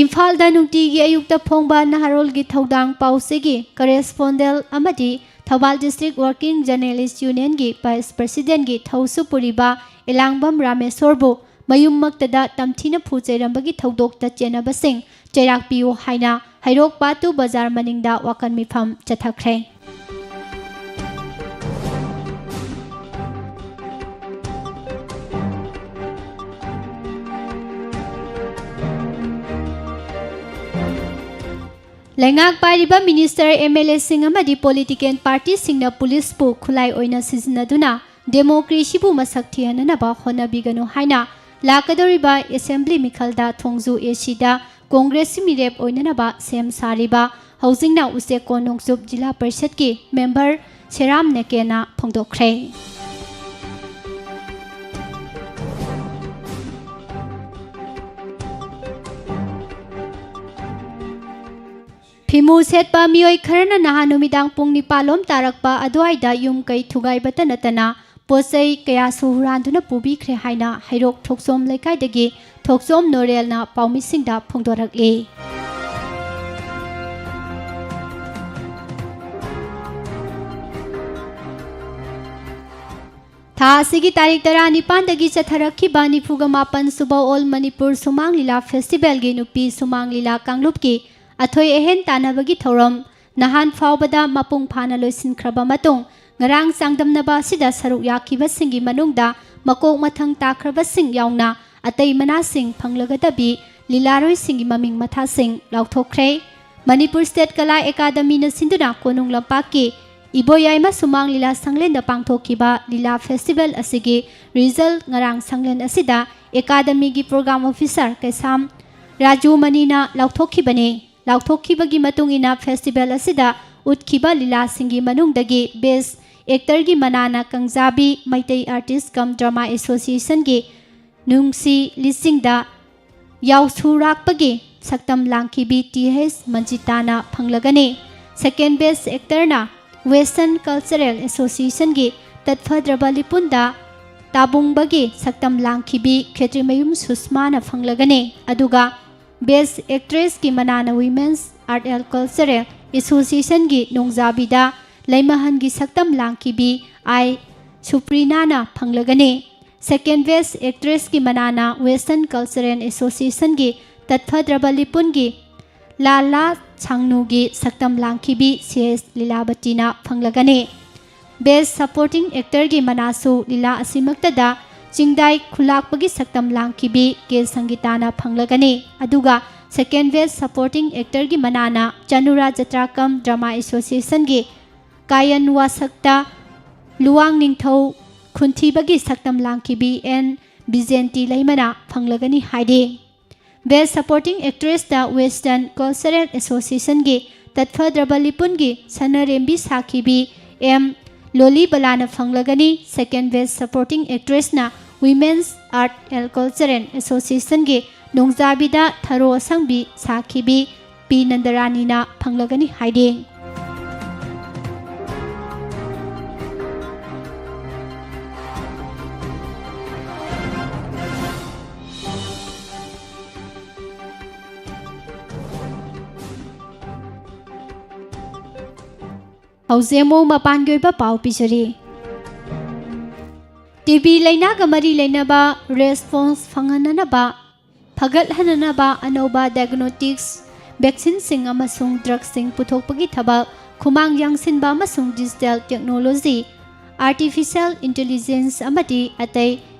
ꯏꯝꯐꯥꯜꯗ ꯅꯨꯡꯇꯤꯒꯤ ꯑꯌꯨꯛꯇ ꯐꯣꯡꯕ ꯅꯍꯥꯔꯣꯜꯒꯤ ꯊꯧꯗꯥꯡ ꯄꯥꯎꯆꯦꯒꯤ correspondent ꯑꯃꯗꯤ Thoubal District Working Journalist Unionꯒꯤ Vice Presidentꯒꯤ ꯊꯧꯁꯨ ꯄꯨꯔꯤꯕ ꯏꯂꯥꯡꯕꯝ ꯔꯥꯃꯦꯁꯣꯔꯕꯨ ꯃꯌꯨꯝꯃꯛꯇꯗ ꯇꯝꯊꯤꯅ ꯐꯨ ꯆꯩꯔꯝꯕꯒꯤ ꯊꯧꯗꯣꯛꯇ ꯆꯦꯟꯅꯕꯁꯤꯡ ꯆꯩꯔꯥꯛ ꯄꯤꯌꯨ ꯍꯥꯏꯅ ꯍꯩꯔꯣꯛ ꯄꯥꯠꯇꯨ ꯕꯖꯥꯔ ꯃꯅꯤꯡꯗ ꯋꯥꯀꯟ ꯃꯤꯐꯝ ꯆꯠꯊꯈ꯭ꯔꯦ꯫ ꯂꯩꯉꯥꯛ ꯄꯥꯏꯔꯤꯕ ꯃꯤꯅꯤꯁꯇꯔ, ꯑꯦꯝ ꯑꯦꯜ ꯑꯦꯁꯤꯡ ꯑꯃꯗꯤ ꯄꯣꯂꯤꯇꯤꯀꯦꯜ ꯄꯥꯔꯇꯤꯁꯤꯡꯅ ꯄꯨꯂꯤꯁꯄꯨ ꯈꯨꯠꯂꯥꯏ ꯑꯣꯏꯅ ꯁꯤꯖꯤꯟꯅꯗꯨꯅ ꯗꯦꯃꯣꯀ꯭ꯔꯦꯁꯤꯕꯨ ꯃꯁꯛ ꯊꯤꯍꯟꯅꯅꯕ ꯍꯣꯠꯅꯕꯤꯒꯅꯨ ꯍꯥꯏꯅ ꯂꯥꯛꯀꯗꯧꯔꯤꯕ ꯑꯦꯁꯦꯝꯕ꯭ꯂꯤ ꯃꯤꯈꯜꯗ ꯊꯣꯡꯖꯨ ꯑꯦ ꯁꯤꯗ ꯀꯣꯡꯒ꯭ꯔꯦꯁꯀꯤ ꯃꯤꯔꯦꯞ ꯑꯣꯏꯅꯅꯕ ꯁꯦꯝ ꯁꯥꯔꯤꯕ ꯍꯧꯖꯤꯡꯅ ꯎꯆꯦꯛꯀꯣꯟ ꯅꯣꯡꯆꯨꯞ ꯖꯤꯂꯥ ꯄꯔꯤꯁꯠꯀꯤ ꯃꯦꯝꯕꯔ ꯁꯦꯔꯥꯝ ꯅꯦꯀꯦꯅ ꯐꯣꯡꯗꯣꯛꯈ꯭ꯔꯦ꯫ ꯐꯤꯃꯨ ꯁꯦꯠꯄ ꯃꯤꯑꯣꯏ ꯈꯔꯅ ꯅꯍꯥꯟ ꯅꯨꯃꯤꯗꯥꯡ ꯄꯨꯡ ꯅꯤꯄꯥꯜ ꯂꯣꯝ ꯇꯥꯔꯛꯄ ꯑꯗꯨꯋꯥꯏꯗ ꯌꯨꯝ ꯀꯩ ꯊꯨꯒꯥꯏꯕꯇ ꯅꯠꯇꯅ ꯄꯣꯠ ꯆꯩ ꯀꯌꯥꯁꯨ ꯍꯨꯔꯥꯟꯗꯨꯅ ꯄꯨꯕꯤꯈ꯭ꯔꯦ ꯍꯥꯏꯅ ꯍꯩꯔꯣꯛ ꯊꯣꯛꯆꯣꯝ ꯂꯩꯀꯥꯏꯗꯒꯤ ꯊꯣꯛꯆꯣꯝ ꯅꯣꯔꯦꯜꯅ ꯄꯥꯎꯃꯤꯁꯤꯡꯗ ꯐꯣꯡꯗꯣꯔꯛꯂꯤ꯫ ꯊꯥ ꯑꯁꯤꯒꯤ ꯇꯥꯔꯤꯛ ꯇꯔꯥꯅꯤꯄꯥꯟꯗꯒꯤ ꯆꯠꯊꯔꯛꯈꯤꯕ ꯅꯤꯐꯨꯒ ꯃꯥꯄꯟ ꯁꯨꯕ ꯑꯣꯜ ꯃꯅꯤꯄꯨꯔ ꯁꯨꯃꯥꯡ ꯂꯤꯂꯥ ꯐꯦꯁꯇꯤꯚꯦꯜꯒꯤ ꯅꯨꯄꯤ ꯁꯨꯃꯥꯡ ꯂꯤꯂꯥ ꯀꯥꯡꯂꯨꯞꯀꯤ ꯑꯊꯣꯏ ꯑꯍꯦꯟ ꯇꯥꯟꯅꯕꯒꯤ ꯊꯧꯔꯝ ꯅꯍꯥꯟ ꯐꯥꯎꯕꯗ ꯃꯄꯨꯡ ꯐꯥꯅ ꯂꯣꯏꯁꯤꯟꯈ꯭ꯔꯕ ꯃꯇꯨꯡ, ꯉꯔꯥꯡ ꯆꯥꯡꯗꯝꯅꯕ ꯑꯁꯤꯗ ꯁꯔꯨꯛ ꯌꯥꯈꯤꯕꯁꯤꯡꯒꯤ ꯃꯅꯨꯡꯗ ꯃꯀꯣꯛ ꯃꯊꯪ ꯇꯥꯈ꯭ꯔꯕꯁꯤꯡ ꯌꯥꯎꯅ ꯑꯇꯩ ꯃꯅꯥꯁꯤꯡ ꯐꯪꯂꯒꯗꯕꯤ ꯂꯤꯂꯥꯔꯣꯏꯁꯤꯡꯒꯤ ꯃꯃꯤꯡ ꯃꯊꯥꯁꯤꯡ ꯂꯥꯎꯊꯣꯛꯈ꯭ꯔꯦ꯫ ꯃꯅꯤꯄꯨꯔ ꯁ꯭ꯇꯦꯠ ꯀꯂꯥ ꯑꯦꯀꯥꯗꯃꯤꯅ ꯁꯤꯟꯗꯨꯅ ꯀꯣꯅꯨꯡ ꯂꯝꯄꯥꯛꯀꯤ ꯏꯕꯣꯌꯥꯏꯃ ꯁꯨꯃꯥꯡ ꯂꯤꯂꯥ ꯁꯪꯂꯦꯟꯗ ꯄꯥꯡꯊꯣꯛꯈꯤꯕ ꯂꯤꯂꯥ ꯐꯦꯁꯇꯤꯚꯦꯜ ꯑꯁꯤꯒꯤ ꯔꯤꯖꯜ ꯉꯔꯥꯡ ꯁꯪꯂꯦꯟ ꯑꯁꯤꯗ ꯑꯦꯀꯥꯗꯃꯤꯒꯤ ꯄ꯭ꯔꯣꯒ꯭ꯔꯥꯝ ꯑꯣꯐꯤꯁꯥꯔ ꯀꯩꯁꯥꯝ ꯔꯥꯖꯨ ꯃꯅꯤꯅ ꯂꯥꯎꯊꯣꯛꯈꯤꯕꯅꯤ꯫ ꯂꯥꯎꯊꯣꯛꯈꯤꯕꯒꯤ ꯃꯇꯨꯡ ꯏꯟꯅ, ꯐꯦꯁꯇꯤꯚꯦꯜ ꯑꯁꯤꯗ ꯎꯠꯈꯤꯕ ꯂꯤꯂꯥꯁꯤꯡꯒꯤ ꯃꯅꯨꯡꯗꯒꯤ ꯕꯦꯁ ꯑꯦꯛꯇꯔꯒꯤ ꯃꯅꯥꯅ ꯀꯪꯖꯥꯕꯤ ꯃꯩꯇꯩ ꯑꯥꯔꯇꯤꯁ ꯀꯝ ꯗ꯭ꯔꯃꯥ ꯑꯦꯁꯣꯁꯤꯌꯦꯁꯟꯒꯤ ꯅꯨꯡꯁꯤ ꯂꯤꯁꯤꯡꯗ ꯌꯥꯎꯁꯨꯔꯥꯛꯄꯒꯤ ꯁꯛꯇꯝ ꯂꯥꯡꯈꯤꯕꯤ ꯇꯤ ꯑꯩꯆ ꯃꯟꯖꯤꯇꯥꯅ ꯐꯪꯂꯒꯅꯤ꯫ ꯁꯦꯀꯦꯟ ꯕꯦꯁ ꯑꯦꯛꯇꯔꯅ ꯋꯦꯁꯇꯔꯟ ꯀꯜꯆꯔꯦꯜ ꯑꯦꯁꯣꯁꯤꯌꯦꯁꯟꯒꯤ ꯇꯠꯐꯗ꯭ꯔꯕ ꯂꯤꯄꯨꯟꯗ ꯇꯥꯕꯨꯡꯕꯒꯤ ꯁꯛꯇꯝ ꯂꯥꯡꯈꯤꯕꯤ ꯈꯦꯇ꯭ꯔꯤꯃꯌꯨꯝ ꯁꯨꯁꯃꯥꯅ ꯐꯪꯂꯒꯅꯤ꯫ ꯑꯗꯨꯒ ꯕꯦꯁ ꯑꯦꯛꯇ꯭ꯔꯦꯁꯀꯤ ꯃꯅꯥꯅ ꯋꯤꯃꯦꯟꯁ ꯑꯥꯔꯠ ꯑꯦꯟ ꯀꯜꯆꯔꯦꯜ ꯑꯦꯁꯣꯁꯤꯌꯦꯁꯟꯒꯤ ꯅꯣꯡꯖꯥꯕꯤꯗ ꯂꯩꯃꯍꯟꯒꯤ ꯁꯛꯇꯝ ꯂꯥꯡꯈꯤꯕꯤ ꯑꯥꯏ ꯁꯨꯄ꯭ꯔꯤꯅꯥꯅ ꯐꯪꯂꯒꯅꯤ꯫ ꯁꯦꯀꯦꯟ ꯕꯦꯁ ꯑꯦꯛꯇ꯭ꯔꯦꯁꯀꯤ ꯃꯅꯥꯅ ꯋꯦꯁꯇꯔꯟ ꯀꯜꯆꯔꯦꯜ ꯑꯦꯁꯣꯁꯤꯌꯦꯁꯟꯒꯤ ꯇꯠꯐꯗ꯭ꯔꯕ ꯂꯤꯄꯨꯟꯒꯤ ꯂꯥꯂꯥ ꯁꯥꯡꯅꯨꯒꯤ ꯁꯛꯇꯝ ꯂꯥꯡꯈꯤꯕꯤ ꯁꯤ ꯑꯦꯁ ꯂꯤꯂꯥꯕꯇꯤꯅ ꯐꯪꯂꯒꯅꯤ꯫ Best Supporting Actorꯒꯤ ꯃꯅꯥꯁꯨ ꯂꯤꯂꯥ ꯑꯁꯤꯃꯛꯇꯗ ꯆꯤꯡꯗꯥꯏ ꯈꯨꯂꯥꯛꯄꯒꯤ ꯁꯛꯇꯝ ꯂꯥꯡꯈꯤꯕꯤ ꯀꯦ ꯁꯪꯒꯤꯇꯥꯅ ꯐꯪꯂꯒꯅꯤ꯫ ꯑꯗꯨꯒ Second Best Supporting Actorꯒꯤ ꯃꯅꯥꯅ ꯆꯅꯨꯔꯥ ꯖꯇ꯭ꯔꯥꯀꯝ Drama Associationꯒꯤ ꯀꯥꯌꯟ ꯋꯥꯁꯛꯇ Luwang ꯅꯤꯡꯊꯧ ꯈꯨꯟꯊꯤꯕꯒꯤ ꯁꯛꯇꯝ ꯂꯥꯡꯈꯤꯕꯤ ꯑꯦꯟ ꯕꯤꯖꯦꯟꯇꯤ ꯂꯩꯃꯅ ꯐꯪꯂꯒꯅꯤ ꯍꯥꯏꯔꯤ꯫ Best Supporting Actressꯇ Western Cultural Associationꯒꯤ ꯇꯠꯐꯗ꯭ꯔꯕ ꯂꯤꯄꯨꯟꯒꯤ ꯁꯅꯔꯦꯝꯕꯤ ꯁꯥꯈꯤꯕꯤ ꯑꯦꯝ ꯂꯣꯂꯤꯕꯂꯥꯅ ꯐꯪꯂꯒꯅꯤ꯫ Second Best Supporting Actressꯅ Women's Art and Cultural Associationꯒꯤ ꯅꯣꯡꯖꯥꯕꯤꯗ ꯊꯔꯣ ꯑꯁꯪꯕꯤ ꯁꯥꯈꯤꯕꯤ ꯄꯤ ꯅꯟꯗꯔꯥꯅꯤꯅ ꯐꯪꯂꯒꯅꯤ ꯍꯥꯏꯔꯤ꯫ ꯍꯧꯖꯤꯛ ꯑꯃꯨꯛ ꯃꯄꯥꯟꯒꯤ ꯑꯣꯏꯕ ꯄꯥꯎ ꯄꯤꯖꯔꯤ꯫ ꯇꯤ ꯕꯤ ꯂꯩꯅꯥꯒ ꯃꯔꯤ ꯂꯩꯅꯕ response ꯐꯪꯍꯟꯅꯅꯕ, ꯐꯒꯠꯍꯟꯅꯅꯕ ꯑꯅꯧꯕ diagnostics, vaccineꯁꯤꯡ ꯑꯃꯁꯨꯡ drugꯁꯤꯡ ꯄꯨꯊꯣꯛꯄꯒꯤ ꯊꯕꯛ ꯈꯨꯃꯥꯡ ꯌꯥꯡꯁꯤꯟꯕ ꯑꯃꯁꯨꯡ digital technology, artificial intelligence ꯑꯃꯗꯤ ꯑꯇꯩ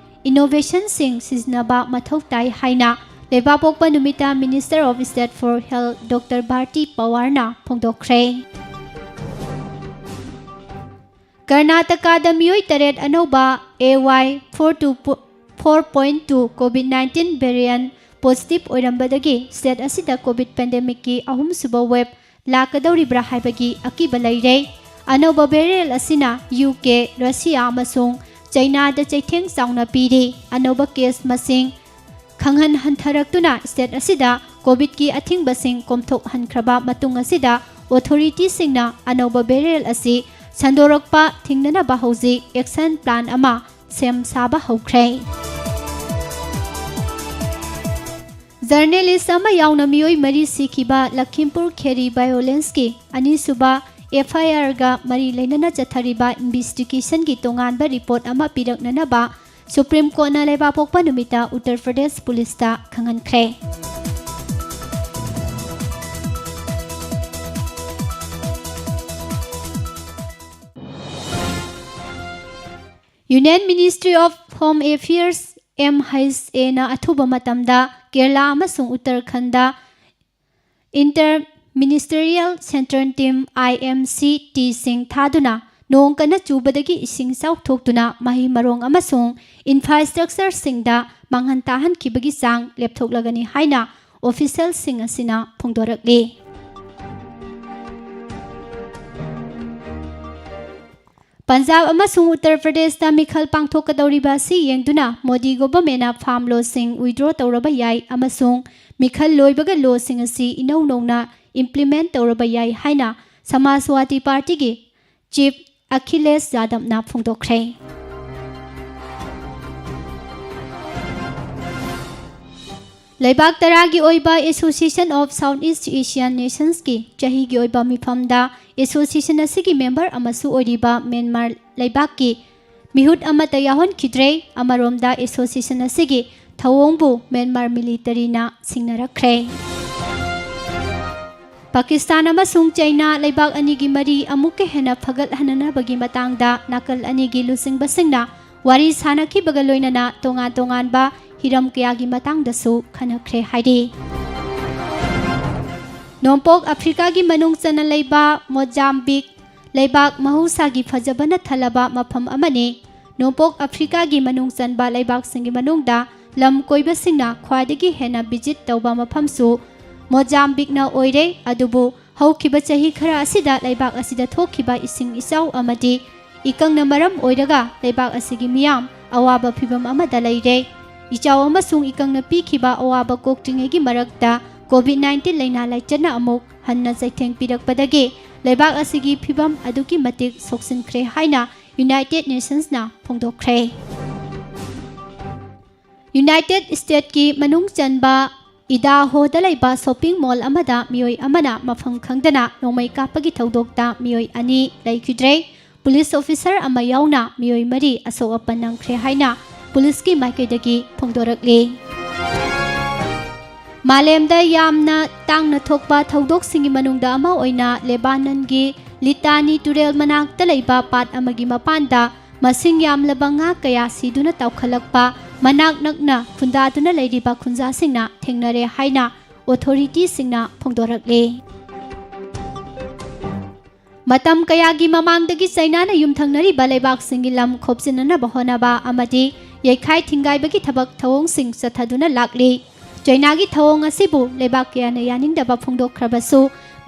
innovationꯁꯤꯡ ꯁꯤꯖꯤꯟꯅꯕ ꯃꯊꯧ ꯇꯥꯏ ꯍꯥꯏꯅ ꯂꯩꯕꯥꯛꯄꯣꯛꯄ ꯅꯨꯃꯤꯠꯇ Minister of State for Health Doctor Bharti ꯄꯋꯥꯔꯅ ꯐꯣꯡꯗꯣꯛꯈ꯭ꯔꯦ꯫ ꯀꯔꯅꯥꯇꯀꯥꯗ ꯃꯤꯑꯣꯏ ꯇꯔꯦꯠ ꯑꯅꯧꯕ A Y four two four point two COVID nineteen variant positive ꯑꯣꯏꯔꯝꯕꯗꯒꯤ state ꯑꯁꯤꯗ COVID pandemicꯀꯤ ꯑꯍꯨꯝꯁꯨꯕ wave ꯂꯥꯛꯀꯗꯧꯔꯤꯕ꯭ꯔꯥ ꯍꯥꯏꯕꯒꯤ ꯑꯀꯤꯕ ꯂꯩꯔꯦ꯫ ꯑꯅꯧꯕ variant ꯑꯁꯤꯅ ꯌꯨ ꯀꯦ, ꯔꯁꯤꯌꯥ ꯑꯃꯁꯨꯡ ꯆꯩꯅꯥꯗ ꯆꯩꯊꯦꯡ ꯆꯥꯎꯅ ꯄꯤꯔꯤ꯫ ꯑꯅꯧꯕ case ꯃꯁꯤꯡ ꯈꯪꯍꯟ ꯍꯟꯊꯔꯛꯇꯨꯅ state ꯑꯁꯤꯗ COVIDꯀꯤ ꯑꯊꯤꯡꯕꯁꯤꯡ ꯀꯣꯝꯊꯣꯛꯍꯟꯈ꯭ꯔꯕ ꯃꯇꯨꯡ ꯑꯁꯤꯗ authorityꯁꯤꯡꯅ ꯑꯅꯧꯕ variant ꯑꯁꯤ ꯁꯟꯗꯣꯔꯛꯄ ꯊꯤꯡꯅꯅꯕ ꯍꯧꯖꯤꯛ action plan ꯑꯃ ꯁꯦꯝ ꯁꯥꯕ ꯍꯧꯈ꯭ꯔꯦ꯫ Journalist ꯑꯃ ꯌꯥꯎꯅ ꯃꯤꯑꯣꯏ ꯃꯔꯤ ꯁꯤꯈꯤꯕ ꯂꯈꯤꯝꯄꯨꯔ ꯈꯦꯔꯤ violenceꯀꯤ ꯑꯅꯤꯁꯨꯕ F I Rꯒ ꯃꯔꯤ ꯂꯩꯅꯅ ꯆꯠꯊꯔꯤꯕ investigationꯒꯤ ꯇꯣꯉꯥꯟꯕ report ꯑꯃ ꯄꯤꯔꯛꯅꯅꯕ Supreme Courtꯅ ꯂꯩꯕꯥꯛꯄꯣꯛꯄ ꯅꯨꯃꯤꯠꯇ Uttar Pradesh ꯄꯨꯂꯤꯁꯇ ꯈꯪꯍꯟꯈ꯭ꯔꯦ꯫ Union Ministry of Home Affairs, M H A ꯅ ꯑꯊꯨꯕ ꯃꯇꯝꯗ ꯀꯦꯔꯂꯥ ꯑꯃꯁꯨꯡ Uttarakhand Inter Ministerial Central Team, I M C T ꯁꯤꯡ ꯊꯥꯗꯨꯅ ꯅꯣꯡ ꯀꯟꯅ ꯆꯨꯕꯗꯒꯤ ꯏꯁꯤꯡ ꯏꯆꯥꯎ ꯊꯣꯛꯇꯨꯅ ꯃꯍꯩ ꯃꯔꯣꯡ ꯑꯃꯁꯨꯡ infrastructure ꯁꯤꯡꯗ ꯃꯥꯡꯍꯟ ꯇꯥꯍꯟꯈꯤꯕꯒꯤ ꯆꯥꯡ ꯂꯦꯞꯊꯣꯛꯂꯒꯅꯤ ꯍꯥꯏꯅ official ꯁꯤꯡ ꯑꯁꯤꯅ ꯐꯣꯡꯗꯣꯔꯛꯂꯤ꯫ ꯄꯟꯖꯥꯕ ꯑꯃꯁꯨꯡ ꯎꯠꯇꯔ ꯄ꯭ꯔꯗꯦꯁꯇ ꯃꯤꯈꯜ ꯄꯥꯡꯊꯣꯛꯀꯗꯧꯔꯤꯕ ꯑꯁꯤ ꯌꯦꯡꯗꯨꯅ ꯃꯣꯗꯤ government ꯅ farm law ꯁꯤꯡ withdraw ꯇꯧꯔꯕ ꯌꯥꯏ ꯑꯃꯁꯨꯡ ꯃꯤꯈꯜ ꯂꯣꯏꯕꯒ law ꯁꯤꯡ ꯑꯁꯤ ꯏꯅꯧ ꯅꯧꯅ implement ꯇꯧꯔꯕ ꯌꯥꯏ ꯍꯥꯏꯅ ꯁꯃꯥꯖꯋꯥꯗꯤ ꯄꯥꯔꯇꯤꯒꯤ chief ꯑꯈꯤꯂꯦꯁ ꯌꯥꯗꯕꯅ ꯐꯣꯡꯗꯣꯛꯈ꯭ꯔꯦ꯫ ꯂꯩꯕꯥꯛ ꯇꯔꯥꯒꯤ ꯑꯣꯏꯕ Association of South East Asian Nations ꯀꯤ ꯆꯍꯤꯒꯤ ꯑꯣꯏꯕ ꯃꯤꯐꯝꯗ association ꯑꯁꯤꯒꯤ member ꯑꯃꯁꯨ ꯑꯣꯏꯔꯤꯕ ꯃ꯭ꯌꯥꯟꯃꯥꯔ ꯂꯩꯕꯥꯛꯀꯤ ꯃꯤꯍꯨꯠ ꯑꯃꯠꯇ ꯌꯥꯎꯍꯟꯈꯤꯗ꯭ꯔꯦ꯫ ꯑꯃꯔꯣꯝꯗ association ꯑꯁꯤꯒꯤ ꯊꯧꯑꯣꯡꯕꯨ ꯃ꯭ꯌꯥꯟꯃꯥꯔ military ꯅ ꯁꯤꯡꯅꯔꯛꯈ꯭ꯔꯦ꯫ ꯄꯥꯀꯤꯁꯇꯥꯟ ꯑꯃꯁꯨꯡ ꯆꯩꯅꯥ ꯂꯩꯕꯥꯛ ꯑꯅꯤꯒꯤ ꯃꯔꯤ ꯑꯃꯨꯛꯀ ꯍꯦꯟꯅ ꯐꯒꯠꯍꯟꯅꯅꯕꯒꯤ ꯃꯇꯥꯡꯗ ꯅꯥꯀꯜ ꯑꯅꯤꯒꯤ ꯂꯨꯆꯤꯡꯕꯁꯤꯡꯅ ꯋꯥꯔꯤ ꯁꯥꯅꯈꯤꯕꯒ ꯂꯣꯏꯅꯅ ꯇꯣꯉꯥꯟ ꯇꯣꯉꯥꯟꯕ ꯍꯤꯔꯝ ꯀꯌꯥꯒꯤ ꯃꯇꯥꯡꯗꯁꯨ ꯈꯟꯅꯈ꯭ꯔꯦ ꯍꯥꯏꯔꯤ꯫ ꯅꯣꯡꯄꯣꯛ ꯑꯐ꯭ꯔꯤꯀꯥꯒꯤ ꯃꯅꯨꯡ ꯆꯟꯅ ꯂꯩꯕ ꯃꯣꯖꯥꯝꯕꯤꯛ ꯂꯩꯕꯥꯛ ꯃꯍꯧꯁꯥꯒꯤ ꯐꯖꯕꯅ ꯊꯜꯂꯕ ꯃꯐꯝ ꯑꯃꯅꯤ꯫ ꯅꯣꯡꯄꯣꯛ ꯑꯐ꯭ꯔꯤꯀꯥꯒꯤ ꯃꯅꯨꯡ ꯆꯟꯕ ꯂꯩꯕꯥꯛꯁꯤꯡꯒꯤ ꯃꯅꯨꯡꯗ ꯂꯝ ꯀꯣꯏꯕꯁꯤꯡꯅ ꯈ꯭ꯋꯥꯏꯗꯒꯤ ꯍꯦꯟꯅ visit ꯇꯧꯕ ꯃꯐꯝꯁꯨ ꯃꯣꯖꯥꯝꯕꯤꯛꯅ ꯑꯣꯏꯔꯦ꯫ ꯑꯗꯨꯕꯨ ꯍꯧꯈꯤꯕ ꯆꯍꯤ ꯈꯔ ꯑꯁꯤꯗ ꯂꯩꯕꯥꯛ ꯑꯁꯤꯗ ꯊꯣꯛꯈꯤꯕ ꯏꯁꯤꯡ ꯏꯆꯥꯎ ꯑꯃꯗꯤ ꯏꯀꯪꯅ ꯃꯔꯝ ꯑꯣꯏꯔꯒ ꯂꯩꯕꯥꯛ ꯑꯁꯤꯒꯤ ꯃꯤꯌꯥꯝ ꯑꯋꯥꯕ ꯐꯤꯚꯝ ꯑꯃꯗ ꯂꯩꯔꯦ꯫ ꯏꯆꯥꯎ ꯑꯃꯁꯨꯡ ꯏꯀꯪꯅ ꯄꯤꯈꯤꯕ ꯑꯋꯥꯕ ꯀꯣꯛꯇ꯭ꯔꯤꯉꯩꯒꯤ ꯃꯔꯛꯇ COVID nineteen ꯂꯥꯏꯅꯥ ꯂꯥꯏꯆꯠꯅ ꯑꯃꯨꯛ ꯍꯟꯅ ꯆꯩꯊꯦꯡ ꯄꯤꯔꯛꯄꯗꯒꯤ ꯂꯩꯕꯥꯛ ꯑꯁꯤꯒꯤ ꯐꯤꯚꯝ ꯑꯗꯨꯛꯀꯤ ꯃꯇꯤꯛ ꯁꯣꯛꯆꯤꯟꯈ꯭ꯔꯦ ꯍꯥꯏꯅ United Nations ꯅ ꯐꯣꯡꯗꯣꯛꯈ꯭ꯔꯦ꯫ United States ꯀꯤ ꯃꯅꯨꯡ ꯆꯟꯕ ꯏꯗꯥꯍꯣꯗ ꯂꯩꯕ shopping mall ꯑꯃꯗ ꯃꯤꯑꯣꯏ ꯑꯃꯅ ꯃꯐꯝ ꯈꯪꯗꯅ ꯅꯣꯡꯃꯩ ꯀꯥꯞꯄꯒꯤ ꯊꯧꯗꯣꯛꯇ ꯃꯤꯑꯣꯏ ꯑꯅꯤ ꯂꯩꯈꯤꯗ꯭ꯔꯦ꯫ Police officer ꯑꯃ ꯌꯥꯎꯅ ꯃꯤꯑꯣꯏ ꯃꯔꯤ ꯑꯁꯣꯛ ꯑꯄꯟ ꯅꯪꯈ꯭ꯔꯦ ꯍꯥꯏꯅ police ꯀꯤ ꯃꯥꯏꯀꯩꯗꯒꯤ ꯐꯣꯡꯗꯣꯔꯛꯂꯤ꯫ ꯃꯥꯂꯦꯝꯗ ꯌꯥꯝꯅ ꯇꯥꯡꯅ ꯊꯣꯛꯄ ꯊꯧꯗꯣꯛꯁꯤꯡꯒꯤ ꯃꯅꯨꯡꯗ ꯑꯃ ꯑꯣꯏꯅ ꯂꯦꯕꯥꯅꯟꯒꯤ ꯂꯤꯇꯥꯅꯤ ꯇꯨꯔꯦꯜ ꯃꯅꯥꯛꯇ ꯂꯩꯕ ꯄꯥꯠ ꯑꯃꯒꯤ ꯃꯄꯥꯟꯗ ꯃꯁꯤꯡ ꯌꯥꯝꯂꯕ ꯉꯥ ꯀꯌꯥ ꯁꯤꯗꯨꯅ ꯇꯥꯎꯈꯠꯂꯛꯄ ꯃꯅꯥꯛ ꯅꯛꯅ ꯈꯨꯟꯗꯥꯗꯨꯅ ꯂꯩꯔꯤꯕ ꯈꯨꯟꯖꯥꯁꯤꯡꯅ ꯊꯦꯡꯅꯔꯦ ꯍꯥꯏꯅ ꯑꯣꯊꯣꯔꯤꯇꯤꯁꯤꯡꯅ ꯐꯣꯡꯗꯣꯔꯛꯂꯤ꯫ ꯃꯇꯝ ꯀꯌꯥꯒꯤ ꯃꯃꯥꯡꯗꯒꯤ ꯆꯩꯅꯥꯅ ꯌꯨꯝꯊꯪꯅꯔꯤꯕ ꯂꯩꯕꯥꯛꯁꯤꯡꯒꯤ ꯂꯝ ꯈꯣꯞꯆꯤꯟꯅꯅꯕ ꯍꯣꯠꯅꯕ ꯑꯃꯗꯤ ꯌꯩꯈꯥꯏ ꯊꯤꯡꯒꯥꯏꯕꯒꯤ ꯊꯕꯛ ꯊꯧꯑꯣꯡꯁꯤꯡ ꯆꯠꯊꯗꯨꯅ ꯂꯥꯛꯂꯤ꯫ ꯆꯩꯅꯥꯒꯤ ꯊꯧꯑꯣꯡ ꯑꯁꯤꯕꯨ ꯂꯩꯕꯥꯛ ꯀꯌꯥꯅ ꯌꯥꯅꯤꯡꯗꯕ ꯐꯣꯡꯗꯣꯛꯈ꯭ꯔꯕꯁꯨ,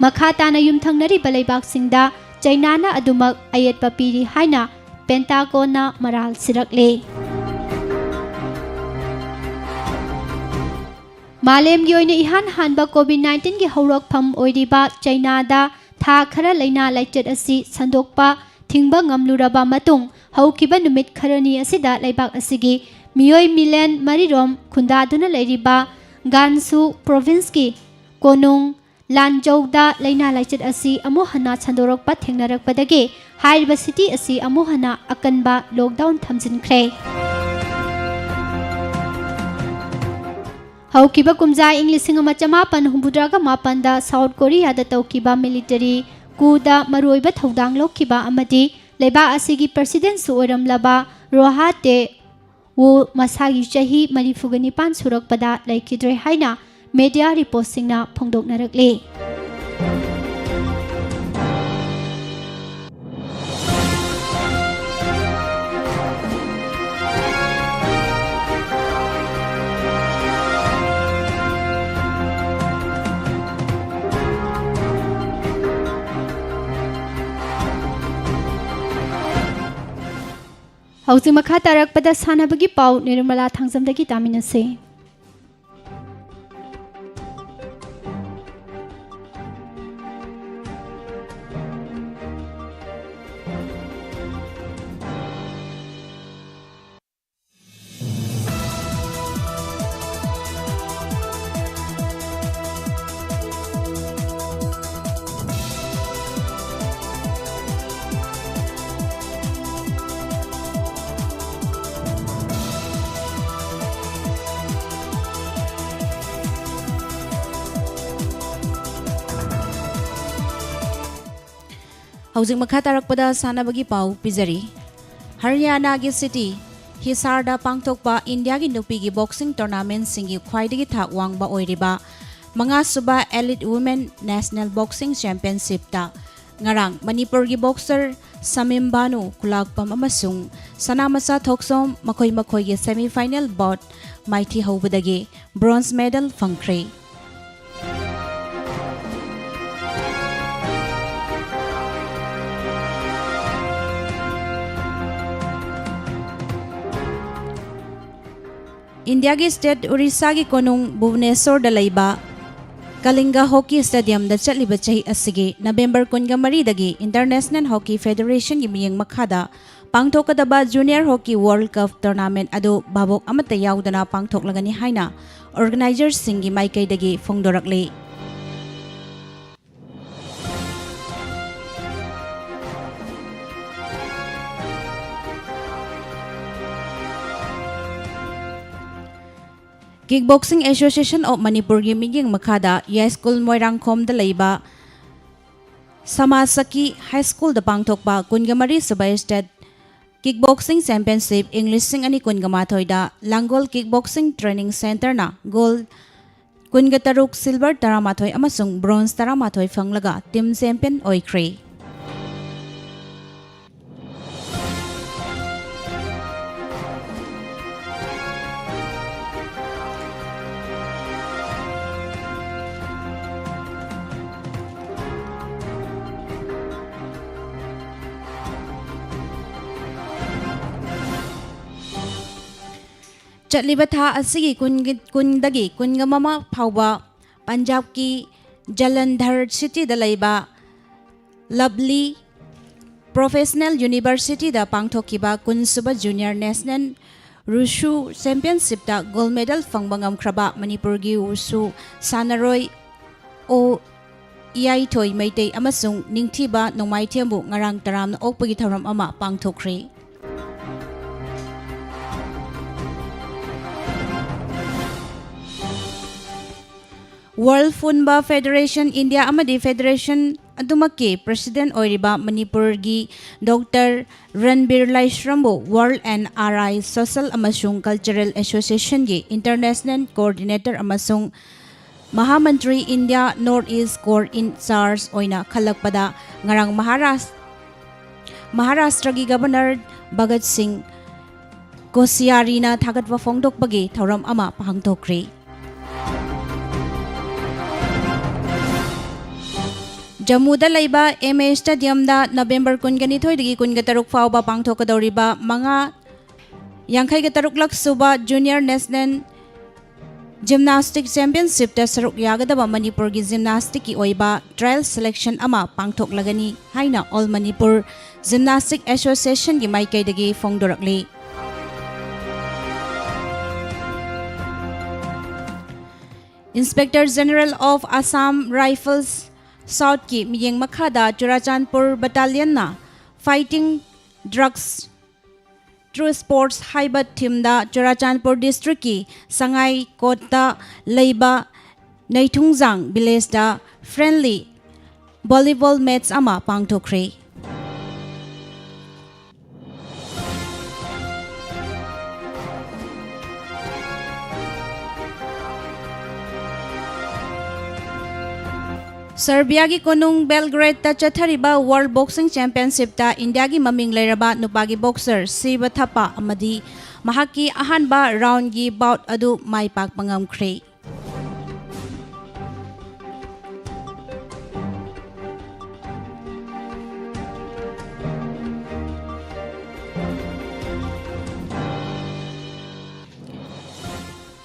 ꯃꯈꯥ ꯇꯥꯅ ꯌꯨꯝꯊꯪꯅꯔꯤꯕ ꯂꯩꯕꯥꯛꯁꯤꯡꯗ ꯆꯩꯅꯥꯅ ꯑꯗꯨꯃꯛ ꯑꯌꯦꯠꯄ ꯄꯤꯔꯤ ꯍꯥꯏꯅ ꯄꯦꯟꯇꯥꯒꯣꯟꯅ ꯃꯔꯥꯜ ꯁꯤꯔꯛꯂꯦ꯫ ꯃꯥꯂꯦꯝꯒꯤ ꯑꯣꯏꯅ ꯏꯍꯥꯟ ꯍꯥꯟꯕ ꯀꯣꯚꯤꯗ ꯅꯥꯏꯟꯇꯤꯟꯒꯤ ꯍꯧꯔꯛꯐꯝ ꯑꯣꯏꯔꯤꯕ ꯆꯩꯅꯥꯗ ꯊꯥ ꯈꯔ ꯂꯩꯅꯥ ꯂꯥꯏꯆꯠ ꯑꯁꯤ ꯁꯟꯗꯣꯛꯄ ꯊꯤꯡꯕ ꯉꯝꯂꯨꯔꯕ ꯃꯇꯨꯡ, ꯍꯧꯈꯤꯕ ꯅꯨꯃꯤꯠ ꯈꯔꯅꯤ ꯑꯁꯤꯗ ꯂꯩꯕꯥꯛ ꯑꯁꯤꯒꯤ ꯃꯤꯑꯣꯏ ꯃꯤꯂꯤꯌꯟ ꯃꯔꯤꯔꯣꯝ ꯈꯨꯟꯗꯥꯗꯨꯅ ꯂꯩꯔꯤꯕ ꯒꯥꯟꯁꯨ ꯄ꯭ꯔꯣꯚꯤꯟꯁꯀꯤ ꯀꯣꯅꯨꯡ ꯂꯥꯟꯖꯧꯗ ꯂꯩꯅꯥ ꯂꯥꯏꯆꯠ ꯑꯁꯤ ꯑꯃꯨꯛ ꯍꯟꯅ ꯁꯟꯗꯣꯔꯛꯄ ꯊꯦꯡꯅꯔꯛꯄꯗꯒꯤ ꯍꯥꯏꯔꯤꯕ ꯁꯤꯇꯤ ꯑꯁꯤ ꯑꯃꯨꯛ ꯍꯟꯅ ꯑꯀꯟꯕ ꯂꯣꯛꯗꯥꯎꯟ ꯊꯝꯖꯤꯟꯈ꯭ꯔꯦ꯫ ꯍꯧꯈꯤꯕ ꯀꯨꯝꯖꯥ ꯏꯪ ꯂꯤꯁꯤꯡ ꯑꯃ ꯆꯃꯥꯄꯟ ꯍꯨꯝꯐꯨꯇꯔꯥꯒ ꯃꯥꯄꯟꯗ ꯁꯥꯎꯠ ꯀꯣꯔꯤꯌꯥꯗ ꯇꯧꯈꯤꯕ ꯃꯤꯂꯤꯇꯔꯤ ꯀꯨꯗ ꯃꯔꯨꯑꯣꯏꯕ ꯊꯧꯗꯥꯡ ꯂꯧꯈꯤꯕ ꯑꯃꯗꯤ ꯂꯩꯕꯥꯛ ꯑꯁꯤꯒꯤ ꯄ꯭ꯔꯁꯤꯗꯦꯟꯁꯨ ꯑꯣꯏꯔꯝꯂꯕ ꯔꯣꯍꯥ ꯇꯦ ꯋꯨ ꯃꯁꯥꯒꯤ ꯆꯍꯤ ꯃꯔꯤꯐꯨꯒ ꯅꯤꯄꯥꯟ ꯁꯨꯔꯛꯄꯗ ꯂꯩꯈꯤꯗ꯭ꯔꯦ ꯍꯥꯏꯅ ꯃꯦꯗꯤꯌꯥ ꯔꯤꯄꯣꯔꯠꯁꯤꯡꯅ ꯐꯣꯡꯗꯣꯛꯅꯔꯛꯂꯤ꯫ ꯍꯧꯖꯤꯛ ꯃꯈꯥ ꯇꯥꯔꯛꯄꯗ ꯁꯥꯟꯅꯕꯒꯤ ꯄꯥꯎ ꯅꯤꯔꯃꯂꯥ ꯊꯥꯡꯖꯝꯗꯒꯤ ꯇꯥꯃꯤꯟꯅꯁꯤ꯫ ꯍꯧꯖꯤꯛ ꯃꯈꯥ ꯇꯥꯔꯛꯄꯗ ꯁꯥꯟꯅꯕꯒꯤ ꯄꯥꯎ ꯄꯤꯖꯔꯤ꯫ ꯍꯔꯤꯌꯥꯅꯥꯒꯤ ꯁꯤꯇꯤ ꯍꯤꯁꯥꯔꯗ ꯄꯥꯡꯊꯣꯛꯄ ꯏꯟꯗꯤꯌꯥꯒꯤ ꯅꯨꯄꯤꯒꯤ ꯕꯣꯛꯁꯤꯡ ꯇꯣꯔꯅꯥꯃꯦꯟꯁꯤꯡꯒꯤ ꯈ꯭ꯋꯥꯏꯗꯒꯤ ꯊꯥꯛ ꯋꯥꯡꯕ ꯑꯣꯏꯔꯤꯕ ꯃꯉꯥꯁꯨꯕ Elite Women National Boxing Championshipꯇ ꯉꯔꯥꯡ ꯃꯅꯤꯄꯨꯔꯒꯤ ꯕꯣꯛꯁꯔ ꯁꯃꯤꯝ ꯕꯥꯅꯨ ꯈꯨꯂꯥꯛꯄꯝ ꯑꯃꯁꯨꯡ ꯁꯅꯥꯃꯆꯥ ꯊꯣꯛꯆꯣꯝ ꯃꯈꯣꯏ ꯃꯈꯣꯏꯒꯤ semifinal bout ꯃꯥꯏꯊꯤꯍꯧꯕꯗꯒꯤ bronze medal ꯐꯪꯈ꯭ꯔꯦ꯫ ꯏꯟꯗꯤꯌꯥꯒꯤ state ꯑꯣꯔꯤꯁꯥꯒꯤ ꯀꯣꯅꯨꯡ ꯚꯨꯕꯅꯦꯁꯣꯔꯗ ꯂꯩꯕ ꯀꯂꯤꯡꯒ ꯍꯣꯀꯤ ꯁ꯭ꯇꯦꯗꯤꯌꯝꯗ ꯆꯠꯂꯤꯕ ꯆꯍꯤ ꯑꯁꯤꯒꯤ ꯅꯕꯦꯝꯕꯔ ꯀꯨꯟꯒ ꯃꯔꯤꯗꯒꯤ International Hockey Federationꯒꯤ ꯃꯤꯠꯌꯦꯡ ꯃꯈꯥꯗ ꯄꯥꯡꯊꯣꯛꯀꯗꯕ Junior Hockey World Cup Tournament ꯑꯗꯨ ꯚꯥꯕꯣꯛ ꯑꯃꯠꯇ ꯌꯥꯎꯗꯅ ꯄꯥꯡꯊꯣꯛꯂꯒꯅꯤ ꯍꯥꯏꯅ organizerꯁꯤꯡꯒꯤ ꯃꯥꯏꯀꯩꯗꯒꯤ ꯐꯣꯡꯗꯣꯔꯛꯂꯤ꯫ Kickboxing Association of ꯃꯅꯤꯄꯨꯔꯒꯤ ꯃꯤꯠꯌꯦꯡ ꯃꯈꯥꯗ ꯌꯥꯏꯁ꯭ꯀꯨꯜ ꯃꯣꯏꯔꯥꯡꯈꯣꯝꯗ ꯂꯩꯕ ꯁꯃꯥꯁꯀꯤ ꯍꯥꯏ ꯁ꯭ꯀꯨꯜꯗ ꯄꯥꯡꯊꯣꯛꯄ ꯀꯨꯟꯒ ꯃꯔꯤ ꯁꯨꯕ State Kickboxing Championship ꯏꯪ ꯂꯤꯁꯤꯡ ꯑꯅꯤ ꯀꯨꯟꯒ ꯃꯥꯊꯣꯏꯗ ꯂꯥꯡꯒꯣꯜ Kickboxing Training Centreꯅ gold ꯀꯨꯟꯒ ꯇꯔꯨꯛ, silver ꯇꯔꯥꯃꯥꯊꯣꯏ ꯑꯃꯁꯨꯡ bronze ꯇꯔꯥꯃꯥꯊꯣꯏ ꯐꯪꯂꯒ team champion ꯑꯣꯏꯈ꯭ꯔꯦ꯫ ꯆꯠꯂꯤꯕ ꯊꯥ ꯑꯁꯤꯒꯤ ꯀꯨꯟꯒꯤ, ꯀꯨꯟꯗꯒꯤ ꯀꯨꯟꯒ ꯃꯉꯥ ꯐꯥꯎꯕ ꯄꯟꯖꯥꯕꯀꯤ ꯖꯂꯟꯙꯔ ꯁꯤꯇꯤꯗ ꯂꯩꯕ ꯂꯚꯂꯤ ꯄ꯭ꯔꯣꯐꯦꯁꯅꯦꯜ ꯌꯨꯅꯤꯚꯔꯁꯤꯇꯤꯗ ꯄꯥꯡꯊꯣꯛꯈꯤꯕ ꯀꯨꯟꯁꯨꯕ Junior National Wushu Championshipꯇ gold medal ꯐꯪꯕ ꯉꯝꯈ꯭ꯔꯕ ꯃꯅꯤꯄꯨꯔꯒꯤ wushu ꯁꯥꯟꯅꯔꯣꯏ ꯑꯣ ꯏꯌꯥꯏꯊꯣꯏ ꯃꯩꯇꯩ ꯑꯃꯁꯨꯡ ꯅꯤꯡꯊꯤꯕ ꯅꯣꯡꯃꯥꯏꯊꯦꯝꯕꯨ ꯉꯔꯥꯡ ꯇꯔꯥꯝꯅ ꯑꯣꯛꯄꯒꯤ ꯊꯧꯔꯝ ꯑꯃ ꯄꯥꯡꯊꯣꯛꯈ꯭ꯔꯦ꯫ World Funba Federation India ꯑꯃꯗꯤ Federation ꯑꯗꯨꯃꯛꯀꯤ ꯄ꯭ꯔꯁꯤꯗꯦꯟ ꯑꯣꯏꯔꯤꯕ ꯃꯅꯤꯄꯨꯔꯒꯤ ꯗꯣꯛꯇꯔ ꯔꯟꯕꯤꯔ ꯂꯥꯏꯁ꯭ꯔꯝꯕꯨ World N R I Social ꯑꯃꯁꯨꯡ Cultural Associationꯒꯤ International Coordinator ꯑꯃꯁꯨꯡ ꯃꯍꯥꯃꯟꯇ꯭ꯔꯤ India North East Corps in Charge ꯑꯣꯏꯅ ꯈꯜꯂꯛꯄꯗ ꯉꯔꯥꯡ ꯃꯍꯥꯔꯥꯁ-, ꯃꯍꯥꯔꯥꯁꯇ꯭ꯔꯒꯤ ꯒꯕꯔꯅꯔ ꯚꯒꯠ ꯁꯤꯡ ꯀꯣꯁꯤꯌꯥꯔꯤꯅ ꯊꯥꯒꯠꯄ ꯐꯣꯡꯗꯣꯛꯄꯒꯤ ꯊꯧꯔꯝ ꯑꯃ ꯄꯥꯡꯊꯣꯛꯈ꯭ꯔꯦ꯫ ꯖꯝꯃꯨꯗ ꯂꯩꯕ M A Stadiumꯗ November ꯀꯨꯟꯒ ꯅꯤꯊꯣꯏꯗꯒꯤ ꯀꯨꯟꯒ ꯇꯔꯨꯛ ꯐꯥꯎꯕ ꯄꯥꯡꯊꯣꯛꯀꯗꯧꯔꯤꯕ ꯃꯉꯥ, ꯌꯥꯡꯈꯩꯒ ꯇꯔꯨꯛꯂꯛ ꯁꯨꯕ Junior National Gymnastic Championshipꯇ ꯁꯔꯨꯛ ꯌꯥꯒꯗꯕ ꯃꯅꯤꯄꯨꯔꯒꯤ gymnasticꯀꯤ ꯑꯣꯏꯕ trial selection ꯑꯃ ꯄꯥꯡꯊꯣꯛꯂꯒꯅꯤ ꯍꯥꯏꯅ All Manipur Gymnastic Associationꯒꯤ ꯃꯥꯏꯀꯩꯗꯒꯤ ꯐꯣꯡꯗꯣꯔꯛꯂꯤ꯫ Inspector General of Assam Rifles Southꯀꯤ ꯃꯤꯠꯌꯦꯡ ꯃꯈꯥꯗ Churachandpur battalionꯅ Fighting Drugs Through Sports ꯍꯥꯏꯕ themeꯗ ꯆꯨꯔꯥꯆꯥꯟꯄꯨꯔ districtꯀꯤ ꯁꯉꯥꯏꯀꯣꯠꯇ ꯂꯩꯕ ꯅꯩꯊꯨꯡꯖꯥꯡ villageꯇ friendly volleyball match ꯑꯃ ꯄꯥꯡꯊꯣꯛꯈ꯭ꯔꯦ꯫ Serbiaꯒꯤ ꯀꯣꯅꯨꯡ Belgradeꯇ ꯆꯠꯊꯔꯤꯕ World Boxing Championshipꯇ Indiaꯒꯤ ꯃꯃꯤꯡ ꯂꯩꯔꯕ ꯅꯨꯄꯥꯒꯤ boxer ꯁꯤꯕ ꯊꯥꯄꯥ ꯑꯃꯗꯤ ꯃꯍꯥꯛꯀꯤ ꯑꯍꯥꯟꯕ roundꯒꯤ bout ꯑꯗꯨ ꯃꯥꯏ ꯄꯥꯛꯄ ꯉꯝꯈ꯭ꯔꯦ꯫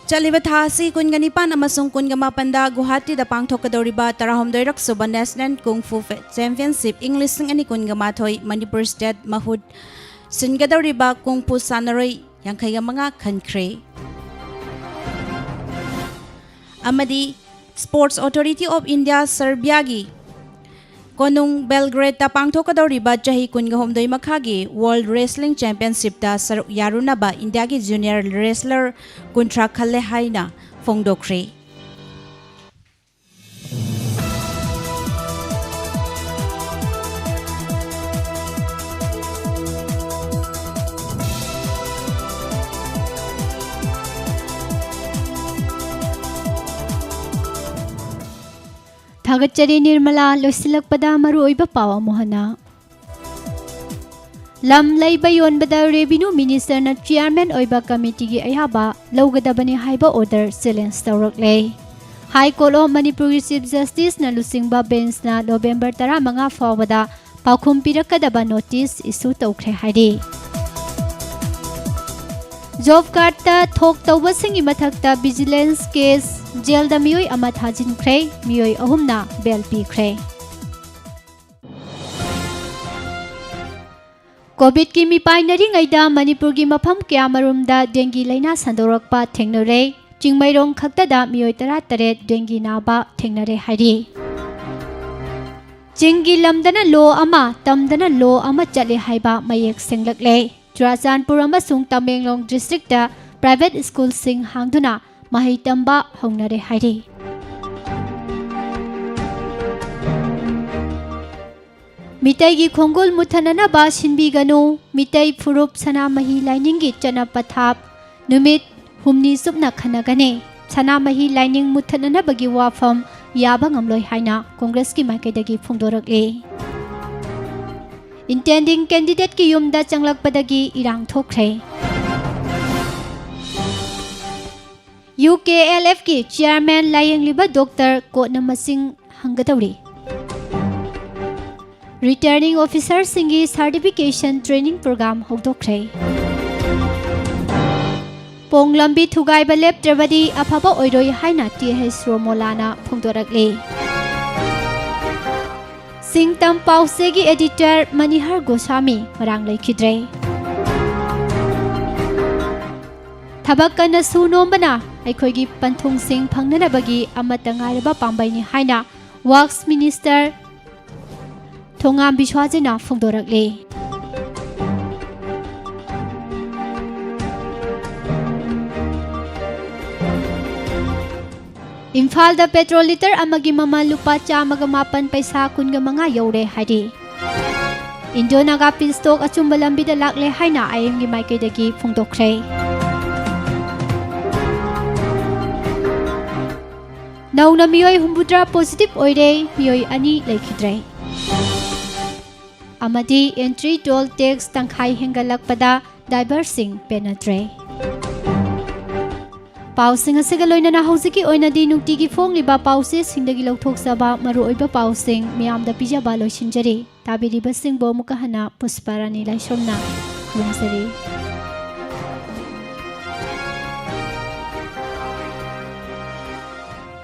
ꯆꯠꯂꯤꯕ ꯊꯥ ꯑꯁꯤ ꯀꯨꯟꯒ ꯅꯤꯄꯥꯟ ꯑꯃꯁꯨꯡ ꯀꯨꯟꯒ ꯃꯥꯄꯟꯗ ꯒꯨꯋꯥꯍꯥꯇꯤꯗ ꯄꯥꯡꯊꯣꯛꯀꯗꯧꯔꯤꯕ ꯇꯔꯥꯍꯨꯝꯗꯣꯏꯔꯛ ꯁꯨꯕ National Kung Fu Fe-, Championship ꯏꯪ ꯂꯤꯁꯤꯡ ꯑꯅꯤ ꯀꯨꯟꯒ ꯃꯥꯊꯣꯏ ꯃꯅꯤꯄꯨꯔ state ꯃꯍꯨꯠ ꯁꯤꯟꯒꯗꯧꯔꯤꯕ ꯀꯨꯡ ꯐꯨ ꯁꯥꯟꯅꯔꯣꯏ ꯌꯥꯡꯈꯩꯒ ꯃꯉꯥ ꯈꯟꯈ꯭ꯔꯦ꯫ ꯑꯃꯗꯤ Sports Authority of India Serbiaꯒꯤ ꯀꯣꯅꯨꯡ Belgradeꯇ ꯄꯥꯡꯊꯣꯛꯀꯗꯧꯔꯤꯕ ꯆꯍꯤ ꯀꯨꯟꯒ ꯍꯨꯝꯗꯣꯏ ꯃꯈꯥꯒꯤ World Wrestling Championshipꯇ ꯁꯔꯨꯛ ꯌꯥꯔꯨꯅꯕ Indiaꯒꯤ junior wrestler ꯀꯨꯟꯊ꯭ꯔꯥ ꯈꯜꯂꯦ ꯍꯥꯏꯅ ꯐꯣꯡꯗꯣꯛꯈ꯭ꯔꯦ꯫ ꯑꯒꯠꯆꯔꯤ ꯅꯤꯔꯃꯂꯥ꯫ ꯂꯣꯏꯁꯤꯜꯂꯛꯄꯗ ꯃꯔꯨꯑꯣꯏꯕ ꯄꯥꯎ ꯑꯃꯨꯛ ꯍꯟꯅ꯫ ꯂꯝ ꯂꯩꯕ ꯌꯣꯟꯕꯗ Revenue Minister ꯅ Chairman ꯑꯣꯏꯕ committee ꯒꯤ ꯑꯌꯥꯕ ꯂꯧꯒꯗꯕꯅꯤ ꯍꯥꯏꯕ order challenge ꯇꯧꯔꯛꯂꯦ꯫ High Court of ꯃꯅꯤꯄꯨꯔꯒꯤ Chief Justice ꯅ ꯂꯨꯆꯤꯡꯕ bench ꯅ November ꯇꯔꯥꯃꯉꯥ ꯐꯥꯎꯕꯗ ꯄꯥꯎꯈꯨꯝ ꯄꯤꯔꯛꯀꯗꯕ notice issue ꯇꯧꯈ꯭ꯔꯦ ꯍꯥꯏꯔꯤ꯫ Job card ꯇ ꯊꯣꯛ ꯇꯧꯕꯁꯤꯡꯒꯤ ꯃꯊꯛꯇ vigilance case, jail ꯗ ꯃꯤꯑꯣꯏ ꯑꯃ ꯊꯥꯖꯤꯟꯈ꯭ꯔꯦ, ꯃꯤꯑꯣꯏ ꯑꯍꯨꯝꯅ bail ꯄꯤꯈ꯭ꯔꯦ꯫ COVID ꯀꯤ ꯃꯤꯄꯥꯏꯅꯔꯤꯉꯩꯗ ꯃꯅꯤꯄꯨꯔꯒꯤ ꯃꯐꯝ ꯀꯌꯥꯃꯔꯨꯝꯗ dengue ꯂꯩꯅꯥ ꯁꯟꯗꯣꯔꯛꯄ ꯊꯦꯡꯅꯔꯦ꯫ ꯆꯤꯡꯃꯩꯔꯣꯡ ꯈꯛꯇꯗ ꯃꯤꯑꯣꯏ ꯇꯔꯥꯇꯔꯦꯠ dengue ꯅꯥꯕ ꯊꯦꯡꯅꯔꯦ ꯍꯥꯏꯔꯤ꯫ ꯆꯤꯡꯒꯤ ꯂꯝꯗꯅ ꯂꯣ ꯑꯃ, ꯇꯝꯗꯅ ꯂꯣ ꯑꯃ ꯆꯠꯂꯦ ꯍꯥꯏꯕ ꯃꯌꯦꯛ ꯁꯦꯡꯂꯛꯂꯦ꯫ ꯆꯨꯔꯥꯆꯥꯟꯄꯨꯔ ꯑꯃꯁꯨꯡ ꯇꯃꯦꯡꯂꯣꯡ district ꯇ private school ꯁꯤꯡ ꯍꯥꯡꯗꯨꯅ ꯃꯍꯩ ꯇꯝꯕ ꯍꯧꯅꯔꯦ ꯍꯥꯏꯔꯤ꯫ ꯃꯤꯇꯩꯒꯤ ꯈꯣꯡꯒꯨꯜ ꯃꯨꯠꯊꯠꯅꯅꯕ ꯁꯤꯟꯕꯤꯒꯅꯨ꯫ ꯃꯤꯇꯩ ꯐꯨꯔꯨꯞ ꯁꯅꯥꯃꯍꯤ ꯂꯥꯏꯅꯤꯡꯒꯤ ꯆꯠꯅ ꯄꯊꯥꯞ ꯅꯨꯃꯤꯠ ꯍꯨꯝꯅꯤ ꯆꯨꯞꯅ ꯈꯟꯅꯒꯅꯤ꯫ ꯁꯅꯥꯃꯍꯤ ꯂꯥꯏꯅꯤꯡ ꯃꯨꯠꯊꯠꯅꯅꯕꯒꯤ ꯋꯥꯐꯝ ꯌꯥꯕ ꯉꯝꯂꯣꯏ ꯍꯥꯏꯅ Congress ꯀꯤ ꯃꯥꯏꯀꯩꯗꯒꯤ ꯐꯣꯡꯗꯣꯔꯛꯂꯤ꯫ Intending candidate ꯀꯤ ꯌꯨꯝꯗ ꯆꯪꯂꯛꯄꯗꯒꯤ ꯏꯔꯥꯡ ꯊꯣꯛꯈ꯭ꯔꯦ꯫ UKLF ꯀꯤ chairman ꯂꯥꯌꯦꯡꯂꯤꯕ doctor ꯀꯣꯟꯅ ꯃꯁꯤꯡ ꯍꯪꯒꯗꯧꯔꯤ꯫ Returning officer ꯁꯤꯡꯒꯤ certification training program ꯍꯧꯗꯣꯛꯈ꯭ꯔꯦ꯫ ꯄꯣꯡ ꯂꯝꯕꯤ ꯊꯨꯒꯥꯏꯕ ꯂꯦꯞꯇ꯭ꯔꯕꯗꯤ ꯑꯐꯕ ꯑꯣꯏꯔꯣꯏ ꯍꯥꯏꯅ Th ꯔꯣꯃꯣꯂꯥꯅ ꯐꯣꯡꯗꯣꯔꯛꯂꯤ꯫ ꯁꯤꯡꯇꯝ ꯄꯥꯎꯆꯦꯒꯤ editor ꯃꯅꯤꯍꯔ ꯒꯣꯁ꯭ꯋꯥꯃꯤ ꯃꯔꯥꯡ ꯂꯩꯈꯤꯗ꯭ꯔꯦ꯫ ꯊꯕꯛ ꯀꯟꯅ ꯁꯨ ꯅꯣꯝꯕꯅ ꯑꯩꯈꯣꯏꯒꯤ ꯄꯟꯊꯨꯡꯁꯤꯡ ꯐꯪꯅꯅꯕꯒꯤ ꯑꯃꯠꯇ ꯉꯥꯏꯔꯕ ꯄꯥꯝꯕꯩꯅꯤ ꯍꯥꯏꯅ Works Minister ꯊꯣꯉꯥꯝ ꯕꯤꯁ꯭ꯋꯥꯖꯤꯠꯅ ꯐꯣꯡꯗꯣꯔꯛꯂꯤ꯫ ꯏꯝꯐꯥꯜꯗ petrol litre ꯑꯃꯒꯤ ꯃꯃꯜ ꯂꯨꯄꯥ ꯆꯥꯝꯃꯒ ꯃꯥꯄꯟ ꯄꯩꯁꯥ ꯀꯨꯟꯒ ꯃꯉꯥ ꯌꯧꯔꯦ ꯍꯥꯏꯔꯤ꯫ Indo Naga peace talk ꯑꯆꯨꯝꯕ ꯂꯝꯕꯤꯗ ꯂꯥꯛꯂꯦ ꯍꯥꯏꯅ I M ꯒꯤ ꯃꯥꯏꯀꯩꯗꯒꯤ ꯐꯣꯡꯗꯣꯛꯈ꯭ꯔꯦ꯫ ꯅꯧꯅ ꯃꯤꯑꯣꯏ ꯍꯨꯝꯐꯨꯇꯔꯥ positive ꯑꯣꯏꯔꯦ, ꯃꯤꯑꯣꯏ ꯑꯅꯤ ꯂꯩꯈꯤꯗ꯭ꯔꯦ꯫ ꯑꯃꯗꯤ entry toll tax ꯇꯪꯈꯥꯏ ꯍꯦꯟꯒꯠꯂꯛꯄꯗ driverꯁꯤꯡ ꯄꯦꯟꯅꯗ꯭ꯔꯦ꯫ ꯄꯥꯎꯁꯤꯡ ꯑꯁꯤꯒ ꯂꯣꯏꯅꯅ ꯍꯧꯖꯤꯛꯀꯤ ꯑꯣꯏꯅꯗꯤ ꯅꯨꯡꯇꯤꯒꯤ ꯐꯣꯡꯂꯤꯕ ꯄꯥꯎꯆꯦꯁꯤꯡꯗꯒꯤ ꯂꯧꯊꯣꯛꯆꯕ ꯃꯔꯨꯑꯣꯏꯕ ꯄꯥꯎꯁꯤꯡ ꯃꯤꯌꯥꯝꯗ ꯄꯤꯖꯕ ꯂꯣꯏꯁꯤꯟꯖꯔꯤ꯫ ꯇꯥꯕꯤꯔꯤꯕꯁꯤꯡꯕꯨ ꯑꯃꯨꯛꯀ ꯍꯟꯅ ꯄꯨꯁꯄꯥꯔꯥꯅꯤ ꯂꯥꯏꯁ꯭ꯔꯝꯅ ꯈꯨꯔꯨꯝꯖꯔꯤ꯫